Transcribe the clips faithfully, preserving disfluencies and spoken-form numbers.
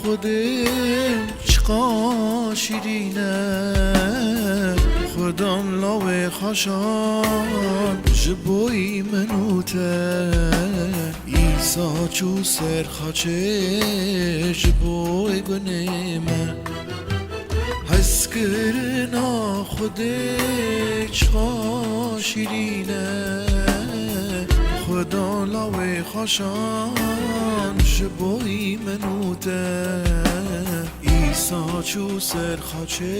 Xwedê çiqa şîrîn e, Xudan lawê xaşan ji boyî min û te. Îsa çû ser xaçê ji boyî gunê me. Hezkirina Xwedê çiqa şîrîn e, Xudan lawê xaşan ji boyî min û te. Îsa çû ser xaçê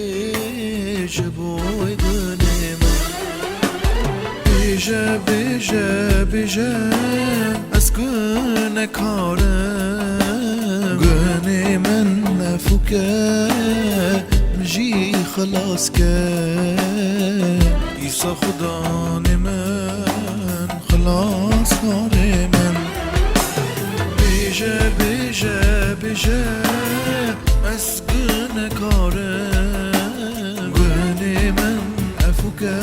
ji boyî gunê me. Bêje, bêje, bêje, ez gunekar im. Gunê min efû ke, min jî xilas ke. Îsa Xudanê min, xilaskarê min. Bêje, bêje, bêje, ez gunekar im. Gunê min efû ke,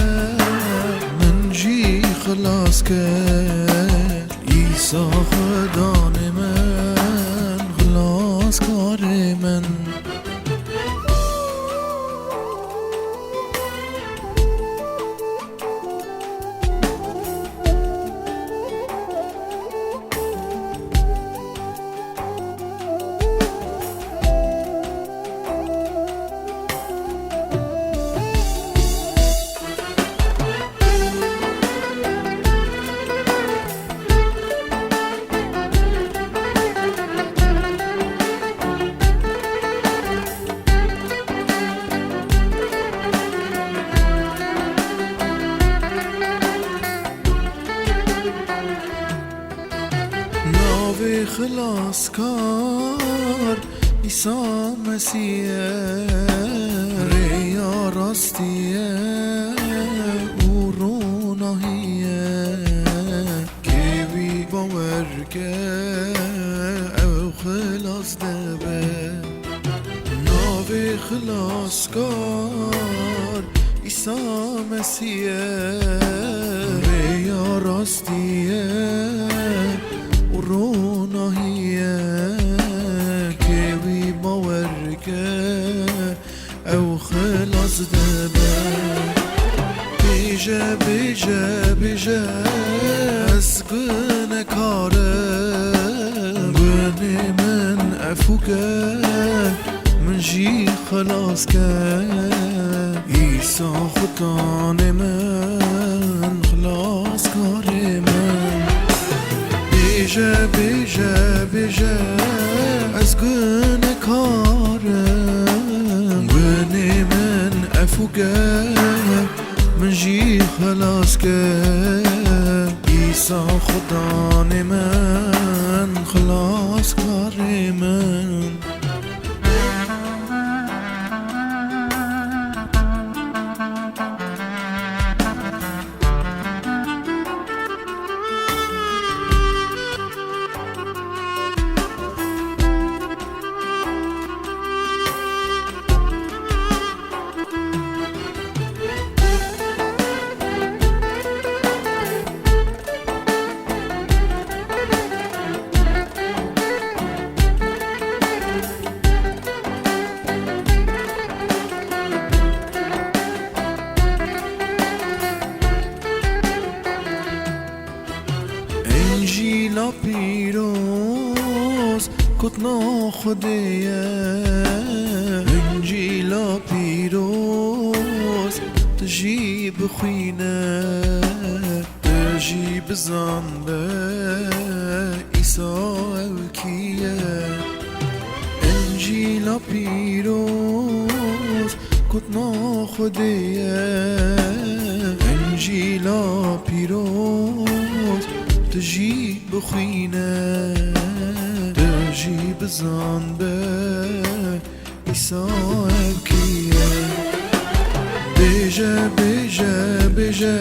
min jî xilas ke. Îsa Xudanê min, xilaskarê min. Navê Xilaskar Îsa Mesîh e, rêya rastî ye û ronahî ye. Kê wî bawer ke, ew xilas dibe. Navê Xilaskar Îsa Mesîh e, rêya rastî ye û ronahî ye. Kê wî bawer ke, ew xilas dibe. Bêje, bêje, bêje, ez gunekar im. Gunê min efû ke, min jî xilas ke. Îsa Xudanê min, xilaskarê min. Bêje, bêje, bêje, ez gunekar im. Gunê min efû ke, min jî xilas ke. Îsa Xudanê min, xilaskarê min. Încîla pîroz gotina Xwedê ye. Încîla pîroz tu jî bixwîne, tu jî bizanbe Îsa ew kî ye. Încîla pîroz gotina Xwedê ye. Încîla pîroz tu jî bixwîne, tu jî bizanbe Îsa ev kî ye? Bêje, bêje, bêje,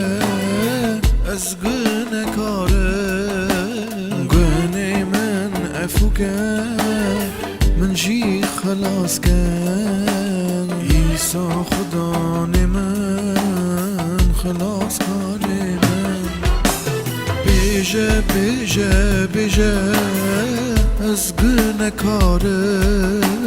ez gunekar im. Gunê min efû ke, min jî xilas ke. Îsa Xudanê min, xilaskarê min. Bêje, bêje, bêje, ez gunekar im.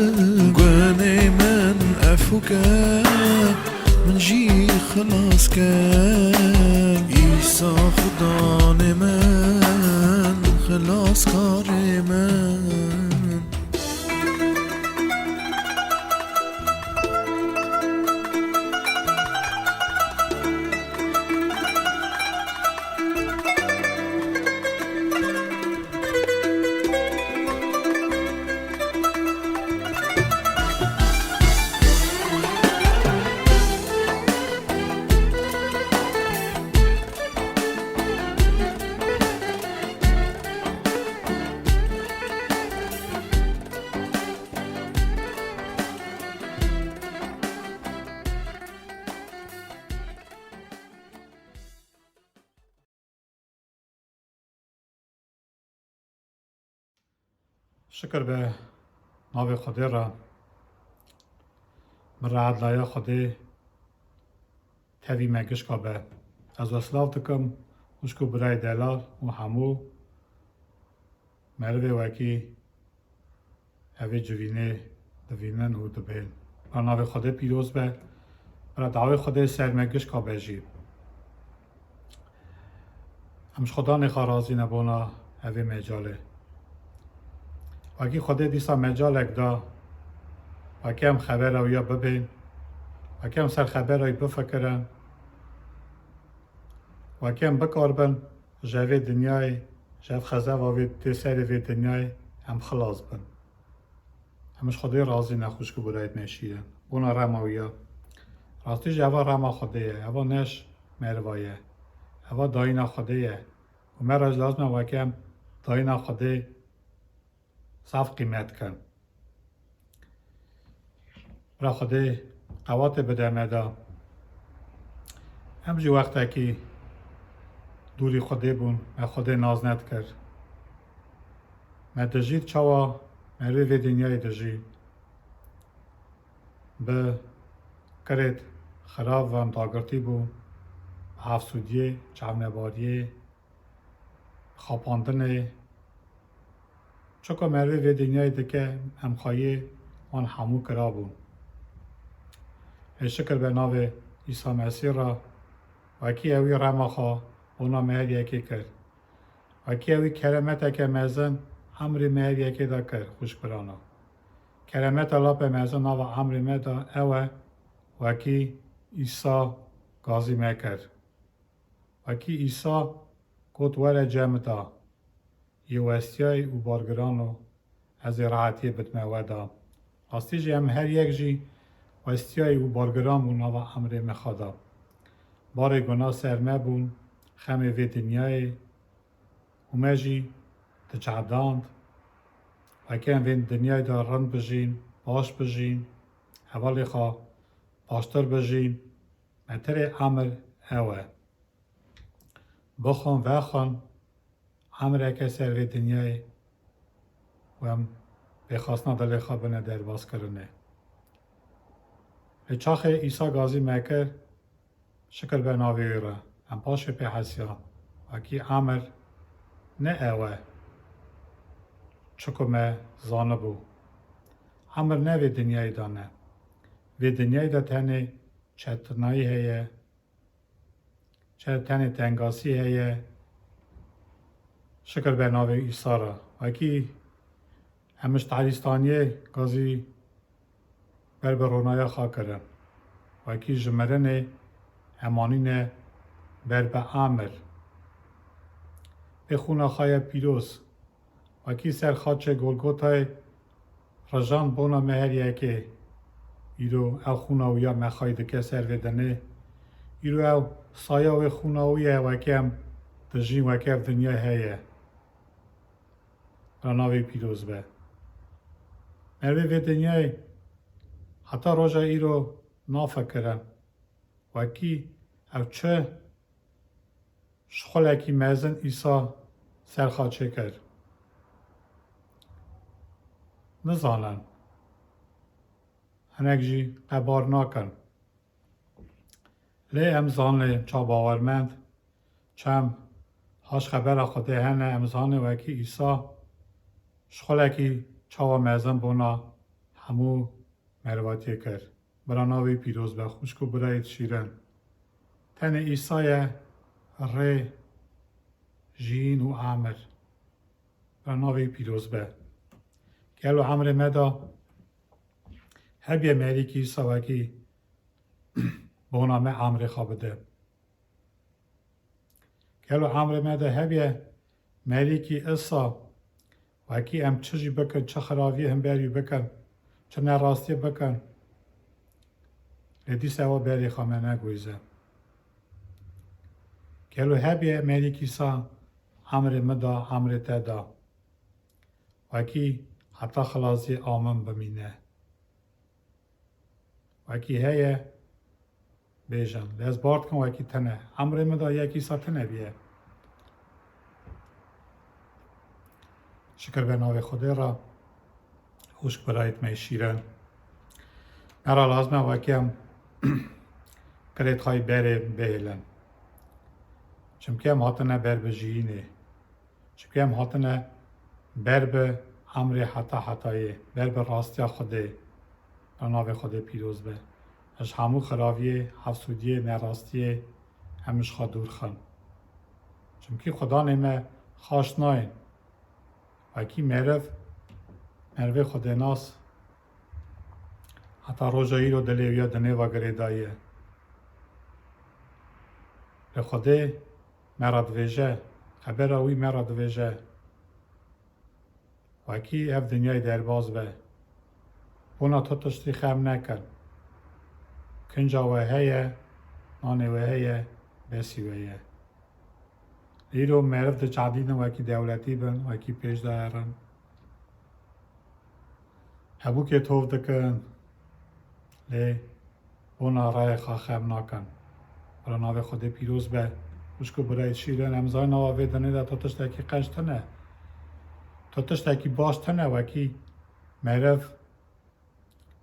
Şikir be navê Xwedê re, bi rehetlaya Xwedê tevî me gişka be. Ez we silav dikim, xwişk û birayê delal û hemû merivê wekî evê civînê divînin û dibên. Ba navê Xwedê pîroz be, bira dawê Xwedê ser me gişka be jî. Em ji Xudanê xwe razî ne bona evê mecalê. Wekî Xwedê dîsa mecalek da, wekî em xebera wî ya bibên, wekî em ser xebera wî bifikirin, wekî em bikaribin ji evê dinyayê, ji ev xezeva vê tê serê vê dinyayê em xilas bin. Em ji Xwedê razî ne xwişk û birayê me şîrin. Bona rema wî ya. Rastî jî eva rema Xwedê ye. Eva ne ji meriva ye. Eva dayîna Xwedê ye. Û me re jî lazim e weke em dayîna Xwedê zaf qîmet kin. Bira Xwedê qewatê bide me de. Em jî wextekî dûrî Xwedê bûn, me Xwedê nas nedikir. Me dijît çawa merivê vê dinyayê dijî. Bi kirêt xirav ve em dagirtî bûn, bi hefsûdiyê, çavnebariyê, xapandinê. Çika merivê vê dinyayê dike, em xweyê wan hemû kirabûn. Lê şikir be navê Îsa Mesîh re, wekî ewî rema xwe bona me her yekê kir. Wekî ewî keremeteke mezin emrê me her yekê de kir, xwişk birano. Keremeta lape mezin nava emrê me de ew e, wekî Îsa gazî me kir. Wekî Îsa got, "Were cem da." Yê westiyayî û bargiran o, ez ê rehetiyê bidme we da. Rastî jî em her yek jî westiyayî û bargiran bûn nava emrê me xwe da. Barê guna ser me bûn, xemê vê dinyayê û me jî diçedand. Weke em vê dinyayê de rind bijîn, baş bijîn, hevalê xwe baştir bijîn, metirê emir ew e. Bixwin, vexwin, emreke ser vê dinyayê û em pêxastina dilê xwe bine derbaskirinê. Lê çaxê Îsa gazî me kir, şikir be navê wî re, em paşê pê hesiyan. Wekî emir ne ew e, çiku me zanibû. Emir ne vê dinyayê de ne. Vê dinyayê de tenê çetinayî heye, Çe tenê tengasî heye, şikir be navê Îsa re. Wekî em ji tarîstaniyê gazî ber bi ronaya xwe kirin. Wekî ji mirinê em anîne ber bi emir. Pê xûna xwe ye pîroz. Wekî ser xaçê Golgotayê rijand bona me her yekê. Îro ew xûna wî ya me xayî dike ser vê dinê. Îro ew saya wê xûna wî ye, wekî em dijîn, wekî ev dinya heye. Ra navê pîroz be. Merivê vê dinyayê heta roja îro nafikirin. Wekî ew çi şixulekî mezin Îsa ser xaçê kir. Nizanin. Hinek jî qebar nakin. Lê em zanê ça bawermend, çem haş xebera Xwedê hene, em zanê wekî Îsa şixulekî çawa mezin bona hemû merivatiyê kir. Bira navê pîroz be, xwişk û birayê şîrin. Tenê Îsa ye rê, jiyîn û emir. Bira navê pîroz be. Gelo emrê me de hebiye merîkî Îsa wekî bona me emrê xwe bide. Gelo emrê me de hebiye merîkî Îsa wekî em çi jî bikin, çi xiraviyê himber wî bikin, çi nerastiyê bikin, lê dîsa ewa berê xwe me neguhîze. Gelo hebiye merîkî Îsa emrê min da, emrê te da. Wekî heta xilasî a min bimîne. Wekî heye, bêjin. Lê ez bar dikim wekî tune. Emrê min da yekî Îsa tune biye. Şikir be navê Xwedê re. Xwişk birayêt me şîrin. Me re lazim e wekî em kirêt xwe yî berê bihêlin. Çimkî em hatine ber bi jiyînê. Çimkî em hatine ber bi emrê heta hetayê, ber bi rastiya Xwedê. Ra navê Xwedê pîroz be. Ji hemû xiraviyê, hefsûdiyê, nerastiyê em ji xwe dûr xin. Çimkî Xudanê me xaş nayên. Wekî meriv, merivê Xwedênas heta roja îro dilê wî ya dinê ve girêdayî ye. Lê Xwedê me re divêje, xebera wî me re divêje, wekî ev dinyayê derbaz be. Bona tu tiştî xem nekin. Kinca we heye, nanê we heye, besî we ye. Îro meriv diçadînin wekî dewletî bin, wekî pêş de herin. Hebûkê tov dikin, lê bona rayê xwe xem nakin. Bila navê Xwedê pîroz be. Xwişk û birayê şîrin, em zanin nava vê dinê de tu tiştekî qenc tune. Tu tiştekî baş tune wekî meriv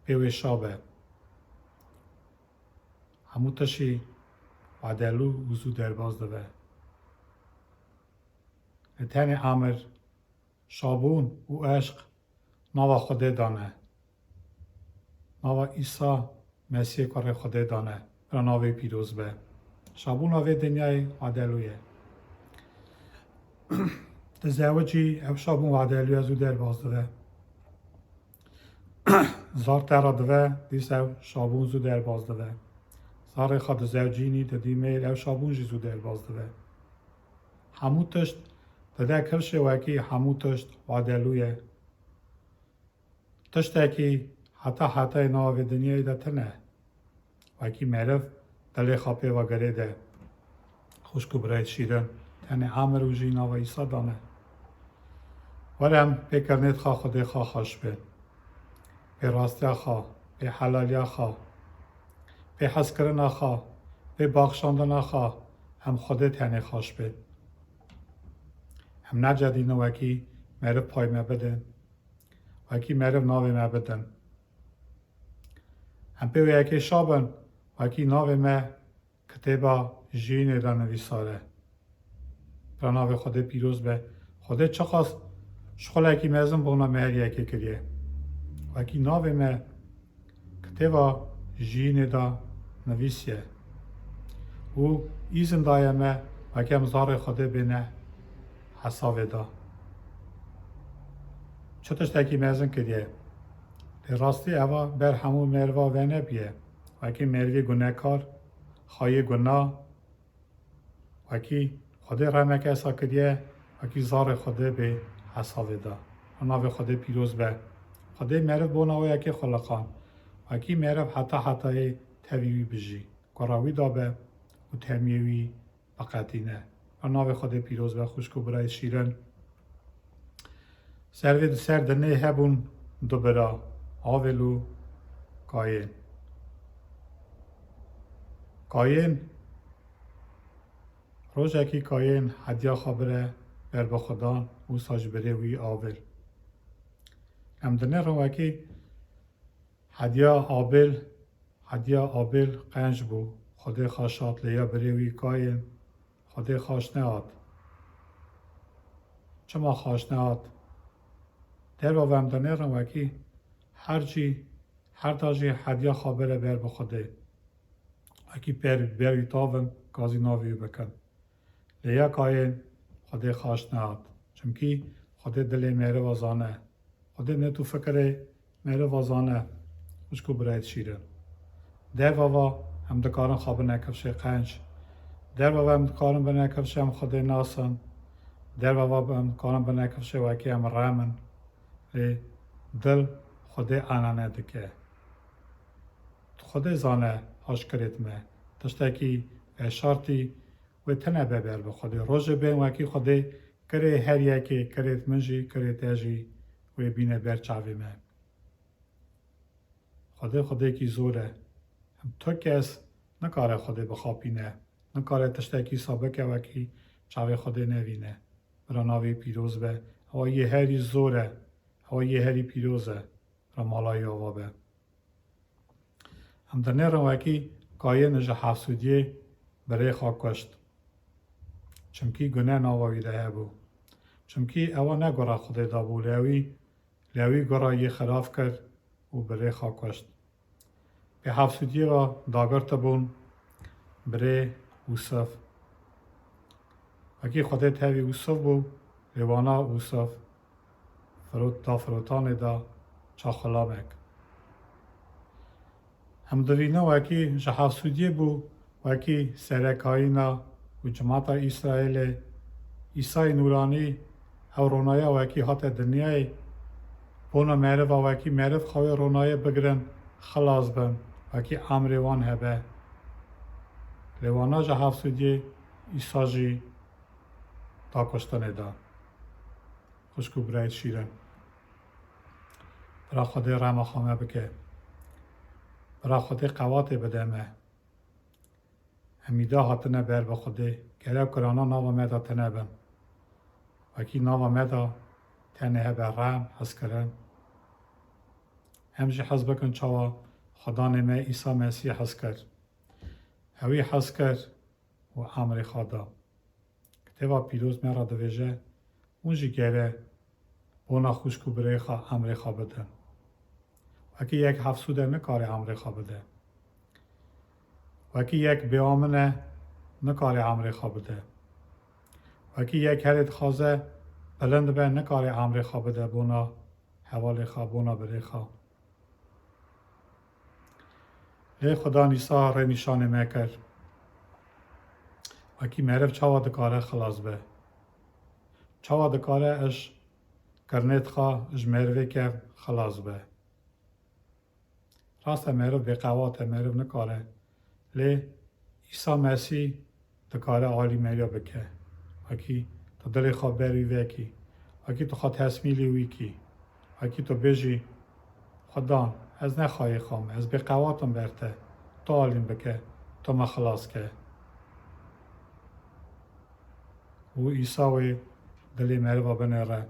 pê wê şa be. Hemû tişî wedelû û zû derbas dibe. Lê tenê emir, şabûn û eşq nava Xwedê dane. Nava Îsa Mesîhê Kurê Xwedê dane. Bila navê pîroz be. Şabûna vê dinyayê wedelû ye. Dizewicî, ev şabûn wedelû ye, zû derbas dibe. Zar te re dive, dîsa ew şabûn zû derbas dibe. Zarê xwe dizewcînî, didî mêr, ew şabûn jî zû derbas dibe. Hemû tişt dide kifşê wekî hemû tişt wedelû ye. Tiştekî heta hetayê nava vê dinyayê de tune. Wekî meriv dilê xwe pê ve girêde. Xwişk û birayê şîrin, tenê emir û jî nava Îsa dane. Were em pê kirinêt xwe Xwedê xwe xweş bên. Pê rastiya xwe, pê helaliya xwe, pê hezkirina xwe, pê baxşandina xwe em Xwedê tenê xweş bên. Em necedînin wekî meriv pay me bidin. Wekî meriv navê me bidin. Em pê wê yekê şa bin, wekî navê me kitêba jiyînê de nivîsare. Bila navê Xwedê pîroz be. Xwedê çiqas şixulekî mezin bona me her yekê kiriye. Wekî navê me kitêba jiyînê de nivîsiye û îzin daye me wekî em zarê Xwedê bêne hesavê de. Çi tiştekî mezin kiriye. Lê rastî eva ber hemû meriva venebiye. Wekî merivê gunekar, xayê guna, wekî Xwedê rehmeke esa kiriye, wekî zarê Xwedê bê hesavê de. Navê Xwedê pîroz be. Xwedê meriv bona wê yekê xuliqan. Wekî meriv heta hetayê tevî wî bijî. Gora wî dabe û temiyê wî biqetîne. Navê Xwedê pîroz be, xwişk û birayê şîrin. Ser vê di ser dinê hebûn du bira, Avêl û Kayên. Kayên, rojekî Kayên hediya xwe bire ber bi Xudan, wisa ji birê wî Avêl. Em dinêrin wekî hediya Abêl, hediya Abêl qenc bû. Xwedê xaş hat, lê ya birê wî Kayên Xwedê xaş nehat. Çima xaş nehat? Derva ve em dinêrin wekî her cî, her da jî hediya xwe bire ber bi Xwedê. Wekî per, ber wî tavin, gazî navê wî bikin. Lê ya Kayên Xwedê xaş nehat. Çimkî Xwedê dilê meriva zane. Xwedê niyet û fikirê meriva zane. Xwişk û birayê şîrin. Derva va em dikarin xwe bine kifşê qenc. Derva va em dikarin bine kifşê em Xwedê nasin. Derva va em dikarin bine kifşê wekî em rem in. Lê dil Xwedê enane dike. Xwedê zane aşkirêt me. Tiştekî veşartî wê tine be ber bi Xwedê. Rojê bên wekî Xwedê kirê her yekê, kirêt min jî, kirê te jî wê bîne ber çavê me. Xwedê Xwedêkî zor e. Em tu kes nikare Xwedê bixapîne. Nikare tiştekî wisa bike wekî çavê Xwedê nevîne. Bira navê pîroz be. Ewa yê herî zor e. Ewa yê herî pîroz e. re mala wî ava be. Em dinêrin wekî Kayîn ji hefsûdiyê bi rêxa kuşt. Çimkî gune nava wî de hebû. Çimkî ewa ne gura Xwedê dabû, lê wî, lê wî gura yê xirab kir û bi rêxa kuşt. Bi hefsûdiyê ve dagirtibûn birê Ûsif. Wekî Xwedê tevî Ûsif bû, lê wana Ûsif firot da firotanê de ça xulamek. Em divînin wekî ji hefsûdiyê bû, wekî serekayîna û cimata Îsraêlê, Îsayê Nûranî, ew ronaya wekî hate dinyayê, bona meriva wekî meriv xwe wê ronayê bigirin, xilas bin, wekî emrê wan hebe. Lê wana ji hefsûdiyê Îsa jî da kuştinê de. Xwişk û birayê şîrin. Bira Xwedê rehma xwe me bike. Bira Xwedê qewatê bide me. Em îda hatine ber bi Xwedê. Gere kirana nava me de tine bin. Wekî nava me de tenê hebe rehm, hezkirin. Em jî hez bikin çawa Xudanê me Îsa Mesîh hez kir. Ewî hez kir û emrê xwe da. Kitêba Pîroz me re dibêje, hûn jî gere bona xwişk û birê xwe emrê xwe bidin. Wekî yek hefsûd e nikare emrê xwe bide. Wekî yek bêamin e nikare emrê xwe bide. Wekî yek herê dixwaze bilind be nikare emrê xwe bide bona hevalê xwe, bona birê xwe. Lê Xudan Îsa rênîşanê me kir. Wekî meriv çawa dikare xilas be? Çawa dikare ji kirinê dixa ji merivê kevn xilas be? Rast e, meriv bêqewat e, meriv nikare. Lê Îsa Mesîh dikare alî me ya bike. Wekî tu dilê xwe ber wî vekî, wekî tu xwe tesmîlî wî kî, wekî tu bêjî, Xudan, ez ne xayê xwe me, ez bêqewat im ber te, tu alî min bike, tu me xilas ke. Û Îsa wê dilê meriva binêre.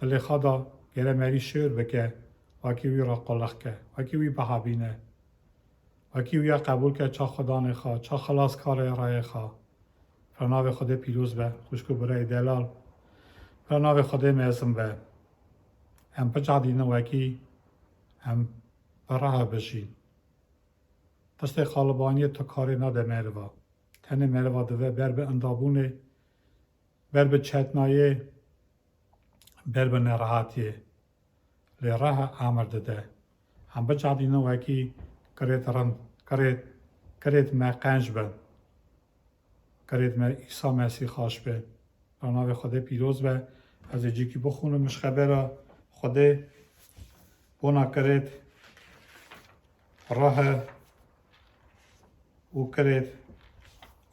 Dilê xwe da gere merî şêwr bike, wekî wî re qulix ke, wekî wî bihabîne. Wekî wî ya qebûl ke ça Xudanê xwe, ça xilaskarê rayê xwe. Pira navê Xwedê pîroz be, xwişk û birayê delal. Pira navê Xwedê mezin be. Em bicadînin wekî em bi rehe bijîn. Tiştê qalibaniyê tu karê nade meriva. Tenê meriva dive ber bi indabûnê, ber bi çetnayê, ber bi nerehetiyê. Lê rehe emir dide. Em bicadînin wekî kirêt rind, kirêt, kirêt me qenc bin. Kirêt me Îsa Mesîh xaş be. Ra navê Xwedê pîroz be. Ez ê cîkî bixwînim ji xebera Xwedê bona kirêt rehe û kirêt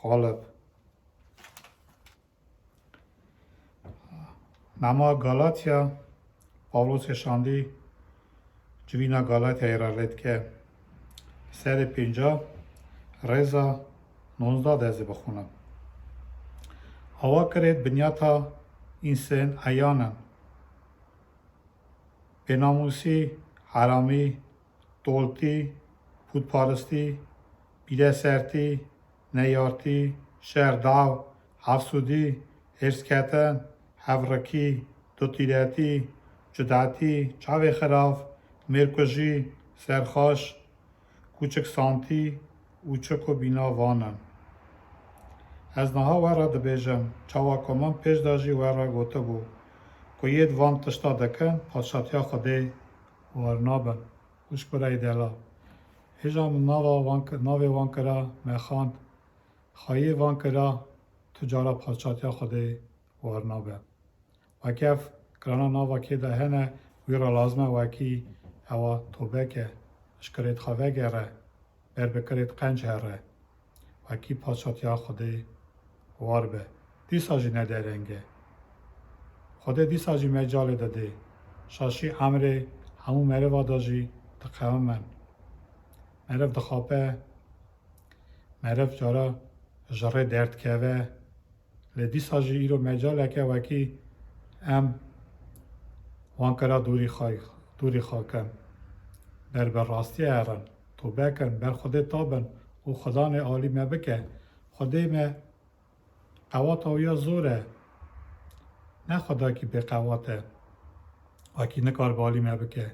qalib. Nama Galatya, Pawlosê şandî civîna Galatyayê re lê dike. Serê pênca, rêza nozda de ez ê bixwînim. Awa kirêt binyata însên eyan in. Bênamûsî, heramî, toltî, pûtparistî, bîresertî, neyartî, şerdaw, hefsûdî, hêrsketin, hevrikî, dutîretî, cudetî, çavê xirav, mêrkujî, serxaş, kûçiksantî û çi ku bîna van in. Ez niha we re dibêjim, çawa ku min pêş de jî we re gotibû, ku yê di van tişta dikin, Padşatiya Xwedê war nabin. Xwişk birayê delal. Hêja min nava wan ki-, navê wan kira me xwend. Xayê van kira tu cara Padşatiya Xwedê war nabe. Weke ev kirana nava kê de hene, wî re lazim e wekî ewa tobe ke, ji kirêt xwe vegere, ber bi kirêt qenc here. Wekî Padşatiya Xwedê war be. Dîsa jî ne dereng e. Xwedê dîsa jî mecalê didê. Şaşî emrê hemû meriva de jî diqewimin. Meriv dixape, meriv cara ji rê derdikeve. Lê dîsa jî îro mecalek e wekî em wan kira dûrî xwe, dûrî xwe kin. ber bi rastiyê herin, tobe kin, ber Xwedê tabin û Xudanê alî me bike. Xwedê me qewata wî ya zor e. Ne Xwedakî bêqewat e. Wekî nikaribe alî me bike.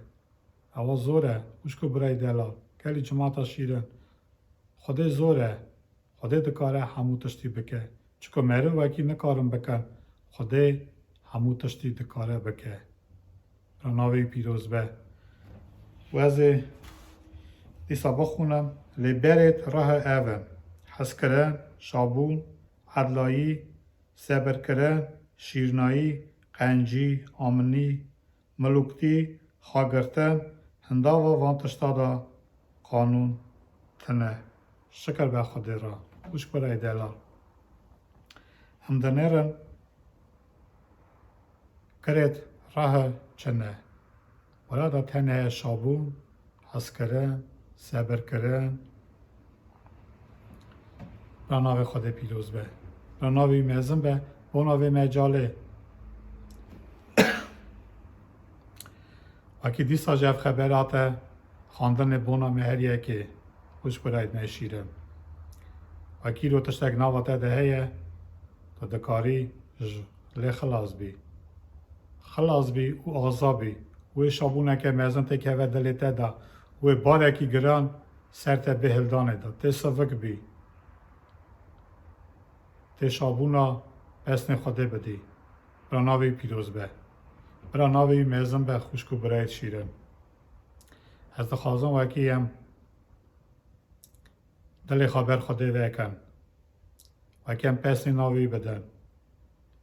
Ewa zor e. Xwişk û birayê delal. Gelî cimata şîrin. Xwedê zor e. Xwedê dikare hemû tiştî bike. Çiko meriv wekî nikarin bikin. Xwedê hemû tiştî dikare bike. Ra navê wî pîroz be. Û ez ê dîsa bixwînim. Lê berêt rehe ev in. Hezkirin, şabûn, edlayî, sebirkirin, şîrnayî, qencî, aminî, milûktî, xagirtin, hindava van tişta de qanûn tine. Şikir be Xwedê re. Xwişk birayê delal. Em dinêrin, kirêt rehe çi ne. Wela de tenê heye şabûn, hezkirin, sebirkirin. Ra navê Xwedê pîroz be. Ra navê wî mezin be. Bona vê mecalê. Wekî dîsa jî ev xeber hate xwendinê bona me her yekê. Xwişk birayê me şîrin. Wekî îro tiştek nava te de heye, tu dikarî ji lê xilas bî. Xilas bî û aza bî. Wê şabûneke mezin têkeve dilê te de. Wê barekî giran ser te bê hildanê de. Tê sivik bî. Tê şabûna pesnê Xwedê bidî. Bira navê wî pîroz be. Bira navê wî mezin be, xwişk û birayê şîrin. Ez dixwazim wekî em dilê xwe ber Xwedê vekin. Wekî em pesnê navê wî bidin.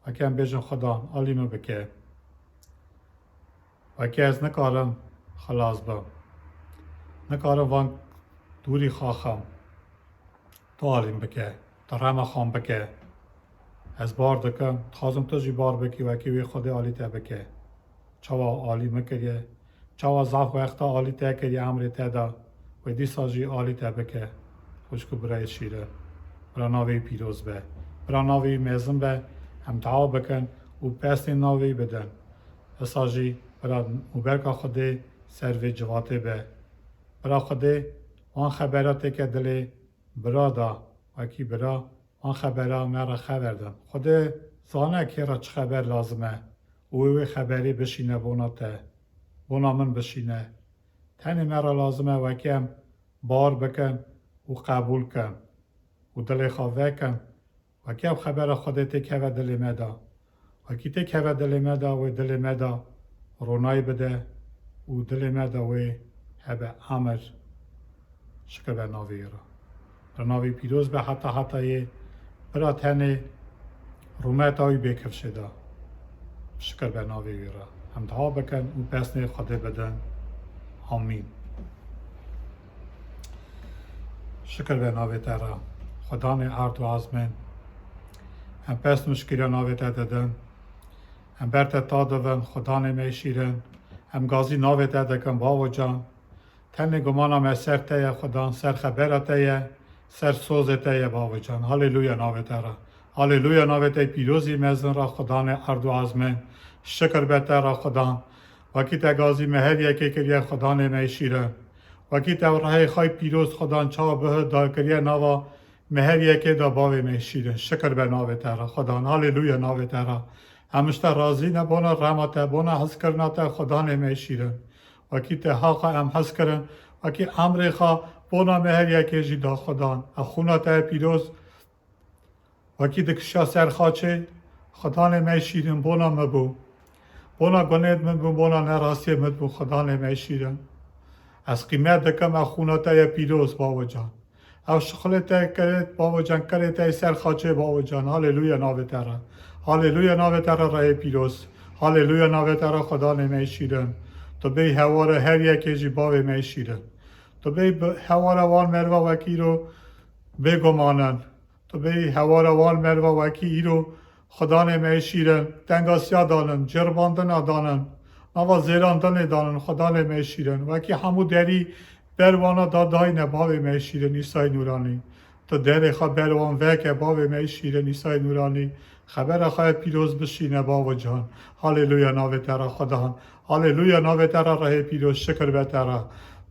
Wekî em bêjin, Xudan, alî min bike. Wekî ez nikarim xilas bim. Nikarim van dûrî xaxim. Tu alî min bike. Tu rehma xwe min bike. Ez bar dikim. Dixwazim tu jî bar bikî, wekî wê Xwedê alî te bike. Çawa alî min kiriye? Çawa zaf wexta alî te kiriye emrê te de, wê dîsa jî alî te bike. Xwişk û birayê şîrin. Bira navê wî pîroz be. Bira navê wî mezin be. Em dua bikin û pesnê navê wî bidin. Esa jî bira û berka Xwedê ser vê civatê be. Bira Xwedê wan xebera têke dilê bira da, wekî bira wan xebera me re xeber din. Xwedê zane kê re çi xeber lazim e û wê wê xeberê bişîne bona te, bona min bişîne. Tenê me re lazim e wekî em bar bikin û qebûl kin û dilê xwe vekin. Wekî ev xebera Xwedê têkeve dilê me de. Wekî têkeve dilê me de, wê dilê me de ronayî bide û dilê me de wê hebe emir. Şikir be navê wî re. Re navê wî pîroz be heta hetayê. Bira tenê rûmeta wî bê kifşê de. Şikir be navê wî re. Em dua bikin û pesnê Xwedê bidin. Amîn. Şikir be navê te re. Xudanê erd û ezmên. Em pesn û şikiriya navê te didin. Em ber te ta divin, Xudanê me şîrin. Em gazî navê te dikin, Bavo can. Tenê gumana me ser te ye, Xudan, ser xebera te ye, ser sozê te ye, Bavo can. Haleluya navê te re. Haleluya navê te pîrozî mezin re, Xudanê erd û ezmên. Şikir be te re, Xudan. Wekî te gazî me her yekê kiriye, Xudanê me şîrin. Wekî te rehê xwe pîroz, Xudan, çawa bihi dar kiriye nava me her yekê de, Bavê me şîrin. Şikir be navê te re, Xudan. Haleluya navê te re. Em ji te razî ne, bona rema te, bona hizkirina te, Xudanê me şîrin. Wekî te haqa em hez kirin, wekî emrê xwe bona me her yekê jî da, Xudan. Ev xûna te pîroz, wekî dikişa ser xaçê, Xudanê me şîrin, bona min bû. Bona gunêd min bû, bona nerastiyê min bû, Xudanê me şîrin. Ez qîmet dikim ev xûna te ye pîroz, Bavo can. Ev şixulê te kirêt, Bavo can, kirê te ser xaçê, Bavo can. Haleluya navê te re. Haleluya navê te re, rehê pîroz. Haleluya navê te re, Xudanê me şîrin. Tu bêyî hewara her yekê jî, Bavê me şîrin. Tu bêyî bi hewara wan merva wekî îro bêguman in. Tu bêyî hewara wan merva wekî îro, Xudanê me şîrin, tengasiya danin, cirbandina danin, nava zêrandinê danin, Xudanê me şîrin. Wekî hemû derî ber wana da dayne, Bavê me şîrin, Îsayê Nûranî. Tu derê xwe ber wan veke, Bavê me şîrin, Îsayê Nûranî. Xebera xwe pîroz bişîne, Bavo can. Haleluya navê te re, Xudan. Haleluya navê te re, rehê pîroz, şikir be te re.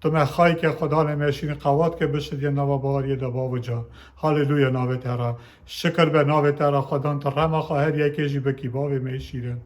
Tu me xayke Xwedanê me şîrin qewat ke bişidiyê nava baweriyê de bavo can. Haleluya navê te re. Şikir be navê te re Xwedan, tu rema xwe her yekê jî bikî bavê me şîrin.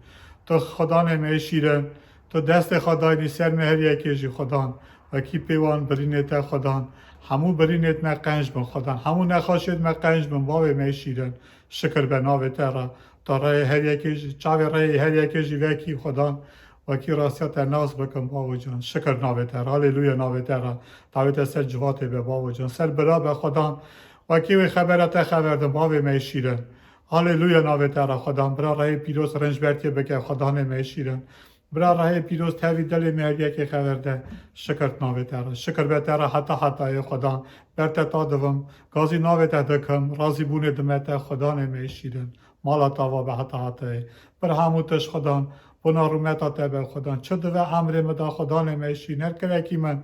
Tu Xwedanê me şîrin. Tu destê xwe daynî ser me her yekê jî Xwedan. Wekî pêwan birînê te Xwedan. Hemû birînêt me qenc bin Xwedan. Hemû nexweşêt me qenc bin bavê me şîrin. Şikir be navê te re. Tu reyê her yekê jî, çavê reyê her yekê jî vekî Xwedan. Wekî rastiya te nas bikim bavo can. Şikir navê te re. Haleluya navê te re. Dawê te ser civatê be bavo can. Ser bira be Xwedan. Wekî wê xebera te xeber din bavê me şîrin. Haleluya navê te re Xwedan. Bira reyê pîroz rincbertiyê bike Xwedanê me şîrin. Bira rehê pîroz tevî dilê me her yekê xeber de. Şikir navê te re. Şikir be te re heta hetayê Xwedan. Ber te ta divim. Gazî navê te dikim. Razîbûnê dime te Xwedanê me şîrin. Mala tava be heta hetayê. Bir hemû tişt Xwedan. Bona rûmeta te be Xwedan. Çi dive emrê min da Xwedanê me şîrin. Her kirekî min.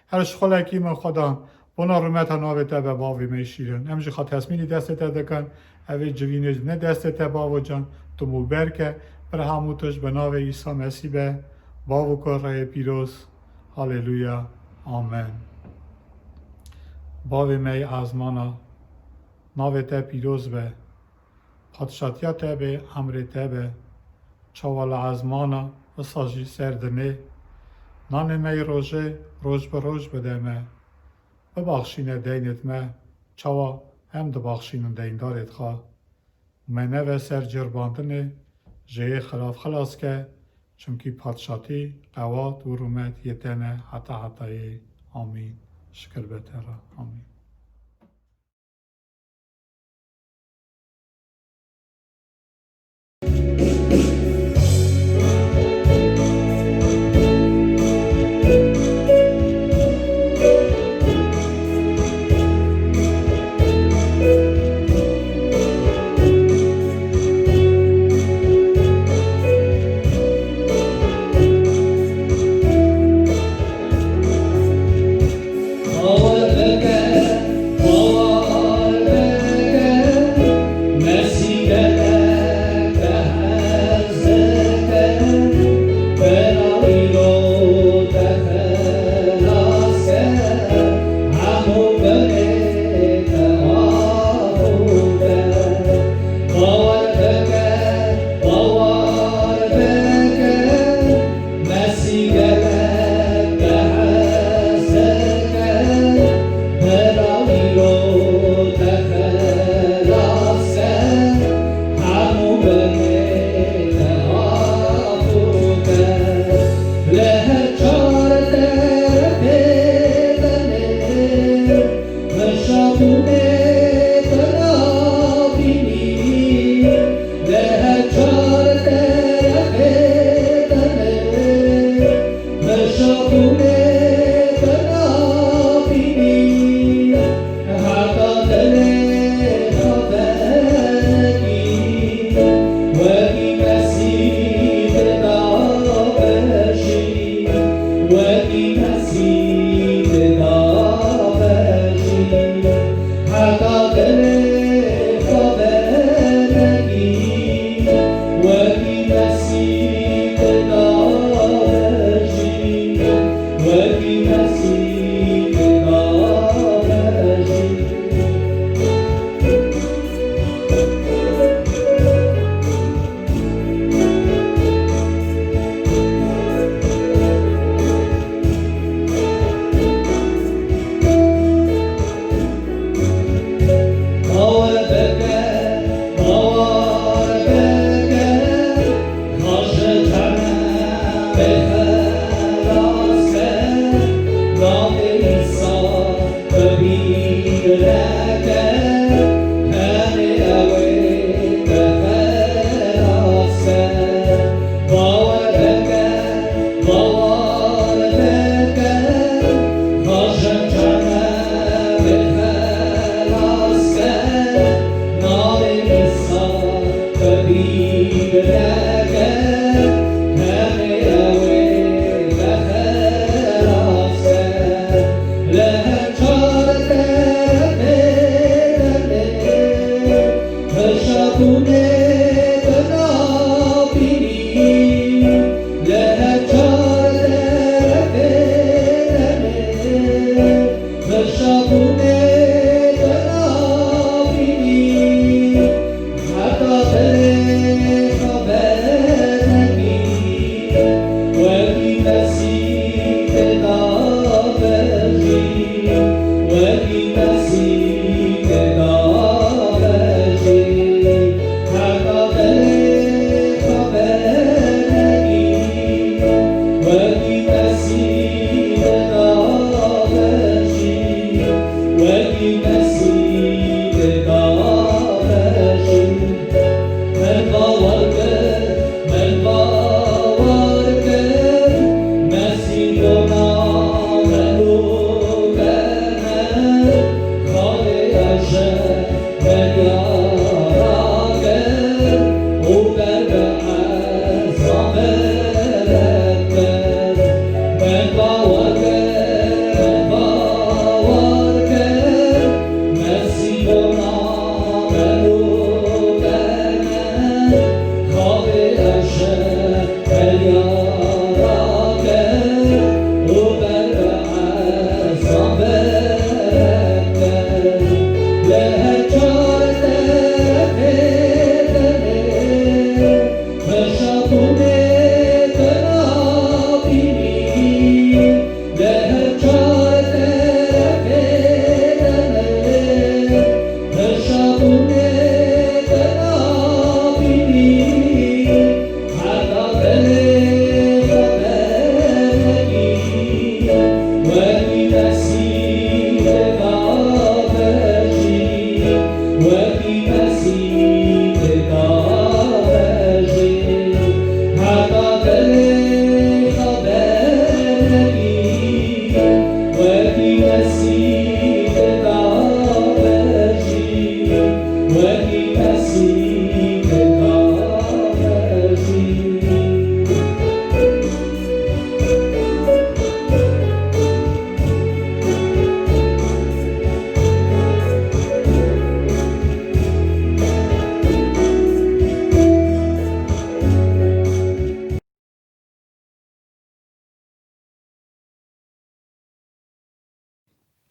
Her şixulekî min Xwedan, bona rûmeta navê te be bavê me şîrin. Em jî xwe tesmînî destê te dikin, evê civînê ji ne destê te bavo can, tu mûber ke, bir hemû tişt bi navê Îsa Mesîh be, bav û kurê pîroz. Haleluya. Amen. Bavê me yê ezmana, navê te pîroz be. Padşatiya te bê, emrê te be. Çawa li ezmana, wisa jî ser dinê. Nanê me yê rojê, roj bi roj bide me. Bibaxşîne deynêt me, çawa em dibaxşînin deyndarêt xwe. Me neve ser cirbandinê, ji yê xirab xilas ke, çimkî padşatî, qewat û rûmet yê te ne heta hetayê. Amîn. Şikir be te re. Amîn.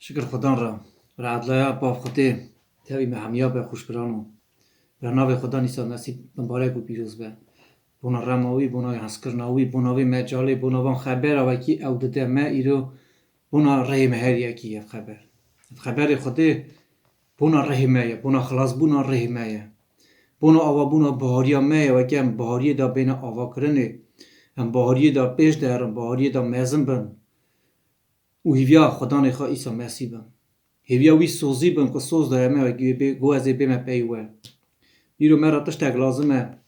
Şikir Xudan re, re edlaya bav Xwedê tevî me hemiya be xweşbirano. Be navê Xudan Îsa Mesîh bimbarek û pîroz be. Bona rema wî, bona hezkirina wî, bona vê mecalê, bona van xebera wekî ew dide me îro, bona rehê me her yekî ev xeber. Ev xeberê Xwedê bona rehê me ye, bona xilasbûna rehê me ye. Bona avabûna bahariya me ye, wekî em bahariyê de bêne avakirinê. Em bahariyê de pêş de herin, bahariyê de mezin bin. Û hîviya Xudanê xwe Îsa Mesîh bin. Hêviya wî sozî bin ku soz daye me wekî wê bê, ku ez ê bême pey we. Îro me re tiştek lazim e.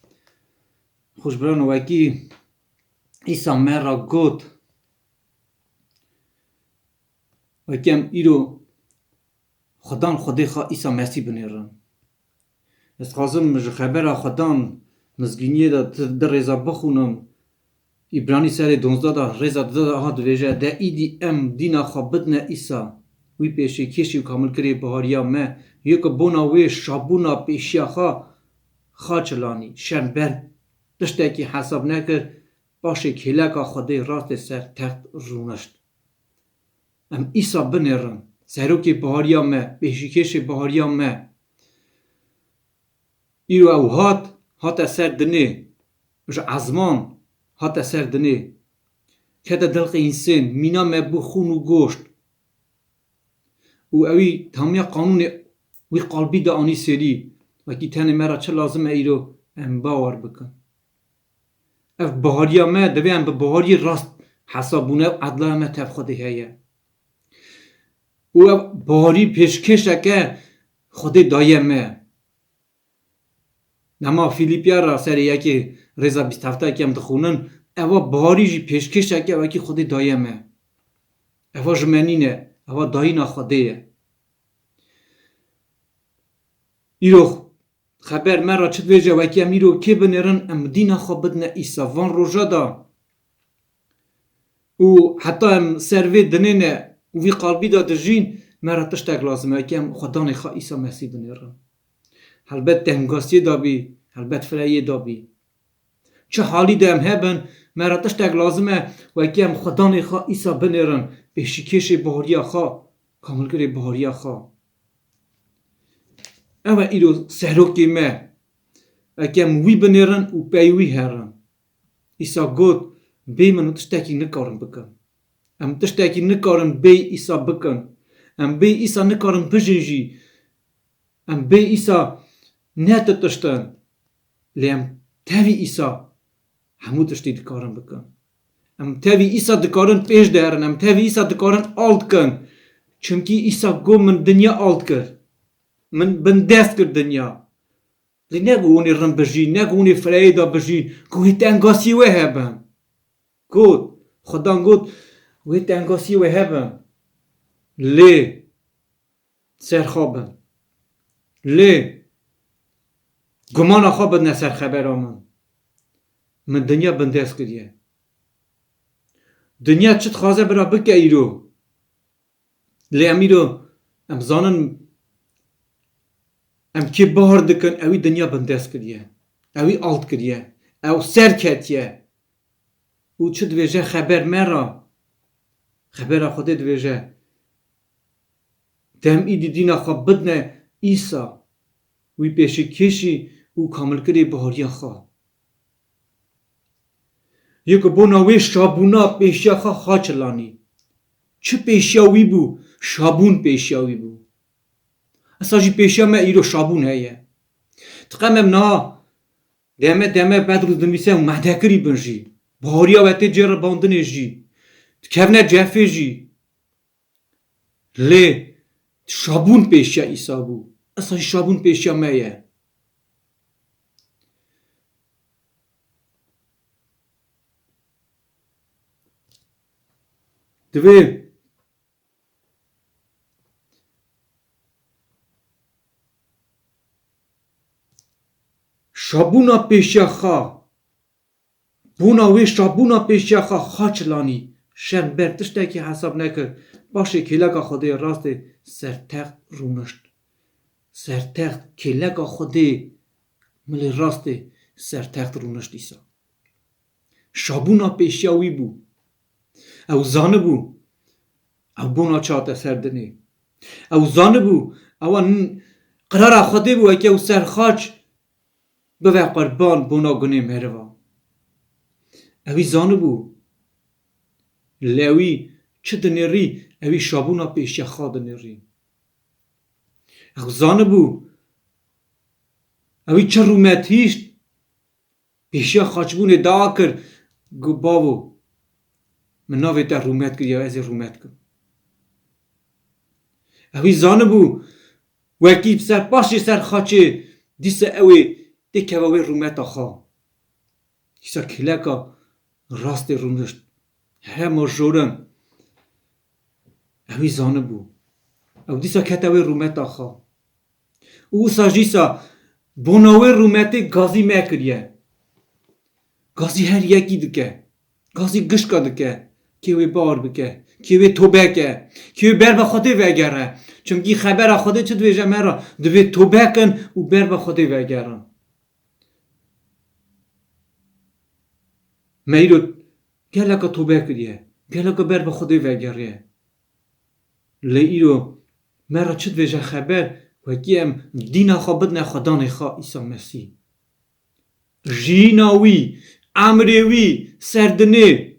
Xweşbirano wekî Îsa me re got. Wekî em îro Xudan Xwedê xwe Îsa Mesîh binêrin. Ez dixwazim ji xebera Xudan mizgîniyê de di, di rêza bixûnim. Îbranî serê donzdeh de rêza duzdeh de aha dibêje, de îdî em dîna xwe bidne Îsa. Wî pêşîkêşî û kamilkirê bahariya me, yê ku bona wê şabûna pêşiya xwe xaçilanî, şer ber tiştekî hesab nekir, paşê kêleka Xwedê rastê ser text rûnişt. Em Îsa binêrin, serokê bahariya me, pêşîkêşê bahariya me. Îro ew hat, hate ser dinê, ji ezman hate ser dinê. Kete dilqê însên, mîna me bû xûn û goşt. Û ewî tamiya qanûnê wî qalbî de anî serî. Wekî tenê me re çi lazim e îro em bawer bikin. Ev bahariya me, divê em bi bahariyê rast hesab bûne, ew edlaya me tev Xwedê heye. Û ev baharî pêşkêşeke Xwedê daye me. Nema Fîlîpiya re serê yekê rêza bîst heft em dixwînin, eva baharî jî pêşkêşeke wekî Xwedê daye me. Eva ji me nîne, eva dayîna Xwedê ye. Îro xeber me re çi dibêje, wekî em îro kê binêrin, em dîna xwe bidine Îsa van roja de. Û heta em ser vê dinê ne û vî qalbî de dijîn, me re tiştek lazim e, wekî em Xwedanê xwe Îsa Mesîh binêrin. Helbet tengkasiyê de bî, helbet fireyê de bî. Çi halî de em hebin, me re tiştek lazim e, wekî em Xwedanê xwe Îsa binêrin, pêşîkêşê bahariya xwe, kamilkirê bahariya xwe. Ew e îro serokê me. Wekî em wî binêrin û pey wî herin. Îsa got, bê min û tiştekî nikarin bikin. Em tiştekî nikarin bê Îsa bikin. Em bê Îsa nikarin bijîn jî. Em bê Îsa ne tu tişt in. Lê em tevî Îsa hemû tiştî dikarin bikin. Em tevî Îsa dikarin pêş de herin. Em tevî Îsa dikarin alt kin. Çimkî Îsa got, min dinya alt kir. Min bindest kir dinya. Lê ne ku hûn ê rind bijîn, ne ku hûn ê fireyê de bijîn, ku hê tengasî we hebin. Got, Xudan got, wê tengasî we hebin. Lê ser xwe bin. Lê gumana xwe bidine ser xebera min. Min dinya bindest kiriye. Dinya çi dixwaze bira bike îro. Lê em îro, em zanin, em kê bahar dikin, ewî dinya bindest kiriye. Ewî alt kiriye. Ew ser ketiye. Û çi dibêje xeber me re? Xebera Xwedê dibêje. Dem îdî dîna xwe bidne Îsa. Wî pêşîkêşî û kamilkirê bahariya xwe. Yê ku bona wê şabûna pêşiya xwe xaçilanî. Çi pêşiya wî bû? Şabûn pêşiya wî bû. Esa jî pêşiya me îro şabûn heye. Tiqem em niha deme deme bedr û dinivîse û mehdekirî bin jî. Bahariya we tê cêrebandinê jî. Dikevne cefê jî. Lê şabûn pêşiya Îsa bû. Esa jî şabûn pêşiya me ye. Divê şabûna pêşiya xwe Bona wê şabûna pêşiya xwe xaçilanî, şer ber tiştekî hesab nekir, paşê kêleka Xwedê rastê ser text rûnişt. Ser text, kêleka Xwedê, milê rastê ser text rûnişt Îsa. Şabûna pêşiya wî bû. Ew zanibû, ew bona çi hate ser dinê. Ew zanibû, ewa n-, qirara Xwedê bû, weke ew ser xaç bive qurban bona gunê meriva. Ewî zanibû, lê ewî çi dinêrî, ewî şabûna pêşiya xwe dinêrî. Ew zanibû, ewî çi rûmet hîşt, pêşiya xaçbûnê dua kir, got, Bavo, min navê te rûmet kiriye, ez ê rûmet kim. Ewî zanibû, wekî ser paşê ser xaçê, dîsa ew ê têkeve wê rûmeta xwe. Dîsa kêleka rastê rûnişt. Hema jorin. Ewî zanibû. Ew dîsa kete wê rûmeta xwe. Û wisa jî sa bona wê rûmetê gazî me kiriye. Gazî her yekî dike. Gazî gişka dike. Kê wê bar bike. Kê wê tobe ke. Kê wê ber bi Xwedê vegere. Çimkî xebera Xwedê çi dibêje me re? Divê tobe kin û ber bi Xwedê vegerin. Me îro geleka tobe kiriye, geleka ber bi Xwedê vegeriye. Lê îro me re çi dibêje xeber, wekî em dîna xwe bidine Xwedanê xwe Îsa Mesîh. Jiyîna wî, emrê wî, ser dinê.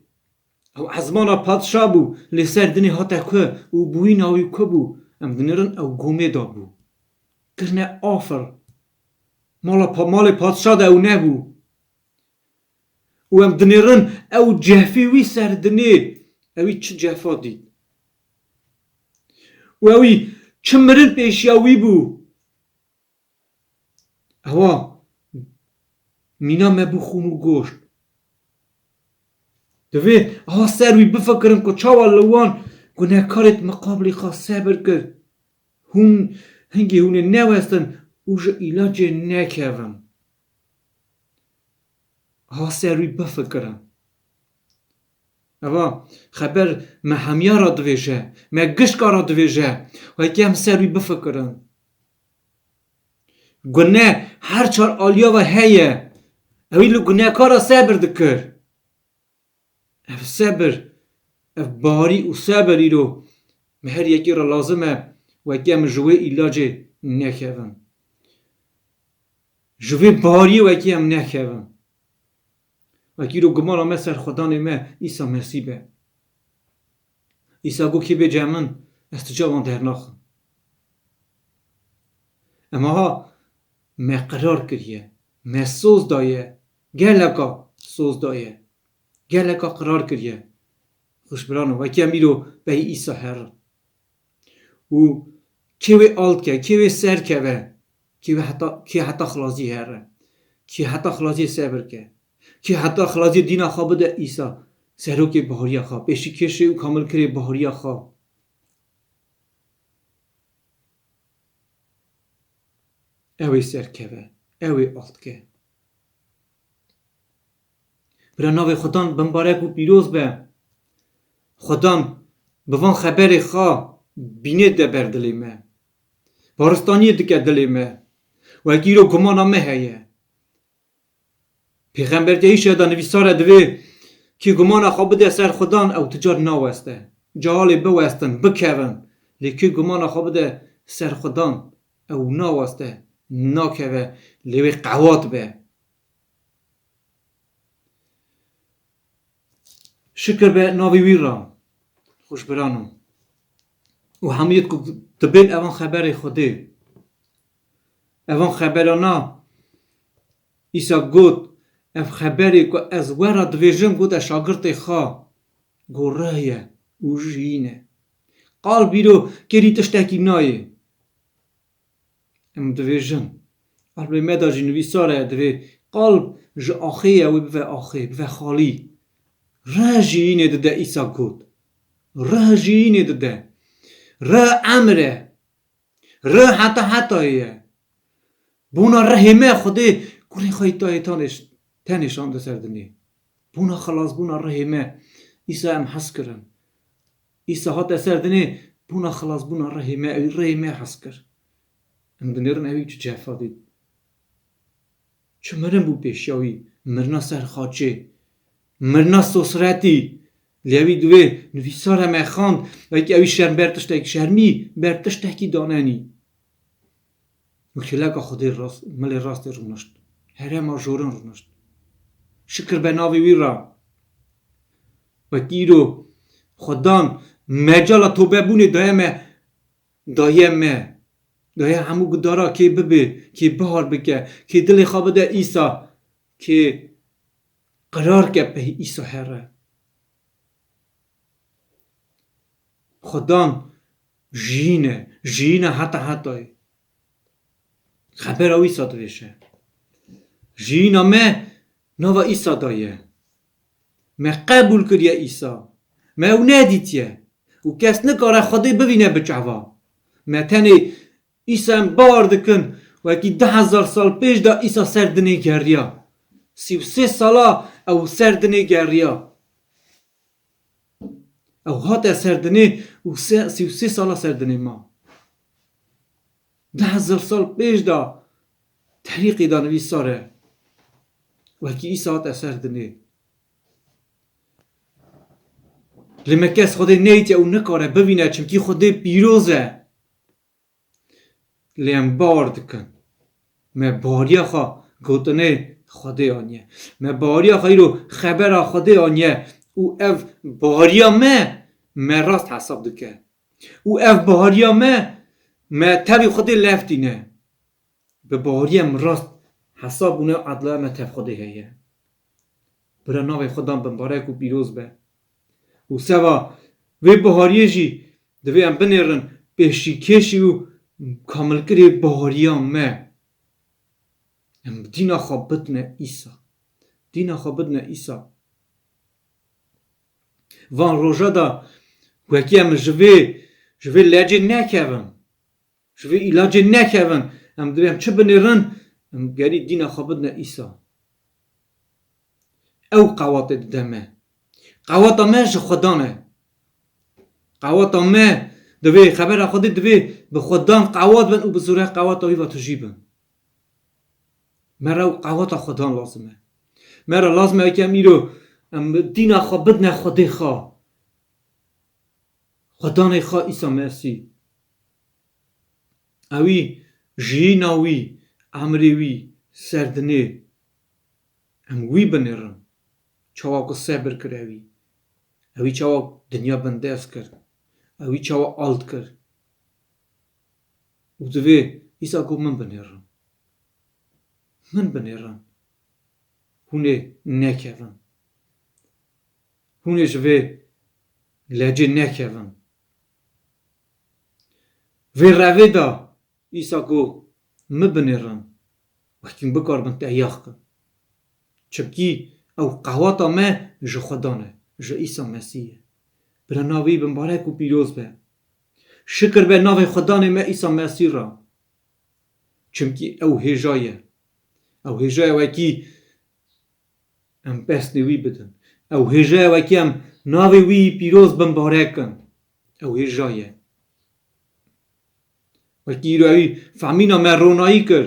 Ew ezmana padşa bû, lê ser dinê hate ku û bûyîna wî ku bû? Em dinêrin ew gomê de bû. Kirine afir. Mala pa-, malê padşa de ew nebû. Û em dinêrin ew cefê wî ser dinê. Ewî çi cefa dît. Û ewî çi mirin pêşiya wî bû. Ewa mîna me bû xûn û goşt. Divê aha ser wî bifikirin ku çawa li wan gunekarê di miqabilî xwe sebir kir. Hûn hingê hûn ê newestin û ji îlacê nekevin. Aha ser wî bifikirin. Eva xeber me hemiya re divêje, me gişka re divêje. Wekî em ser wî bifikirin. Gune her çar aliya ve heye. Ewî li gunekara sebir dikir. Ev sebir, ev barî û sebir îro me her yekî re lazim e, wekî em ji wê îlacê nekevin. Ji vê bariyê wekî em nekevin. Wekî îro gumana me ser Xwedanê me Îsa Mesîh be. Îsa got, kê bê cem min, ez tu cavan dernaxim. Em aha me qerar kiriye, me soz daye, geleka soz daye, geleka qerar kiriye. Xwişbirano, wekî em îro beyî Îsa herin. Û kê wê alt ke, kê wê ser keve, kê wê heta, kê heta xilazî here, kê heta xilazî sebir ke, kê heta xilazî dîna xwe bide Îsa, serokê bahariya xwe, pêşîkêşê û kamilkirê bahariya xwe. Ew ê serkeve, ew ê alt ke. Bira navê Xudan bimbarek û pîroz be. Xudan bi van xeberê xwe bînê de ber dilê me. Baristaniyê dike dilê me. Wekî îro gumana me heye. Pêxembertiya Îşaya de nivîsar e, divê kê gumana xwe bide ser Xudan, ew ti car naweste. Cahalê biwestin, bikevin. Lê kê gumana xwe bide ser Xudan, ew naweste, nakeve, lê wê qewat be. Şikir be navê wî re, xwişbirano. Û hemû yêt ku dibên evan xeberê Xwedê. Evan xeberana Îsa got, ev xeberê ku ez we re divêjim, gote şagirtê xwe, got rih ye û jiyîn e. Qalb îro kêrî tiştekî nayê. Em divêjin. Qalbê me de jî nivîsar e, divê qalb ji axê ye, wê bive axê, bive xalî. Rih jiyînê dide, Îsa got. Rih jiyînê dide. Rih emir e. Rih heta hetayê ye. Bona rihê me Xwedê kurê xwe yî tayê tanê ş-, tenê şande ser dinê. Bona xilasbûna rihê me. Îsa em hez kirin. Îsa hate ser dinê, bona xilasbûna rihê me, ew rihê me hez kir. Em dinêrin ewî çi cefa dît. Çi mirin bû pêşiya wî, mirina ser xaçê, mirina sosretî, Lê ewî divê nivîsare me xand, wekî ewî şerm ber tiştek, şermî ber tiştekî danenî. Û kêleka Xwedê rast, milê rastê rûnişt. Herêma jorin rûnişt. Şikir be navê wî re. Wekî îro Xwedan mecala tobebûnê daye me, daye me. Daye hemû gudara kê bibe, kê bihar bike, kê dilê xwe bide Îsa, kê qirar ke pey Îsa here. Xudan jiyîn e, jiyîn e heta hetayê. Xebera wî sa divêje. Jiyîna me nava Îsa da ye. Me qebûl kiriye Îsa. Me ew nedîtiye. Û kes nikare Xwedê bivîne bi çava. Me tenê Îsa em bawer dikin, wekî du hezar sal pêş de Îsa ser dinê geriya. Sî û sê sala ew ser dinê geriya. Ew hate ser dinê û se-, sî û sê sala ser dinê ma. Du hezar sal pêş de terîqê de nivîsar e. Wekî Îsa hate ser dinê. Lê me kes Xwedê neyîtiye û nikare bivîne, çimkî Xwedê pîroz e. Lê em bawer dikin. Me bariya xwe gotinê Xwedê aniye. Me bariya xwe îro xebera Xwedê aniye û ev bariya me, me rast hesab dike. Û ev bariya me, me tevî Xwedê lev tîne. Bi bariya em rast hesab bûne, edla me tev Xwedê heye. Bira navê Xwedan bimbarek û pîroz be. Û seva vê bihariyê jî divê em binêrin pêşîkêşî û kamilkirê bihariya me. Em dîna xwe bidine Îsa. Dîna xwe bidine Îsa. Van roja da wekî em ji vê, ji vê lecê nekevin. Ji vê îlacê nekevin. Em divê em çi binêrin? Em gerî dîna xwe bidine Îsa. Ew qewatê dide me. Qewata me ji Xwedan e. Qewata me divê xebera Xwedê divê bi Xwedan qewat bin û bi zûre qewata wî ve tijî bin. Me re ew qewata Xwedan lazim e. Me re lazim e ke em îro em dîna xwe bidine Xwedê xwe. Xwedanê xwe Îsa Mesîh. Ewî jiyîna wî, emrê wî, serdinê. Em wî binêrin. Çawa ku sebir kir ewî. Ewî çawa dinya bindest kir. Ewî çawa ald kir. Û divê Îsa ku min binêrin. Min binêrin. Hûn ê nekevin. Hûn ê ji vê lecê nekevin. Vê revê de Îsa ku min binêrin, wekî min bikaribin te yax kin. Çimkî ew qewata me ji Xwedan e, ji Îsa Mesîh ye. Bila navê wî bimbarek û pîroz be. Şikir be navê Xwedanê me Îsa Mesîh re. Çimkî ew hêja ye. Ew hêja ye wekî em pesnê wî bidin. Ew hêja ye wekî em navê wî pîroz bimbarek kin. Ew hêja ye. Wekî îro ewî femîna me ronayî kir.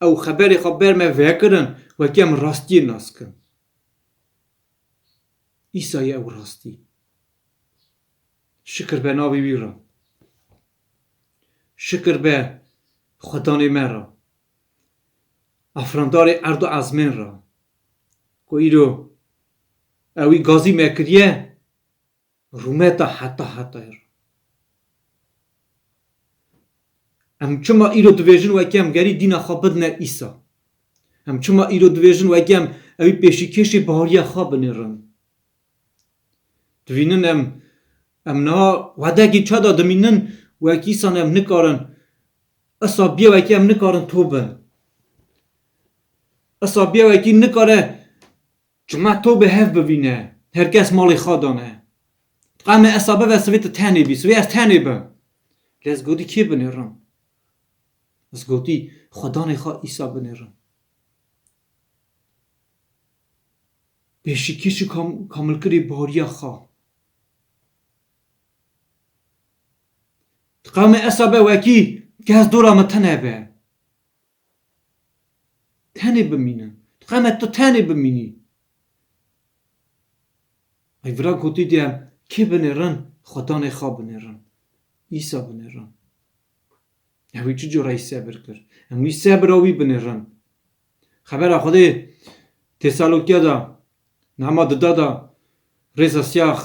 Ew xeberê xwe ber me vekirin, wekî em rastiyê nas kin. Îsa ye ew rastî. Şikir be navê wî re. Şikir be Xwedanê me re. Afrandarê erd û ezmên re. Ku îro ewî gazî me kiriye, rûmeta heta hetayê re. Em çima îro dibêjin wekî em gerî dîna xwe bidine Îsa? Em çima îro dibêjin wekî em ewî pêşîkêşê bahariya xwe binêrin? Divînin em, em niha wedekî çada dimînin, wekî îsan em nikarin, esa bîye wekî em nikarin to bin. Esa bîye wekî nikare Çima to bi hev bivîne, her kes malê xwe dane. Qe me esa bive sivê tu tenê bî, sivê ez tenê bim. Lê ez gotî kê binêrim? Ez gotî Xwedanê xwe Îsa binêrim. Pêşîkêş û kam-, kamilkirî bariya xwe. Qe me esa be wekî kes dora min tune be. Tenê bimînin. Dixweme tu tenê bimînî. Ey vira gotî dî em kê binêrin? Xwedanê xwe binêrin. Îsa binêrin. Ew wî çi cûre wî sebir kir? Em wî sebira wî binêrin. Xebera Xwedê Tesalokiya de, nama dida de, rêza siya,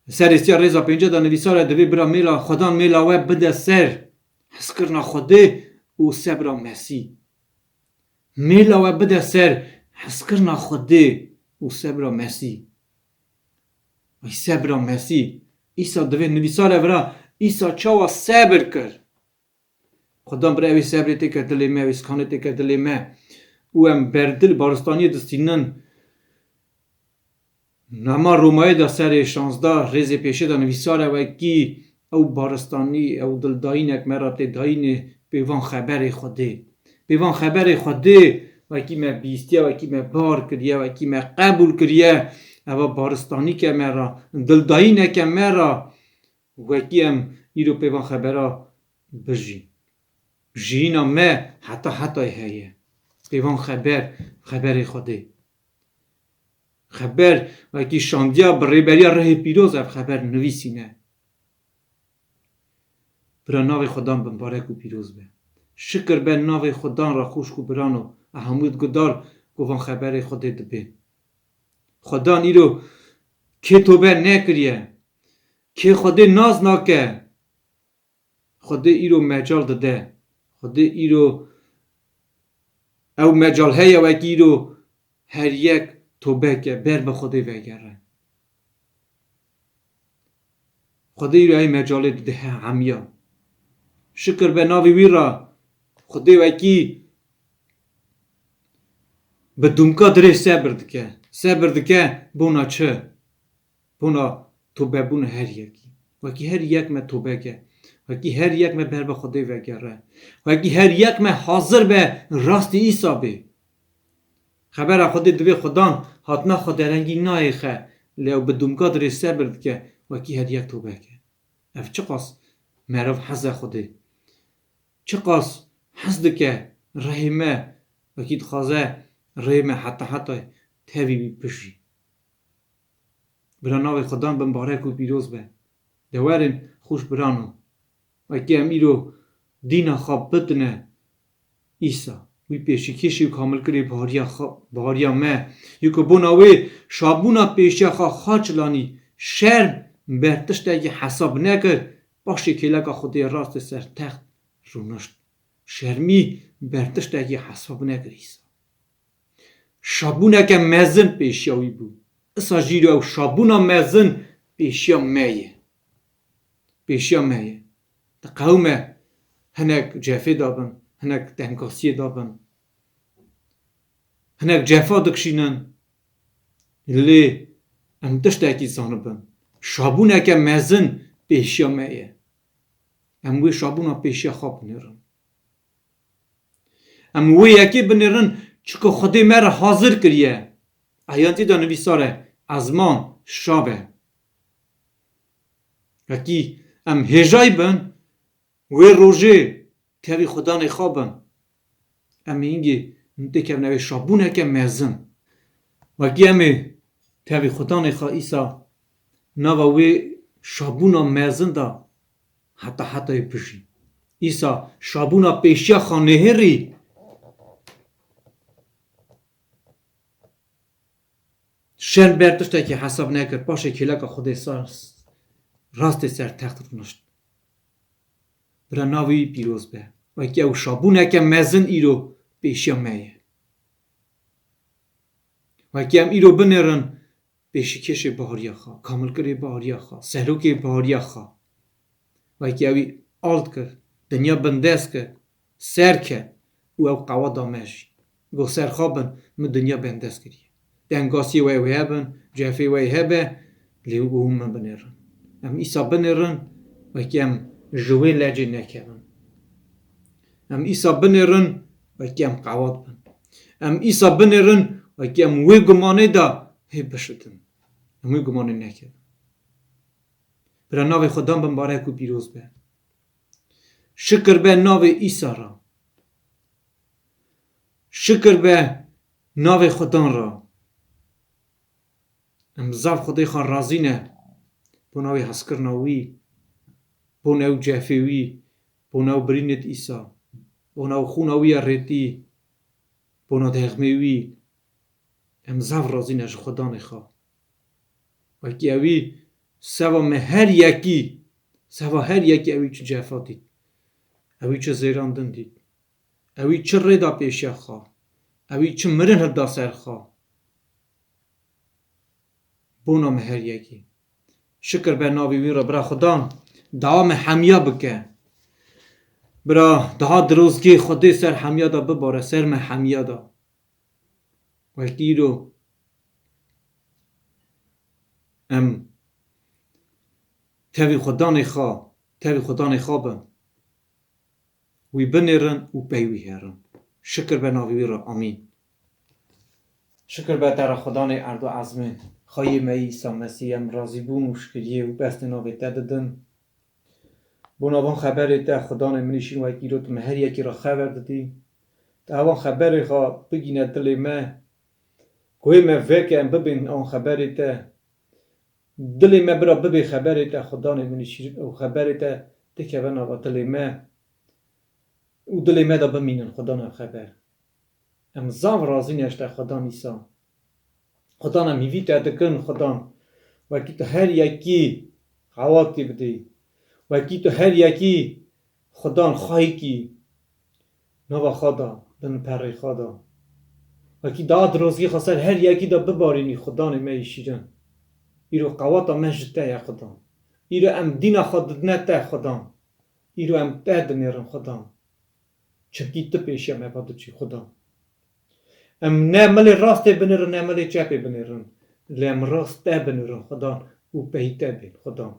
serê siya rêza pênce de nivîsare divê bira mêla Xwedan mêla we bide ser hezkirina Xwedê û sebira Mesî. Mêla we bide ser hezkirina Xwedê û sebira Mesî. Ay sebira Mesî. Îsa divê nivîsare vira Îsa çawa sebir kir? Xudan bira ew ê sebrê têke dilê me, ew ê skanê têke dilê me. Û em berdil baristaniyê distînin. Nama Romayê de serê şazdeh rêzê pêşê de nivîsare wekî ew baristanî, ew dildayînek me re tê dayînê pêvan xeberê Xwedê. Pêvan xeberê Xwedê wekî me bîstiye, wekî me bar kiriye, wekî me qebûl kiriye. Eva baristanîke me re, dildayîneke me re. Wekî em îro pêvan xebera bijîn. Jiyîna me heta hetayê heye. Pêvan xeber, xeberê Xwedê. Xeber wekî şandiya bi rêberiya rihê pîroz ev xeber nivîsîne. Bira navê Xudan bimbarek û pîroz be. Şikir be navê Xudan re xwişk û birano, e hemû guhdar ku van xeberê Xwedê dibên. Xudan îro kê tobe nekiriye, kê Xwedê nas nake, Xwedê îro mecal dide. Xwedê îro ew mecal heye wekî îro her yek tobe ke, ber bi Xwedê vegere. Xwedê îro ey mecalê dide he hemiya. Şikir be navê wî re, Xwedê wekî bi dumka dirê sebir dike. Sebir dike bona çi? Bona tobebûna her yekî. Wekî her yek me tobe ke. Wekî her yek me ber bi Xwedê vegere. Wekî her yek me hazir be rastî Îsa bê. Xebera Xwedê divê Xudan hatina xwe derengî nayêxe, lê ew bi dumka dirê sebir dike, wekî her yek tobe ke. Ev çiqas meriv hez e Xwedê. Çiqas hez dike rihê me, wekî dixwaze rihê me heta hetayê tevî wî bijî. Bira navê Xudan bimbarek û pîroz be. De werin xwişk birano. Wekî em îro dîna xwe bidine Îsa, wî pêşîkêşî û kamilkirî bahariya xwe, bahariya me. Yê ku bona wê şabûna pêşiya xwe xaç lanî, şerm ber tiştekî hesab nekir, paşê kêleka Xwedê rastê ser text rûnişt. Şermî ber tiştekî hesab nekir Îsa. Şabûneke mezin pêşiya wî bû. Isa jî ew şabûna mezin pêşiya me ye. Pêşiya me ye. Diqewime hinek cefê de bin, hinek tengasiyê de bin, hinek cefa dikişînin. Lê em tiştekî zanibin. Şabûneke mezin pêşiya me ye. Em wê şabûna pêşiya xwe binêrin. Em wê yekê binêrin, çunku Xwedê me re hazir kiriye. Ayetê de nivîsar e, ezman şav e. Wekî em hêjayî bin, wê rojê tevî Xudanê xwe bin. Em ê hingê têkevine wê şabûneke mezin. Wekî em ê tevî Xudanê xwe Îsa nava wê şabûna mezin de heta hetayê bijî. Îsa şabûna pêşiya xwe nehêrî, şerm ber tiştekî hesab nekir, paşê kêleka Xwedê sar, rastê ser text rûnişt. Bira navê wî pîroz be. Wekî ew şabûneke mezin îro pêşiya me ye. Wekî em îro binêrin, pêşîkêşê bahariya xwe, kamilkirê bahariya xwe, serokê bahariya xwe. Wekî ewî ald kir, dinya bindest kir, ser ket û ew qeweta me jî. Got, ser xwe bin, min dinya bendest kiriye. Tengasiyê we wê hebin, cefê we hebe, lê hûn min binêrin. Em Îsa binêrin, wekî em ji wê lecê nekevin. Em Îsa binêrin, wekî em qewet bin. Em Îsa binêrin, wekî em wê gumanê de hê bişitin. Em wê gumanê nekin. Bira navê Xudan bimbarek û pîroz be. Şikir be navê Îsa re. Şikir be navê Xudan re. Em zaf Xwedê xwe razî ne. Bona wî hezkirina wî, bona ew cefê wî, bona ew birînê di Îsa, bona ew xûna wî ya rêtî, bona dexmê wî. Em zaf razî ne ji Xwedanê xwe. Wekî ewî seva me her yekî, seva her yekî ewî çi cefa dît. Ewî çi zêrandin dît. Ewî çi rê da pêşiya xwe. Ewî çi mirin hilda ser xwe. Bona me her yekî. Şikir be navê wî re, bira Xudan, dawa me hemiya bike. Bira, daha dirozgê Xwedê ser hemiya de bibare, ser me hemiya de. Wekî îro em tevî Xudanê xwe, tevî Xudanê xwe bin. Wî binêrin û pey wî herin. Şikir be navê wî re. Amîn. Şikir be te re Xudanê erd û ezmên. Xweyê me Îsa Mesîh, em razîbûn û şikiriyê û pestê navê te didin. Bona van xeberê te Xudanê min î şîn, wekî îro tu me her yekî re xeber didî. Tu ewan xeberê xwe bigîne dilê me. Guhê me veke em bibên ewan xeberê te. Dilê me bira bibê xeberê te Xudanê min î şîrin û xeberê te dikeve nava dilê me û dilê me de bimînin Xudan ev xeber. Em zaf razî ne ji te Xudan Îsa. Xudan em hîvî te dikin Xudan. Wekî tu her yekî qewatî bidî. Wekî tu her yekî Xudan xweyîkî nava xwe da, bin perê xwe da. Wekî daha dirozgî xwe ser her yekî de bibarînî Xudanê me yî şîrin. Îro qewata me ji te ye Xudan. Îro em dîna xwe didine te Xudan. Îro em te dinêrin Xudan. Çimkî tu pêşiya me ve diçî Xudan. Em ne milê rastê binêrin, ne milê çepê binêrin. Lê em rast te binêrin Xudan û peyî te bên Xudan.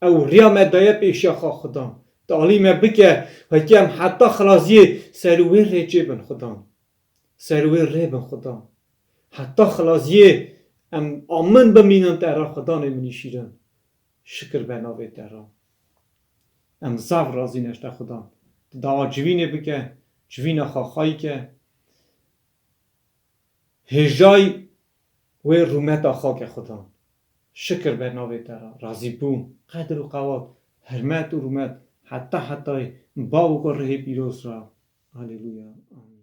Ew riya me daye pêşiya xwe Xudan. Tu alî me bike, wekî em heta xilaziyê ser wê rê çêbin Xudan. Ser wê rê bin Xudan. Heta xilaziyê em amin bimînin te re Xudanê min î şîrin. Şikir be navê te re. Em zaf razî ne ji te Xudan. Tu dawa civînê bike, civîna xwe xweyî ke. Hêjayî wê rûmeta xwe ke Xudan. Şikir be navê te re. Razîbûn, qedir û qewat, hirmet û rûmet, heta hetayê, bav û kurê pîroz re. Aleluya. Amîn.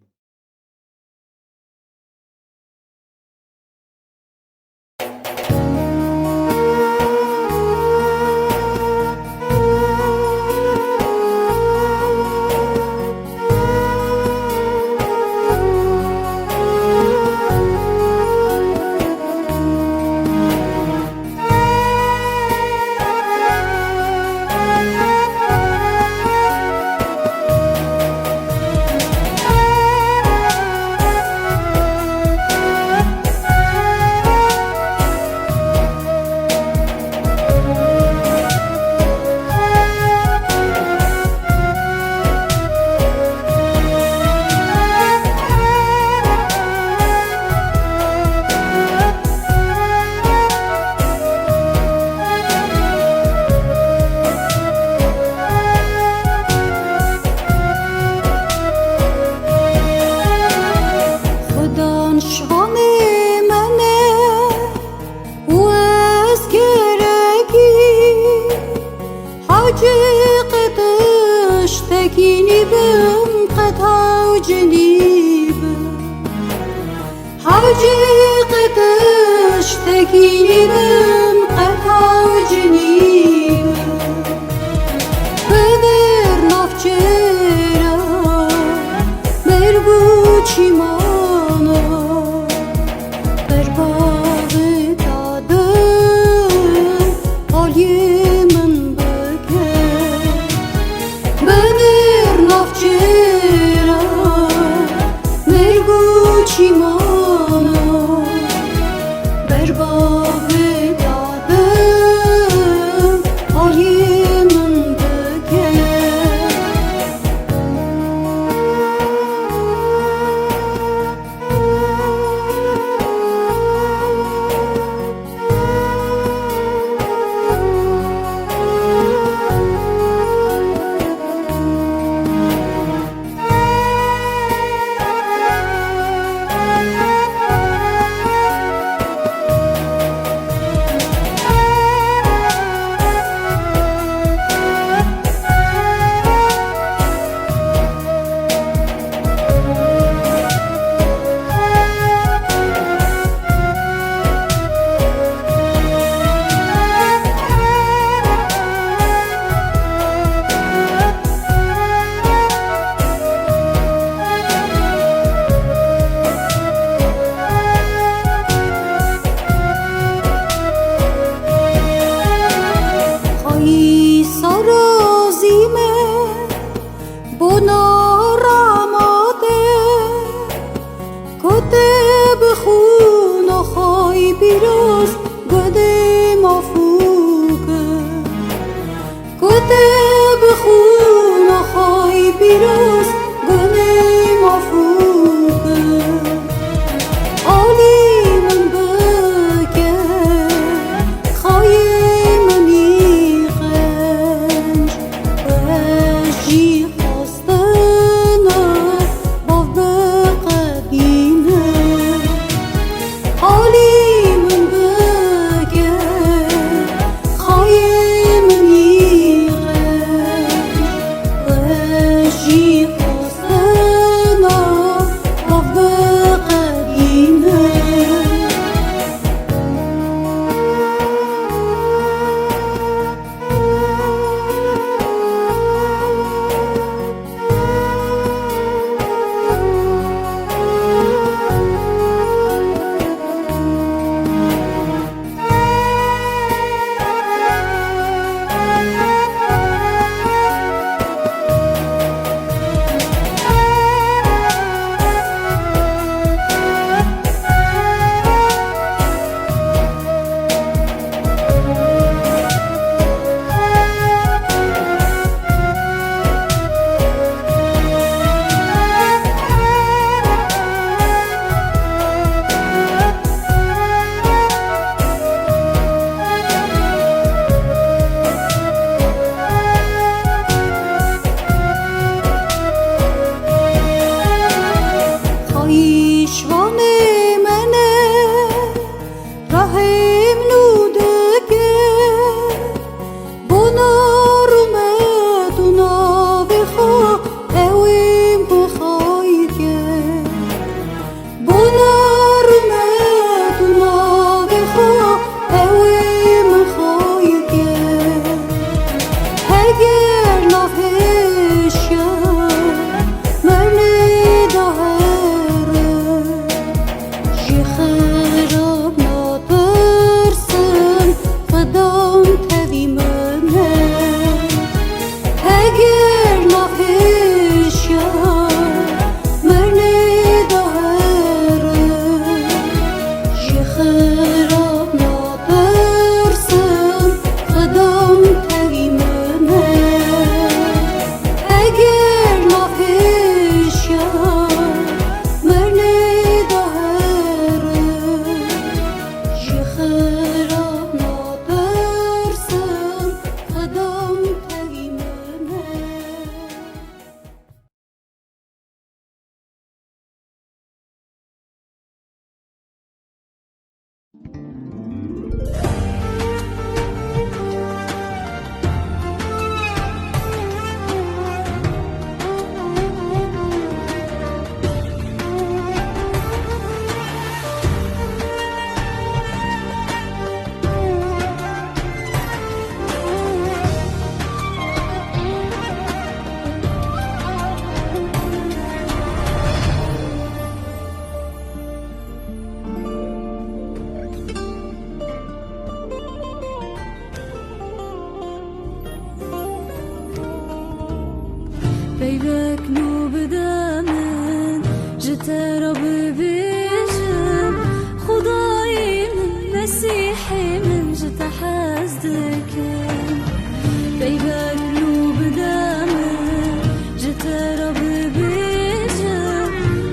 Xudan şanê me ne û ez gerekî Hacî qetiş tekînî bim qet hawcinî bim. Hacî qetiş tekînî bim qet hawcinî bim. Bidir navçêra merg û çîmana. Ber bavê te din aliyê min bike. Binêr navçêra merg û çîmana. Ber bavê te din aliyê min bike. Te re bibêjim, Xwedayê min, Mesîhê min, ji te hez dikim. Peyvek nû bide min, ji te re bibêjim,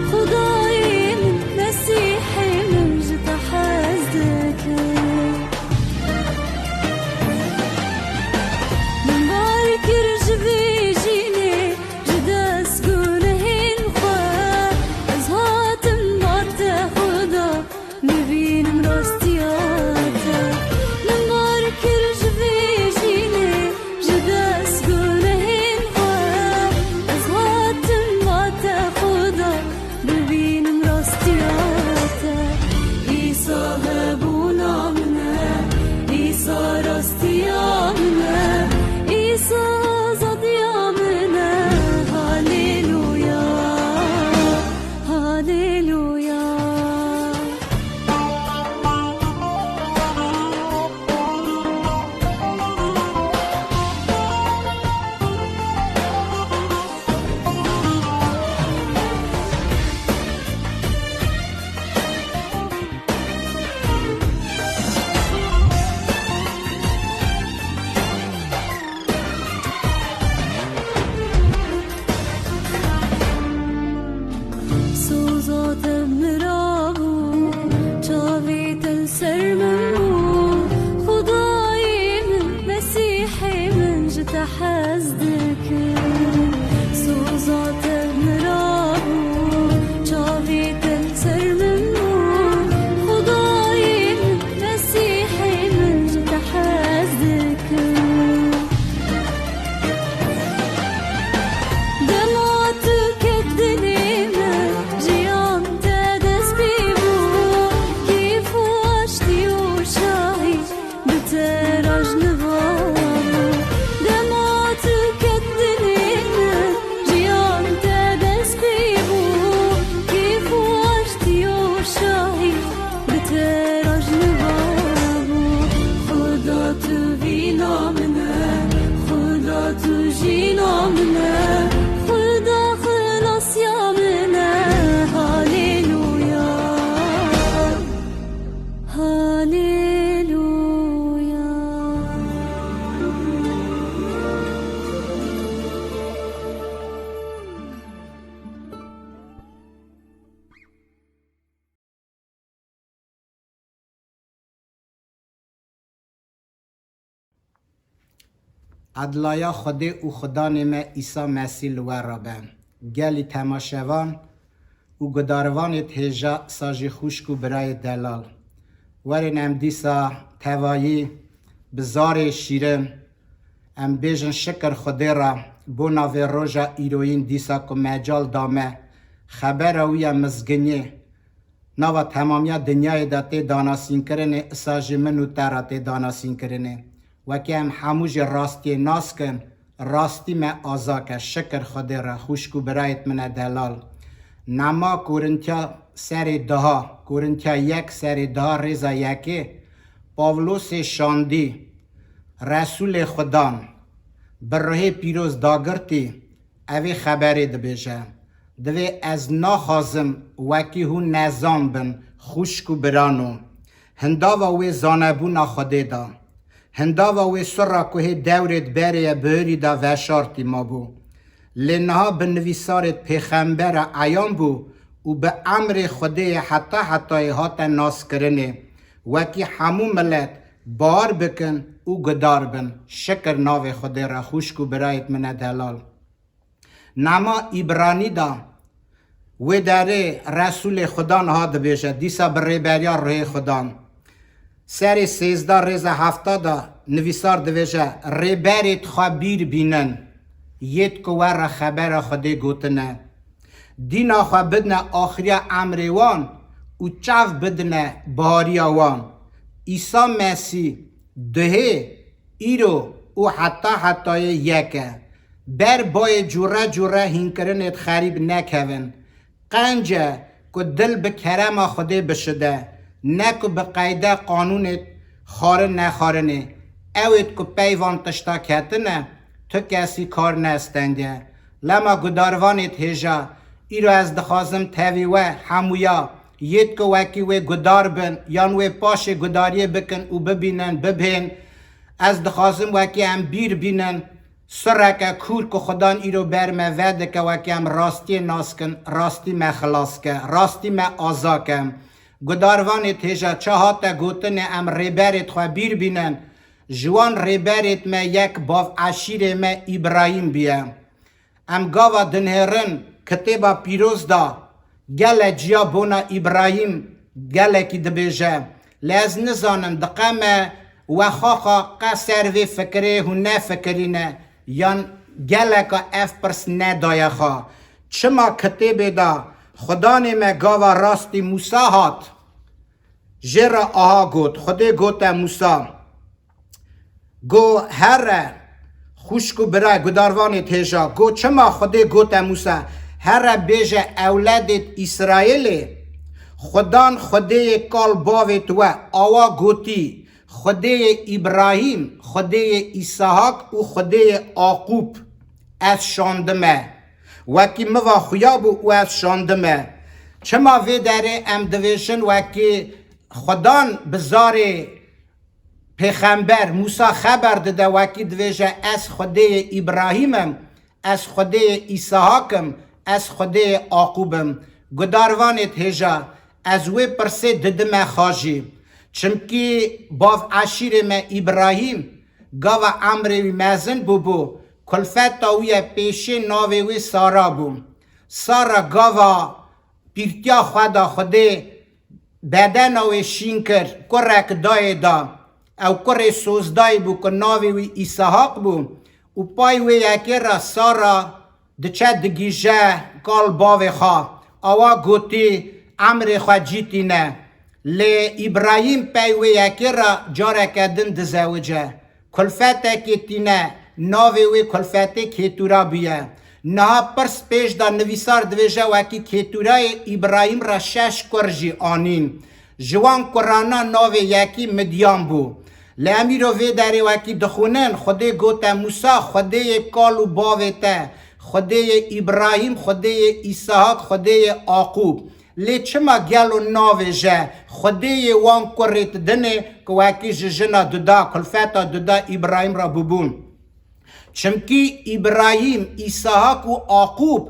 Xwedayê min, Mesîhê min, ji te hez dikim. Min bar kir ji vê jînê, ji dest gunehên xwe, ez hatim ba te Xuda, bibînim rastiya te. Min bar kir ji vê jînê, ji dest gunehên xwe, ez hatim ba te Xuda, bibînim rastiya te. Îsa hebûna min e, Îsa rastiya min e, Îsa azadiya min e. Haleluya, haleluya. Soza te mirabû, çavê te li ser min bû. Xwedayê min, Mesîhê min, ji te hez dikim. Soza te mirabû, çavê te li ser min bû. Xwedayê min, Mesîhê min, ji te hez dikim. Dema tu ket dilê min, jiyan te dest pê bû, kêf û aştî û şahî bi te rajniva bû. Dema tu ket dilê min, jiyan te dest pê bû, kêf û aştî û şahî bi te rojniva bû. Xuda tu vîna min e, Xuda tu jîna min e, Xuda xilasya min e. Haleluya, haleluya. Edlaya Xwedê û Xudanê me Îsa Mesîh li we re be. Gelî temaşevan û gudarvanê hêja, sa jî xwişk û birayê delal. Werin em dîsa tevayî bi zarê şîrin em bêjin şikir Xwedê re, bona vê roja îroyîn dîsa ku mecal da me, xebera wî ya mizginiyê nava temamiya dinyayê de tê danasînkirinê, isa jî min û te re tê danasînkirinê. Wekî em hemû jî rastiyê nas kin, rastî me aza ke. Şikir Xwedê re, xwişk û birayêt min e delal. Nema Korintiya serê daha, Korintiya yek serê daha rêza yekê, Pawlosê şandî, Resûlê Xudan, bi ruhê pîroz dagirtî, evê xeberê dibêje. Divê ez naxwazim wekî hûn nezan bin, xwişk û birano. Hindava wê zanebûna Xwedê da. Hindava wê sirra ku hê dewrêd berê ye bihurî da veşartî mabû. Lê niha bi nivîsarêd pêxembera eyan bû û bi emrê Xwedê ye heta hetayê hate naskirinê. Wekî hemû milet bar bikin û gudar bin. Şikir navê Xwedê re, xwişk û birayêt min e delal. Nama Îbranî da wê derê Resûlê Xudan ha dibêje, dîsa bi rêberiya ruhê Xudan. Serê sêzdeh rêza hefta da nivîsar dibêje, rêberêt xwe bîr bînin, yêt ku we re xebera Xwedê gotine. Dîna xwe bidine axiriya emrê wan û çav bidine bariya wan. Îsa Mesîh duhê, îro û heta hetayê yek e. Ber bayê cûre cûre hînkirinêd xerîb nekevin. Qenc e ku dil bi kerema Xwedê bişide, ne ku bi qeyde qanûnê xwarin nexwarinê. Ewêd ku pey van tişta ketine, tu kesî kar nestenge. Lema gudarvanêd hêja, Îro ez dixwazim tevî we hemûya yêd ku wekî wê gudar bin yan wê paşê gudariyê bikin û bibînin, bibhên, ez dixwazim wekî em bîr bînin, sureke kûr ku Xudan îro ber me vedike, wekî em rastiyê nas kin, rastî me xilas ke, rastî me aza ke. Gudarvanê têja çi hate gotinê, em rêberêd xwe bîr bînin. Ji wan rêberêd me yek bav eşîrê me Îbrahîm biye. Em gava dinhêrin kitêba pîroz da gele ciya bona Îbrahîm gelekî dibêje. Lê ez nizanim, diqeme we xaxa qe ser vê fikirê hûn nefikirîne yan geleka ev pirs nedaye xwe. Çima kitêbê da Xudanê me gava rastî Mûsa hat, jê re aha got, Xwedê gote Mûsa, go here, xwişk û bira, gudarvanê têja, go çima Xwedê gote Mûsa, here bêje ewledêd Îsraêlê, Xudan Xwedêyê kal bavêd we, awa gotî, Xwedêyê Îbrahîm, Xwedêyê Îsahak û Xwedêyê Aqûb ez şandime. Wekî miva xuya bû û ez şandime. Çima vê derê em divêjin wekî Xudan bi zarê pêxember Mûsa xeber dide, wekî divêje, Ez Xwedêyê Îbrahîm im, ez Xwedêyê Îsahak im, ez Xwedêyê Aqûb im. Gudarvanê têja, ez wê pirsê didime xajî. Çimkî bav eşîrê me Îbrahîm, gava emrê wî mezin bûbû, kulfeta wî ye pêşê navê wî Sara bû. Sara gava pîrtiya xwe da Xwedê bedena wê şîn kir, kurek dayê da. Ew kurê sozdayî bû ku navê wî Îsahak bû û pay wê yekê re Sara diçe digihîje kal bavê xwe. Awa gotî, emrê xwe cî tîne. Lê Îbrahîm pey wê yekê re careke din dizewice. Kulfetekê tîne, navê wê kulfetê Kêtûra bûye. Niha pirs pêş de nivîsar divêje, wekî Kêtûrayê Îbrahîm re şeş kur jî anîn. Ji wan kurana navê yekî Midyan bû. Lê em îro vê derê wekî dixwînin, Xwedê gote Mûsa, Xwedêyê kal û bavê te, Xwedêyê Îbrahîm, Xwedêyê Îsahak, Xwedêyê Aqûb. Lê çima gelo navêje Xwedêyê wan kurêd dinê ku wekî ji jina duda, kulfeta duda Îbrahîm re bûbûn? Çimkî Îbrahîm, Îsahak û Aqûb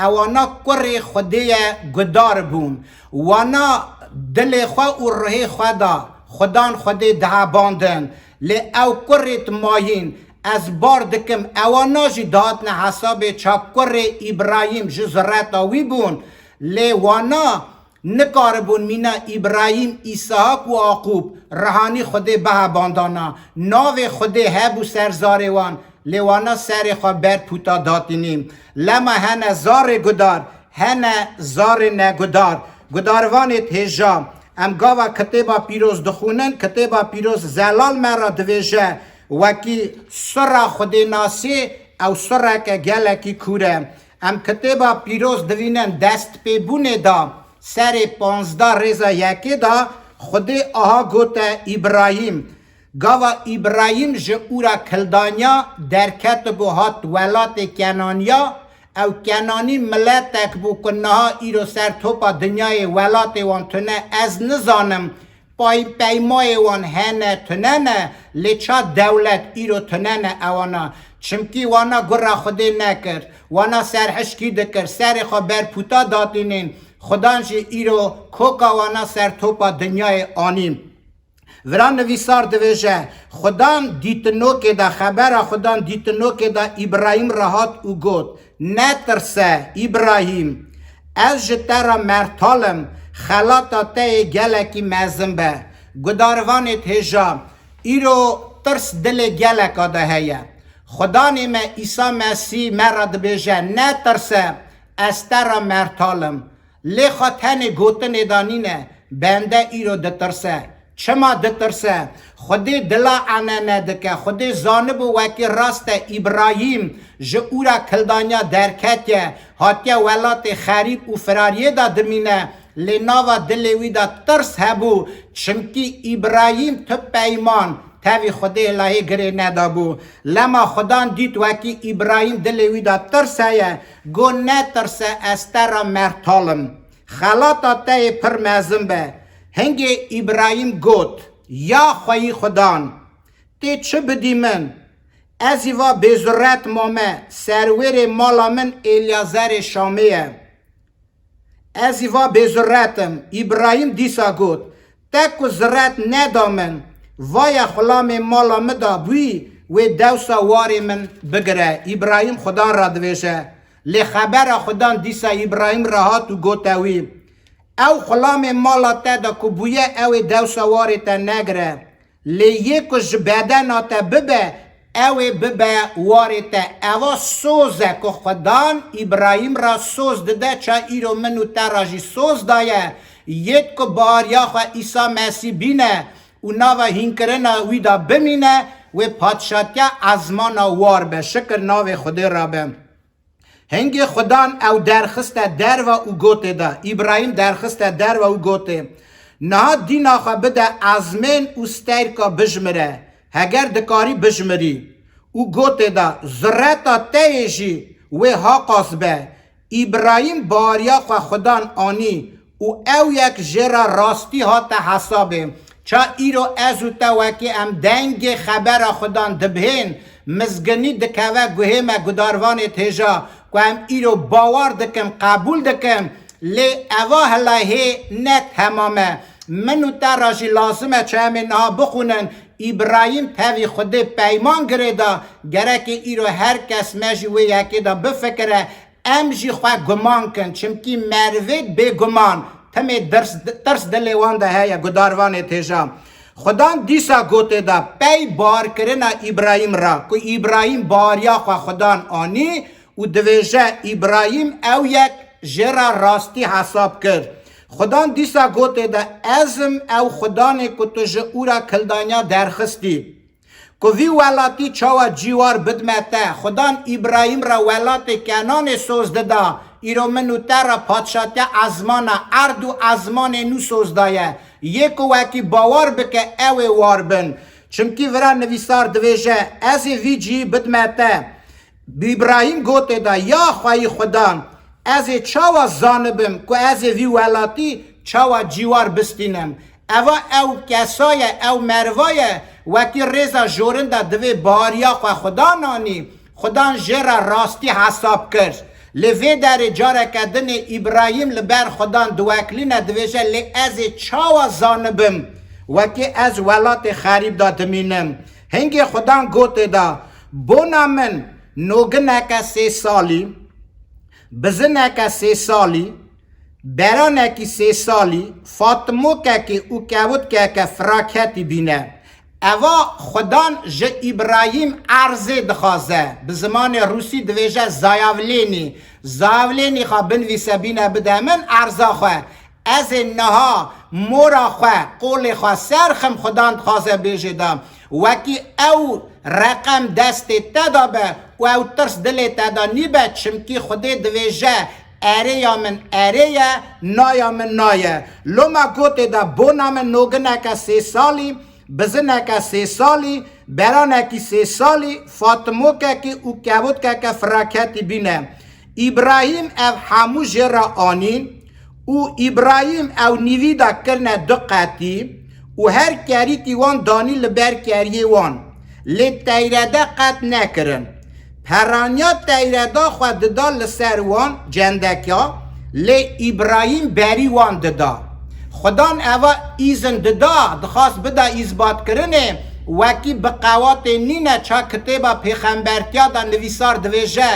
ewana kurê Xwedê ye gudar bûn. Wana dilê xwe û ruhê xwe da Xudan Xwedê dihebandin. Lê ew kurêd mayîn, ez bar dikim, ewana jî dihatine hesabê ça kurê Îbrahîm ji zureta wî bûn. Lê wana nikaribûn mîna Îbrahîm, Îsahak û Aqûb, rihanî Xwedê bihebandana. Navê Xwedê hebû ser zarê wan, lê wana serê xwe ber pûta datînî. Lema hene zarê gudar, hene zarê negudar. Gudarvanê hêja, em gava kitêba pîroz dixwînin, kitêba pîroz zelal me re divêje, wekî sura Xwedênasê ew sureke gelekî kûr e. Em kitêba pîroz divînin destpêbûnê de, serê panzdeh rêza yekê de Xwedê aha gote Îbrahîm. Gava Îbrahîm ji Ûra Kildaniya derketibû hat welatê Kenaniya, ew Kenanî miletek bû ku niha îro ser topa dinyayê welatê wan tune, ez nizanim, pay-, peymayê wan hene tune ne, lê ça dewlet îro tune ne ewana. Çimkî wana gura Xwedê nekir, wana serhişkî dikir, serê xwe ber pûta datînên, Xudan jî îro koka wana ser topa dinyayê anî. Vira nivîsar divêje, Xudan dîtinokê de, xebera Xudan dîtinokê de Îbrahîm re hat û got, Netirse, Îbrahîm, ez ji te re mertal im, xelata te yê gelekî mezin be. Gudarvanê hêja, îro tirs dilê geleka de heye. Xudanê me Îsa Mesîh me re dibêje, Netirse, ez te re mertal im. Lê xwe tenê gotinê de nîne, bende îro ditirse. Çima ditirse? Xwedê dila enene dike. Xwedê zanibû wekî rast e Îbrahîm ji Ûra Kildaniya derketiye, hatiye welatê xerîb û firariyê de dimîne, lê nava dilê wî de tirs hebû, çimkî Îbrahîm tu peyman, Tevî Xwedê hêla hê girê nedabû. Lema Xudan dît wekî Îbrahîm dilê wî de tirs heye, got, "Netirse, ez te re mertal im. Xelata te yê pir mezin be." Hingê Îbrahîm got, "Ya xweyî Xudan, tê çi bidî min? Ez î va bêzuret mame, serwêrê mala min Elyazerê Şamê ye." Ez î va bêzuret im. Îbrahîm dîsa got, "Te ku ziret neda min, vaye xulamê mala min da bûyî, wê dewsa warê min bigire." Îbrahîm Xudan ra divêje. Lê xebera Xudan dîsa Îbrahîm ra hat û gote wî, "Ew xulamê mala te de ku bûye, ew ê dewsa warê te negire. Lê yê ku ji bedena te bibe, ew ê bibe warê te." Eva soz e ku Xudan Îbrahîm ra soz dide, ça îro min û te ra jî soz daye. Yêd ku bariya xwe Îsa Mesîh bîne û nava hînkirina wî de bimîne, wê padşatiya ezmana war be. Şikir navê Xwedê ra be. Hingê Xudan ew derxiste derve û gotê de, Îbrahîm derxiste derve û gotê, "Niha dîna xwe bide ezmên û steyrka bijmire, heger dikarî bijmirî." Û gotê de, "Zireta te yê jî wê haqas be." Îbrahîm bariya xwe Xudan anî û ew yek jê re rastî hate hesabê. Ça îro ez û te wekî em dengê xebera Xudan dibihên, mizginî dikeve guhê me gudarvanê têja, ku em îro bawer dikin, qebûl dikin, lê eva hela hê ne temam e. Min û te re jî lazim e, ça em ê niha bixwînin, Îbrahîm tevî Xwedê peyman girê da, gerekê îro her kes me jî wê yekê de bifikire, em jî xwe guman kin, çimkî merivêd bêguman, timê dirs, tirs dilê wan de heye, gudarvanê têja. Xudan dîsa gotê de, pey barkirina Îbrahîm ra, ku Îbrahîm bariya xwe Xudan anî û divêje, Îbrahîm ew yek jê re rastî hesab kir. Xudan dîsa gotê de, "Ez im ew Xudanê ku tu ji Ûra Kildaniya derxistî, ku vî welatî çawa cîwar bidme te." Xudan Îbrahîm re welatê Kenanê soz dida, îro min û te re padşatiya ezmana, erd û ezmanê nû soz daye. Yê ku wekî bawer bike, ew ê war bin. Çimkî vira nivîsar divêje, "Ez ê vî cihî bidme te." Îbrahîm gotê de, "Ya xweyî Xudan, ez ê çawa zanibim ku ez ê vî welatî çawa cîwar bistînim?" Eva ew kesa ye, ew meriva ye, wekî rêza jorin de divê bariya xwe Xudan anî, Xudan jê re rastî hesab kir. Lê vê derê careke dinê Îbrahîm li ber Xudan diweklîne, divêje, "Lê ez ê çawa zanibim, wekî ez welatê xerîb de dimînim?" Hingê Xudan gotê de, "Bona min nogineke sê salî, bizineke sê salî, beranekî sê salî, fatimokekê û kewitkeke firaketî bîne." Eva Xudan ji Îbrahîm erzê dixwaze. Bi zimanê rûsî divêje zayavlênî. Zayavlênî xwe binivîse bîne bide min erza xwe. Ez ê niha mora xwe, qolê xwe serxim, Xudan dixwaze bêjê de. Wekî ew reqem destê te de be û ew tirs dilê te de nîbe, çimkî Xwedê divêje, "Erê ya min erê ye, na ya min na ye." Loma gotê de, bona min nogineke sê salî, bizineke sê salî, beranekî sê salî, fatimokekî û kewitkeke firaketî bîne. Îbrahîm ev hemû jê re anîn û Îbrahîm ew nîvî de kirine du qetî û her kerîkî wan danî li ber keriyê wan. Lê teyrede qet nekirin. Peraniya teyreda xwe dida li ser wan cendeka, lê Îbrahîm berî wan dida. Xudan eva îzin dida, dixwast bida îzbatkirinê, wekî bi qewatê nîne, ça kitêba pêxembertiya de nivîsar divêje,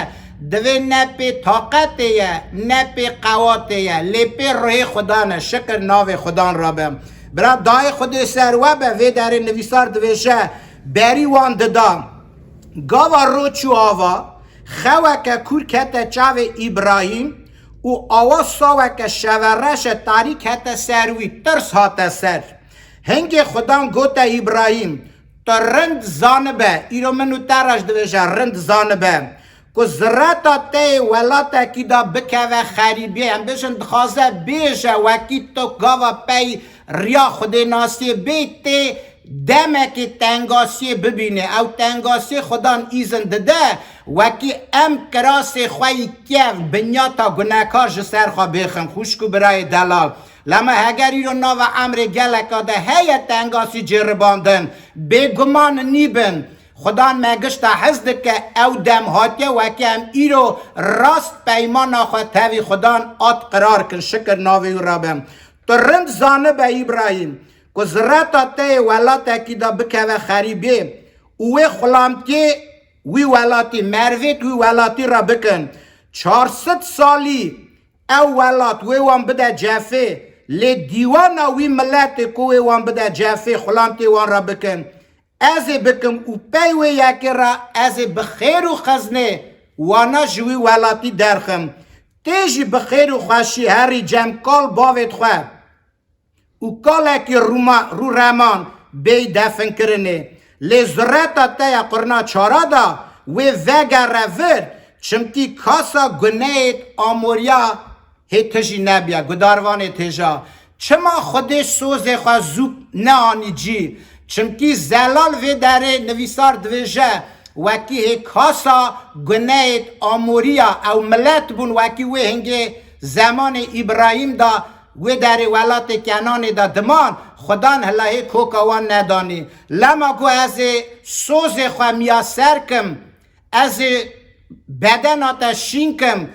"Divê ne pê taqetê ye, ne pê qewatê ye, lê pê ruhê Xudan e." Şikir navê Xudan re be. Bira, dayê Xwedê ser we be, vê derê nivîsar divêje, berî wan dida. Gava roj çû ava, xeweke kûr kete çavê Îbrahîm û awa saweke şevereşe tarî kete ser wî, tirs hate ser. Hingê Xudan gote Îbrahîm, "Tu rind zanibe, îro min û te re jî divêje, rind zanibe, ku zireta te yê welatekî de bikeve xerîbiyê." Em bêjin, dixwaze bêje, wekî tu gava pey riya Xwedênasiyê bê, tê demekê tengasiyê bibîne. Ew tengasiyê Xudan îzin dide, wekî em kirasê xwe yî kevn, binyata gunekar ji ser xwe bêxin, xwişk û birayê delal. Lema heger îro nava emrê geleka de heye tengasî cêribandin, bêguman nîbin. Xudan me gişta hez dike, ew dem hatiye wekî em îro rast peymana xwe tevî Xudan at qirar kin. Şikir navê wî re be. Tu rind zanibe Îbrahîm, ku zireta te yê welatekî de bikeve xerîbê û wê xulamtiyê wî welatî, mervêt wî welatî re bikin. Çar sed salî ew welat wê wan bide cefê, lê dîwana wî miletê ku wê wan bide cefê, xulamtê wan re bikin. Ez ê bikim û pey wê yekê re ez ê bi xêr û xezinê wana ji wî welatî derxim. Tê jî bi xêr û xweşî herî cem kal bavêt xwe û kalekî rûma-, rûreman bêyî definkirinê. Lê zureta te ya qurna çara da wê vegere vir, çimkî kasa guneyêt Amoriya hê tijî nebiya, gudarvanê têja. Çima Xwedê sozê xwe zû neanî cî? Çimkî zelal vê derê nivîsar divêje, wekî hê kasa guneyêt Amoriya, ew milet bûn, wekî wê hingê zemanê Îbrahîm da wê derê welatê Kenanê de diman, Xudan hilahê koka wan nedanî. Lema ku ez ê sozê xwe miyaser kim, ez ê bedena te şîn kim,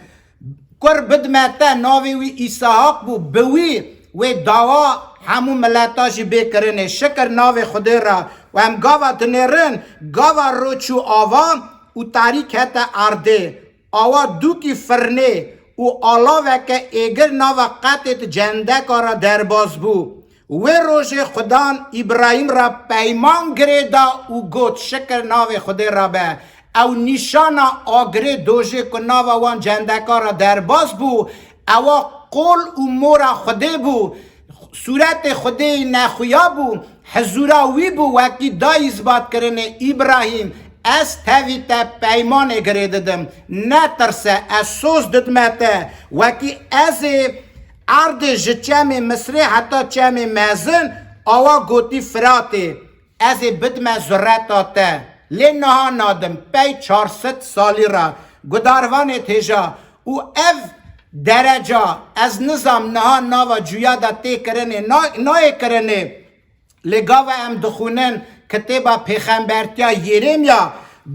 kur bidme te, navê wî Îsahak bû, bi wî wê dawa hemû mileta jî bê kirinê. Şikir navê Xwedê re. Û em gava dinêrin, gava roj çû ava û tarî kete erdê. Awa dûkî firnê û alaveke êgir nava qetê di cendeka re derbas bû. Wê rojê Xudan Îbrahîm re peyman girê da û got, Şikir navê Xwedê re be. Ew nîşana agirê dojê ku nava wan cendeka re derbas bû, ewa qol û mora Xwedê bû. Sûretê Xwedê yî nexuya bû, hizûra wî bû, wekî da îzbatkirinê, Îbrahîm, ez tevî te peymanê girê didim. Netirse, ez soz didime te, wekî ez ê erdê ji çemê Misrê heta çemê mezin, awa gotî Firatê, ez ê bidime zureta te. Lê niha nadim, pey çar sed salî re, gudarvanê têja û ev dereca, ez nizam niha nava cuya de tê kirinê, na-, nayê kirinê. Lê gava em dixwînin kitêba pêxembertiya Yerêmya,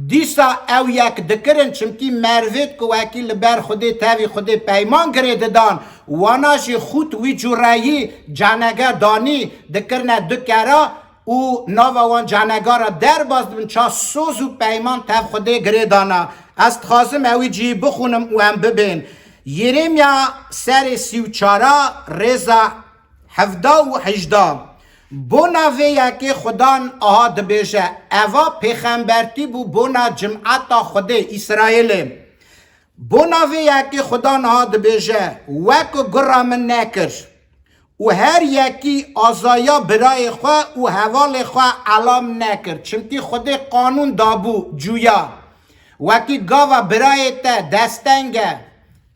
dîsa ew yek dikirin, çimkî mervêt ku wekî li ber Xwedê tevî Xwedê peyman girê didan, wana jî xût wî cûreyî canege danî, dikirine du kera, û nava wan canega re derbas dibin, ça soz û peyman tev Xwedê girê dana. Ez dixwazim ewî cihî bixwînim û em bibên. Yerêmya serê sî û çara rêza hevda û hejda. Bona vê yekê Xudan aha dibêje, eva pêxembertî bû bona cimeta Xwedê Îsraêlê. Bona vê yekê Xudan aha dibêje, we ku gura min nekir û her yekî azaya birayê xwe û hevalê xwe elam nekir. Çimkî Xwedê qanûn dabû cuya. Wekî gava birayê te desteng e,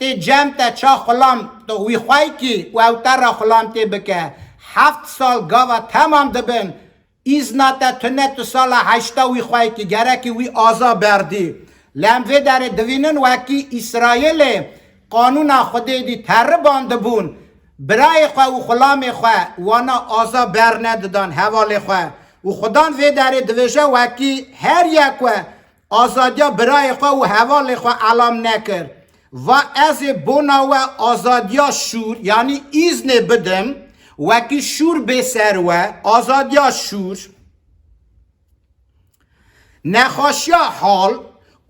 tê cem te ça xulam tu wî xwey kî û ew te re xulam tê bike. Heft sal gava temam dibin, îzna te tune tu sala heşta wî xwey kî, gerekî wî aza berdî. Lê em vê derê divînin wekî Îsraîlê qanûna Xwedê dî teribandibûn, birayê xwe û xulamê xwe wana aza bernedidan hevalê xwe. Û Xudan vê derê divêje wekî her yek we azadiya birayê xwe û hevalê xwe elam nekir. Va ez ê bona we azadiya şûr, yanî îznê bidim, wekî şûr bê ser we, azadiya şûr, nexweşiya hal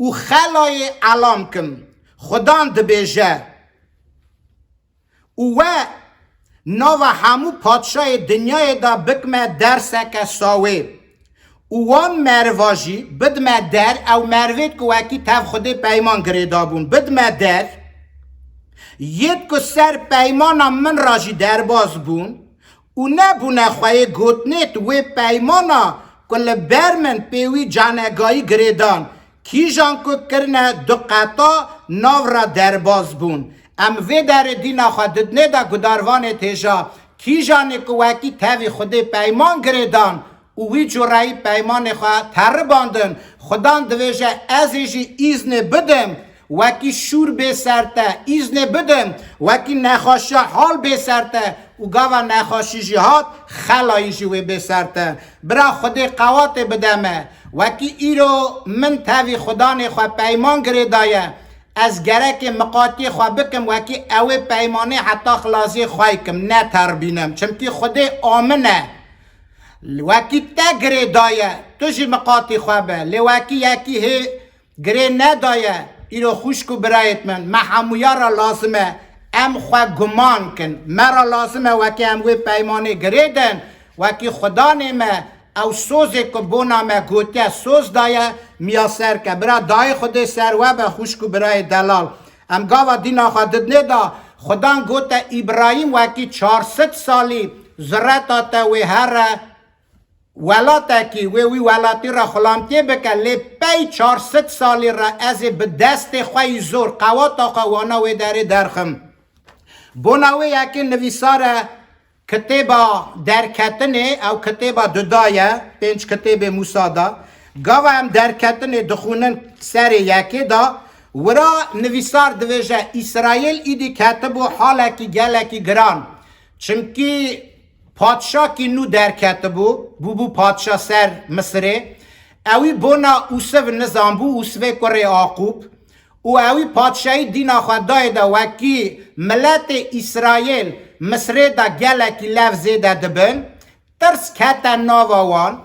û xelayê elam kim. Xudan dibêje, û we nava hemû padşahê dinyayê de bikime derseke sawê. Û wan merva jî bidime der, ew mervêt ku wekî tev Xwedê peyman girêdabûn, bidime der, yêt ku ser peymana min re jî derbas bûn û nebûne xweyê gotinêt wê peymana ku li ber min pê wî canegayî girêdan, kîjan ku kirine du qeta nav re derbas bûn. Em vê derê dîna xwe didinê de gudarvanê têja, kîjanê ku wekî tevî Xwedê peyman girêdan, û wî cureyî peymanê xwe teribandin. Xudan divêje, ez ê jî îznê bidim, wekî şûr bê ser te, îznê bidim, wekî nexweşiya hal bê ser te û gava nexweşî jî hat, xelayî jî wê bê ser te. Bira Xwedê qewatê bide me. Wekî îro min tevî Xudanê xwe peyman girê daye. Ez gerekê miqatiyê xwe bikim, wekî ew ê peymanê heta xilaziyê xwe yê kim, neterbînim. Çimkî Xwedê amin e. Wekî te girê daye, tu jî miqatî xwe be. Lê wekî yekî hê girê nedaye, îro xwişk û birayêt min, me hemûya re lazim e em xwe guman kin. Me re lazim e wekî em wê peymanê girê din, wekî Xudanê me, ew sozê ku bona me gotiye, soz daye, miyaser ke. Bira dayê Xwedê ser we be, xwişk û birayê delal. Em gava dîna xwe didinê da, Xudan gote Îbrahîm wekî çar sed salî zireta te wê here welatekî, wê wî welatî re xulamtiyê bike, lê pey çar sed salî re ez ê bi destê xwe yî zor qewata xwe wana wê derê derxim. Bona wê yekê nivîsar e, kitêba Derketinê, ew kitêba duda ye, pênc kitêbê Mûsa da. Gava em Derketinê dixwînin serê yekê da, wira nivîsar divêje, Îsraîl îdî ketibû halekî gelekî giran. Çimkî padşakî nû derketibû, bûbû padşa ser Misirê. Ewî bona Ûsiv nizanbû, Ûsivê kurê Aqûb. Û ewî padşahî dîna xwe dayê de wekî miletê Îsraîl Misirê de gelekî lev zêde dibin. Tirs kete nava wan.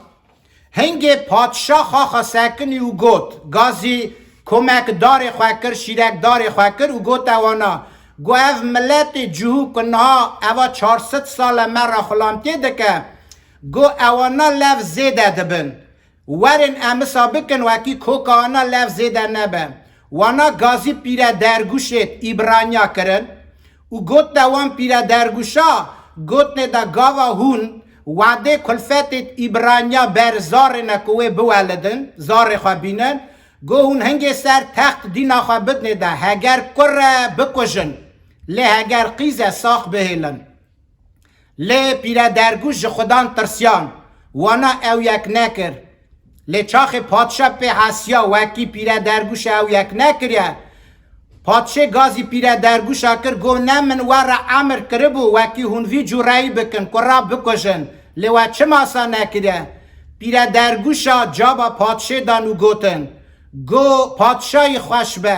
Hingê padşa xaxa sekinî û got, gazî komekdarê xwe kir, şîrekdarê xwe kir û gote wana, got, ev miletê cihû ku niha eva çar sed sal e me re xulamtiyê dike, got, ewana lev zêde dibin. Werin em wisa bikin wekî koka wana lev zêde nebe. Wana gazî pîre dergûşêt Îbraniya kirin û got de wan pîre dergûşa, gotnê de gava hûn wadê kulfetêt Îbraniya ber zarê ne ku wê biwelidin, zarê xwe bînin, got hûn hingê ser text dîna xwe bidinê de, heger kur e bikujin, lê heger qîz e sax bihêlin. Lê pîre dergûş ji Xudan tirsiyan, wana ew yek nekir. Lê çaxê padşa pê hesiya wekî pîre dergûşa ew yek nekiriye. Padşê gazî pîre dergûşa kir, got, ne min we re emir kiribû wekî hûn vî cûreyî bikin, kura bikujin. Lê we çima sa nekiriye? Pîre dergûşa caba padşê dan û gotin, got, padşayî xweş be.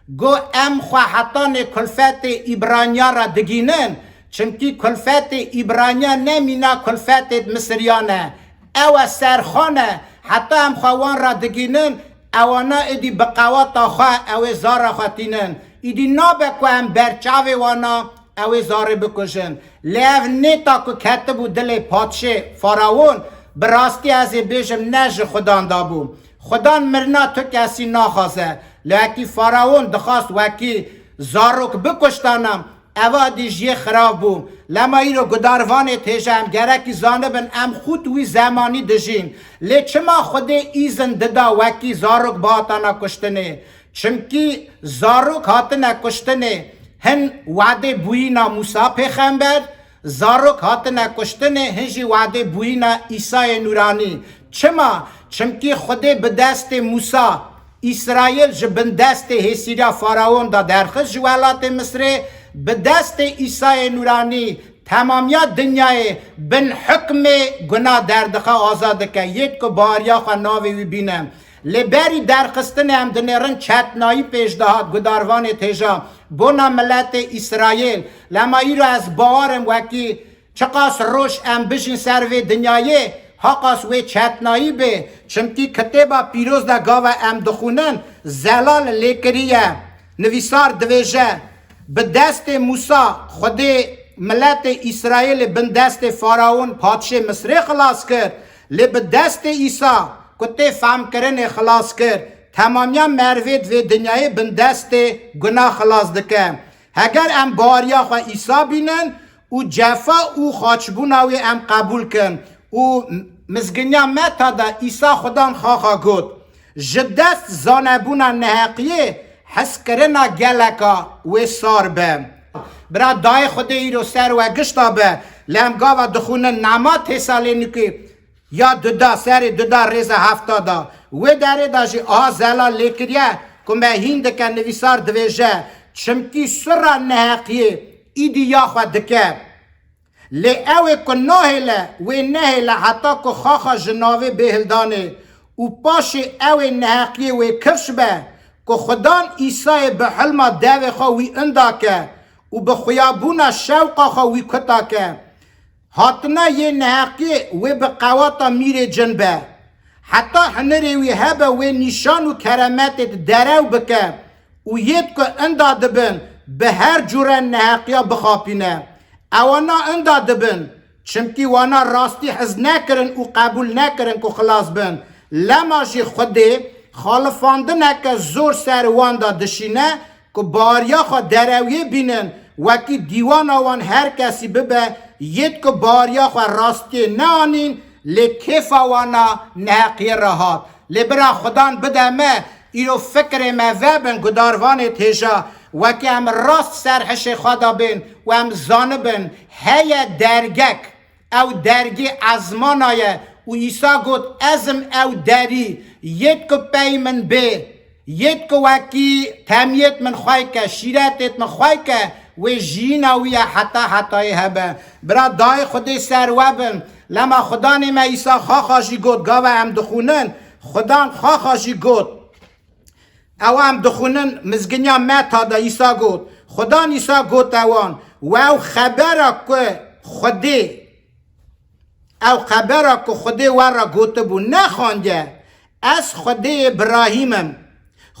Got, em xwe hetanê kulfetê Îbraniya re digînin, çimkî kulfetê Îbraniya ne mîna kulfetê Misiriyan e. Ew e serxan e, heta em xwe wan re digînin, ewana êdî bi qewata xwe ew ê zara xwe tînin. Îdî nabe ku em ber çavê wana ew ê zarê bikujin. Lê ev nêta ku ketibû dilê padşê Farawon, bi rastî ez ê bêjim ne ji Xudan de bû. Xudan mirina tu kesî naxwaze. Lê wekî Farawon dixwast wekî zarok bikuştana, eva dî jiyê xirav bû. Lema îro gudarvanê têje em gerekî zanibin em xût wî zemanî dijîn. Lê çima Xwedê îzin dida wekî zarok bihatana kuştinê? Çimkî zarok hatine kuştinê hin wadê bûyîna Mûsa pêxember, zarok hatine kuştinê hin jî wadê bûyîna Îsayê Nûranî. Çima? Çimkî Xwedê bi destê Mûsa Îsraîl ji bin destê hêsîriya Farawon de derxist ji welatê Misrê, bi destê Îsayê Nûranî temamiya dinyayê bin hukmê guna derdixe, azad dike. Yêt ku bariya xwe navê wî bîne. Lê berî derxistinê em dinêrin çetnayî pêş dihat gudarvanê têja bona miletê Îsraîl. Lema îro ez bawer im wekî çiqas roj em bijîn ser vê dinyayê, haqas wê çetnayî bê. Çimkî kitêba pîroz de gava em dixwînin, zelal lê kiriye. Nivîsar divêje, bi destê Mûsa Xwedê miletê Îsraîlê bin destê Farawon padşê Misrê xilas kir. Lê bi destê Îsa ku tê femkirinê xilas kir, temamiya mervêd vê dinyayê bin destê guna xilas dike. Heger em baweriya xwe Îsa bînin û cefa û xaçbûna wê em qebûl kin û mizginiya Meta de Îsa Xudan xaxa got, ji dest zanebûna neheqiyê hezkirina geleka wê sar be. Bira dayê Xwedê îro ser we gişta be, lê em gava dixwînin Nama Têsalênikî Ya duda, serê duda rêza hefta da. Wê derê da jî aha zelal lê kiriye ku me hîn dike, nivîsar divêje, çimkî sirra neheqiyê îdî ya xwe dike. Lê ew ê ku nahêle, wê nehêle heta ku xaxa ji navê bê hildanê û paşê ew ê neheqiyê wê kifş be, ku Xudan Îsayê bi hilma devê xwe wî inda ke û bi xuyabûna şewqa xwe wî kuta ke. Hatina yê neheqiyê wê bi qewata mîrê cin be. Heta hinirê wî hebe wê nîşan û keremetê di derew bike û yêd ku inda dibin bi her cûre neheqiya bixapîne. Ewana inda dibin, çimkî wana rastî hez nekirin û qebûl nekirin ku xilas bin. Lema jî Xwedê xalifandineke zor ser wan da dişîne ku bariya xwe derewiyê bînin, wekî dîwana wan her kesî bibe, yêd ku bariya xwe rastiyê neanîn, lê kêfa wana neheqiyê re hat. Lê bira Xudan bide me, îro fikrê me vebin gudarvanê têja, wekî em rast ser hişê xwe de bên û em zanibin heye dergek, ew dergê ezmana ye û Îsa got, Ez im ew derî, yêd ku pey min bê, yêd ku wekî temiyêt min xwey ke, şîretêt min xwey ke, wê jiyîna wî ye heta hetayê hebe. Bira dayê Xwedê ser we bin. Lema Xudanê me Îsa xaxa jî got, gava em dixwînin, Xudan xaxa jî got. Ew em dixwînin, mizginiya Meta de Îsa got. Xudan Îsa got ewan, we ew xebera ku Xwedê Ew xebera ku Xwedê we re gotibû, nexandiye, Ez Xwedêyê Birahîm im,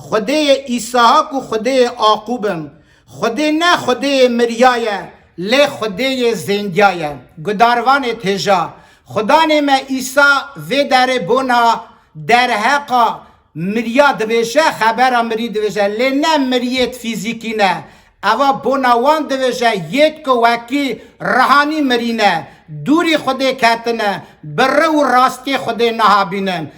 Xwedêyê Îsahak û Xwedêyê Aqûb im. Xwedê ne Xwedêyê miriya ye, lê Xwedêyê zêndiya ye. Gudarvanê têja. Xudanê me Îsa vê derê bona derheqa miriya divêje, xebera mirî divêje, lê ne miriyêt fîzîkî ne. Eva bona wan divêje, yêd ku wekî rihanî mirî ne, dûrî Xwedê ketine, bi rê û rastiyê Xwedê nahabînin.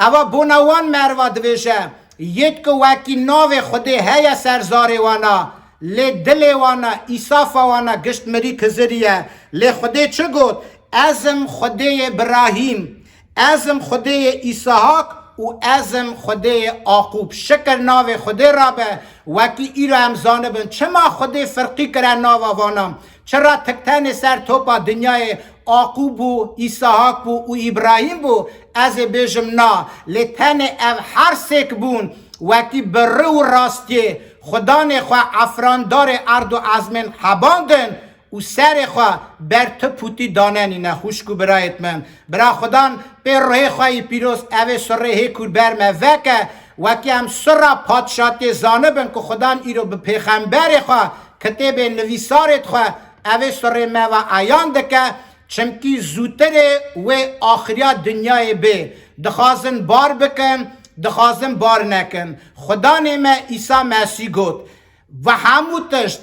Eva bona wan merva divêje, yêd ku wekî navê Xwedê heye ser zarê wana, lê dilê wana, îsafa wana gişt mirî kizirî ye. Lê Xwedê çi got? Ez im Xwedêyê Birahîm, ez im Xwedêyê Îsahak û ez im Xwedêyê Aqûb. Şikir navê Xwedê re be, wekî îro em zanibin. Çima Xwedê firqî kire nava vana? Çira tik tenê ser topa dinyayê Aqûb bû, Îsahak bû û Îbrahîm bû? Ez ê bêjim na, lê tenê ev her sêk bûn, wekî bi rê û rastiyê Xudanê xwe efrandarê erd û ezmên hebandin û serê xwe ber ti pûtî danenîne, xwişk û birayêt min. Bira Xudan pê ruhê xwe yî pîroz evê surê hê kûr ber me veke, wekî em sura padşatiyê zanibin ku Xudan îro bi pêxemberê xwe, kitêbê nivîsarêt xwe evê surê me ve eyan dike, çimkî zûtirê wê axiriya dinyayê bê. Dixwazin bar bikin, dixwazin bar nekin. Xudanê me Îsa Mesîh got, Ve hemû tişt,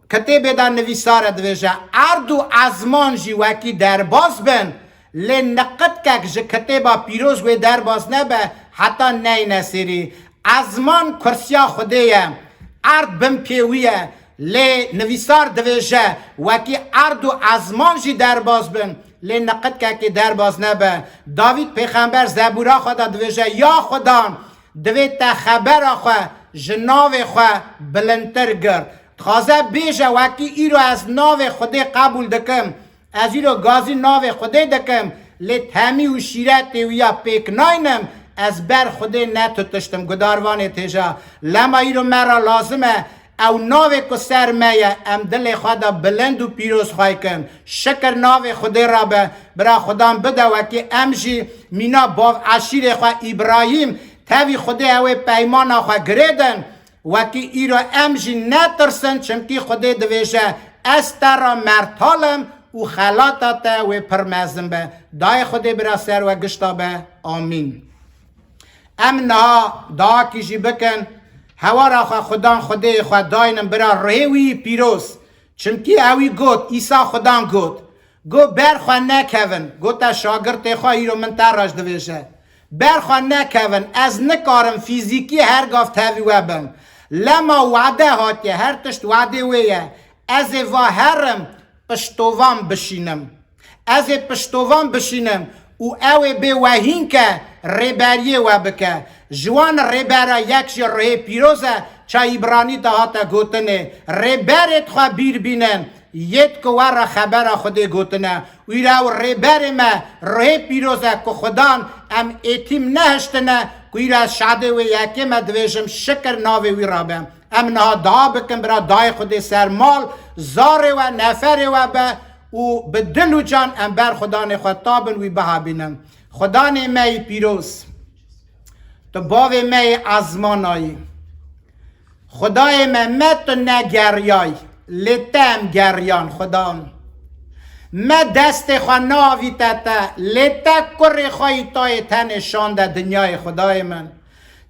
kitêbê de nivîsar e, divêje, erd û ezman jî wekî derbas bin, lê niqitkek ji kitêba pîroz wê derbas nebe, heta neyne serî. Ezman kursiya Xwedê ye, erd bin pê wî ye, lê nivîsar divêje, wekî erd û ezman jî derbas bin, lê niqitkekê derbas nebe. Davîd pêxember zebûra xwe de divêje, Ya Xudan, divê te xebera xwe ji navê xwe bilindtir girt. Dixwaze bêje, wekî îro ez navê Xwedê qebûl dikim, ez îro gazî navê Xwedê dikim, lê temî û şîretê wî ya pêk naynim, ez ber Xwedê netutiştim. Gudarvanê têja, lema îro me re lazim e, ew navê ku ser me ye, em dilê xwe de bilind û pîroz xwey kin. Şikir navê Xwedê re be, bira Xudan bide wekî em jî mîna bav eşîrê xwe Îbrahîm, tevî Xwedê ew ê peymana xwe girêdin, wekî îro em jî netirsin, çimkî Xwedê divêje, Ez te re mertal im û xelata te wê pir mezin be. Dayê Xwedê bira ser we gişta be. Amîn. Em niha dahakî jî bikin, hewara xwe Xudan Xwedêyê xwe daynin bira rihê wî yî pîroz. Çimkî ewî got, Îsa Xudan got, got, Ber xwe nekevin, gote şagirtê xwe, îro min te re jî divêje. Ber xwe nekevin, ez nikarim fîzîkî her gav tevî we bim. Lema wade hatiye, her tişt wadê wê ye. Ez ê va herim, piştovan bişînim. Ez ê piştovan bişînim û ew ê bê wehîn ke rêberiyê we bike. Ji wan rêbera yek jî ruhê pîroz e, ça Îbranî de hate gotinê, rêberêd xwe bîr bînin, yêd ku we re xebera Xwedê gotine. Wîra ew rêberê me, ruhê pîroz e ku Xudan em êtîm nehiştine, ku wîra şadê wê yekê me dibêjim, şikir navê wî re be. Em niha dua bikin, bira dayê Xwedê ser mal, zarê we, neferê we be û bi dil û can em ber Xudanê xwe tabin, wî bihabînin. Xudanê me yî pîroz, tu bavê me yê ezmana yî. Xwedayê me, me tu negeriyay, lê te em geriyan, Xudan. Me destê xwe neavîte te, lê te kurê xwe yî tayê tenê şande dinyayê, Xwedayê min.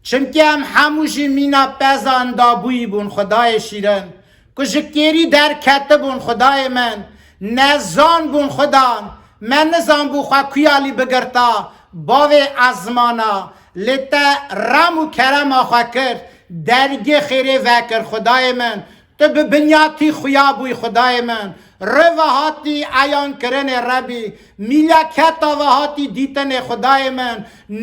Çimkî em hemû jî mîna peza endabûyî bûn, Xwedayê şîrin, ku ji kêrî derketibûn, Xwedayê min, nezan bûn, Xudan, me nizanbû xwe kuya lî bigirta, bavê ezmana, lê te rem û kerema xwe kir, dergê xêrê vekir, Xwedayê min, tu bi binyatî xuya bûyî, Xwedayê min, rê ve hatî eyankirinê Rebî, mîlaketa ve hatî dîtinê Xwedayê min,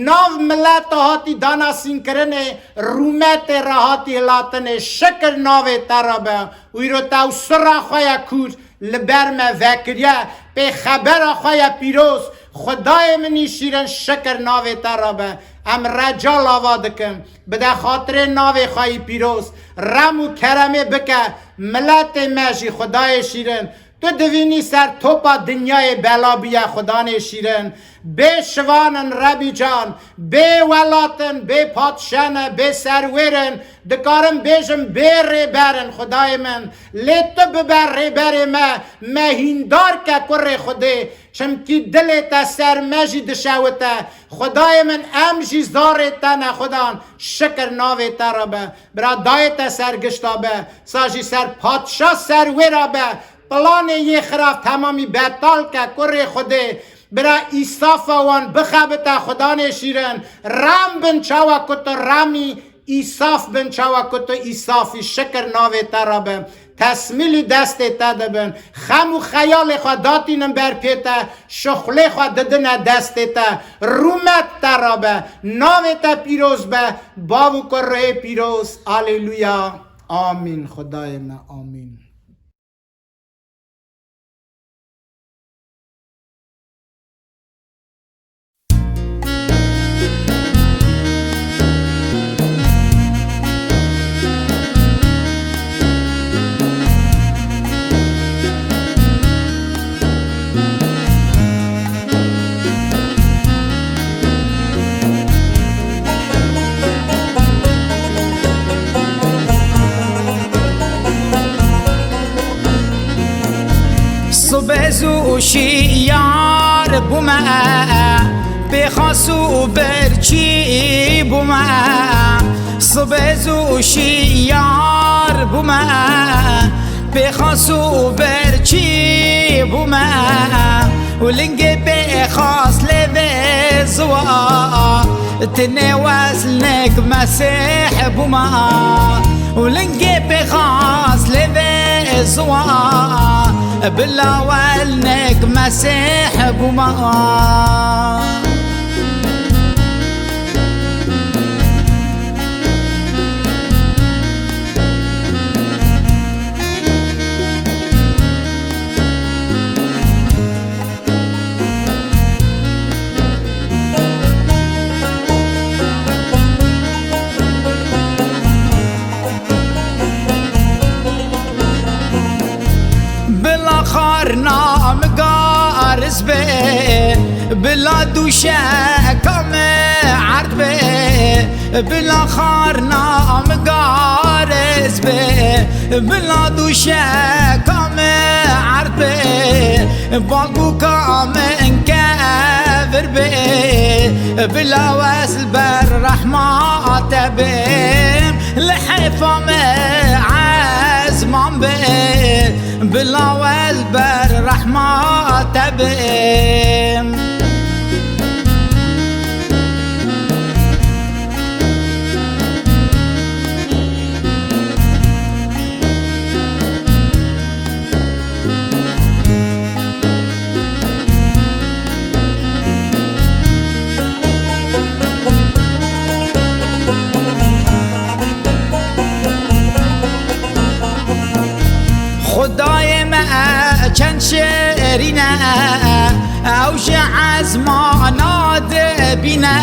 nav mileta hatî danasînkirinê, rûmetê re hatî hilatinê, şikir navê te re be. Wîro te ew sirra xwe ye kûr li ber me vekiriye, pê xebera xwe ye pîroz, Xwedayê min î şîrin, şikir navê te re be. Em reca lava dikin. Bide xatirê navê xwe yî pîroz, rem û keremê bike miletê me jî, Xwedayê şîrin. Tu divînî ser topa dinyayê bela bûye, Xudanê şîrin. Bê şivan in Rebî can, bê welat in, bê padşe ne, bê serwêr in, dikarim bêjim bê rêber in, Xwedayê min. Lê tu bibe rêberê me, me hîndar ke kurê Xwedê. Çimkî dilê te ser me jî dişewite. Xwedayê min, em jî zarê te ne, Xudan, şikir navê te re be. Bira dayê te ser gişta be, sa jî ser padşa serwêra be. Planê yê xirav temamî betal ke, kurê Xwedê. Bira îsafa wan bixebite, Xudanê şîrin. Rem bin çawa ku tu remî, îsaf bin çawa ku tu îsafî, şikir navê te re be. Tesmîlî destê te dibin. Xem û xeyalê xwe datînin ber pê te, şixulê xwe didine destê te. Rûmet te re be. Navê te pîroz be. Bav û kurê pîroz. Aleluya. Amîn. Xwedayê me. Amîn. Sibê zû şiyar bûme, pêxas û birçî bûme. Sibê zû şiyar bûme, pêxas û birçî bûme. Û lingê pêxas lê vê ziwa, tinê wesnek Mesîh bûma. Û lingê pêxas lê vê ziwa, bila welnek Mesîh bûma. Bila xarna min gariz be, bila dûşeka min erd be. Bila xarna min gariz be, bila dûşeka min erd be, balbûka min kevir be, bila wes li ber rehma te bim, li heyfa min ezman be, bila wes li ber rehma te bim. Xwedayê me çend şêrîn e, ew ji ezmana dibîne.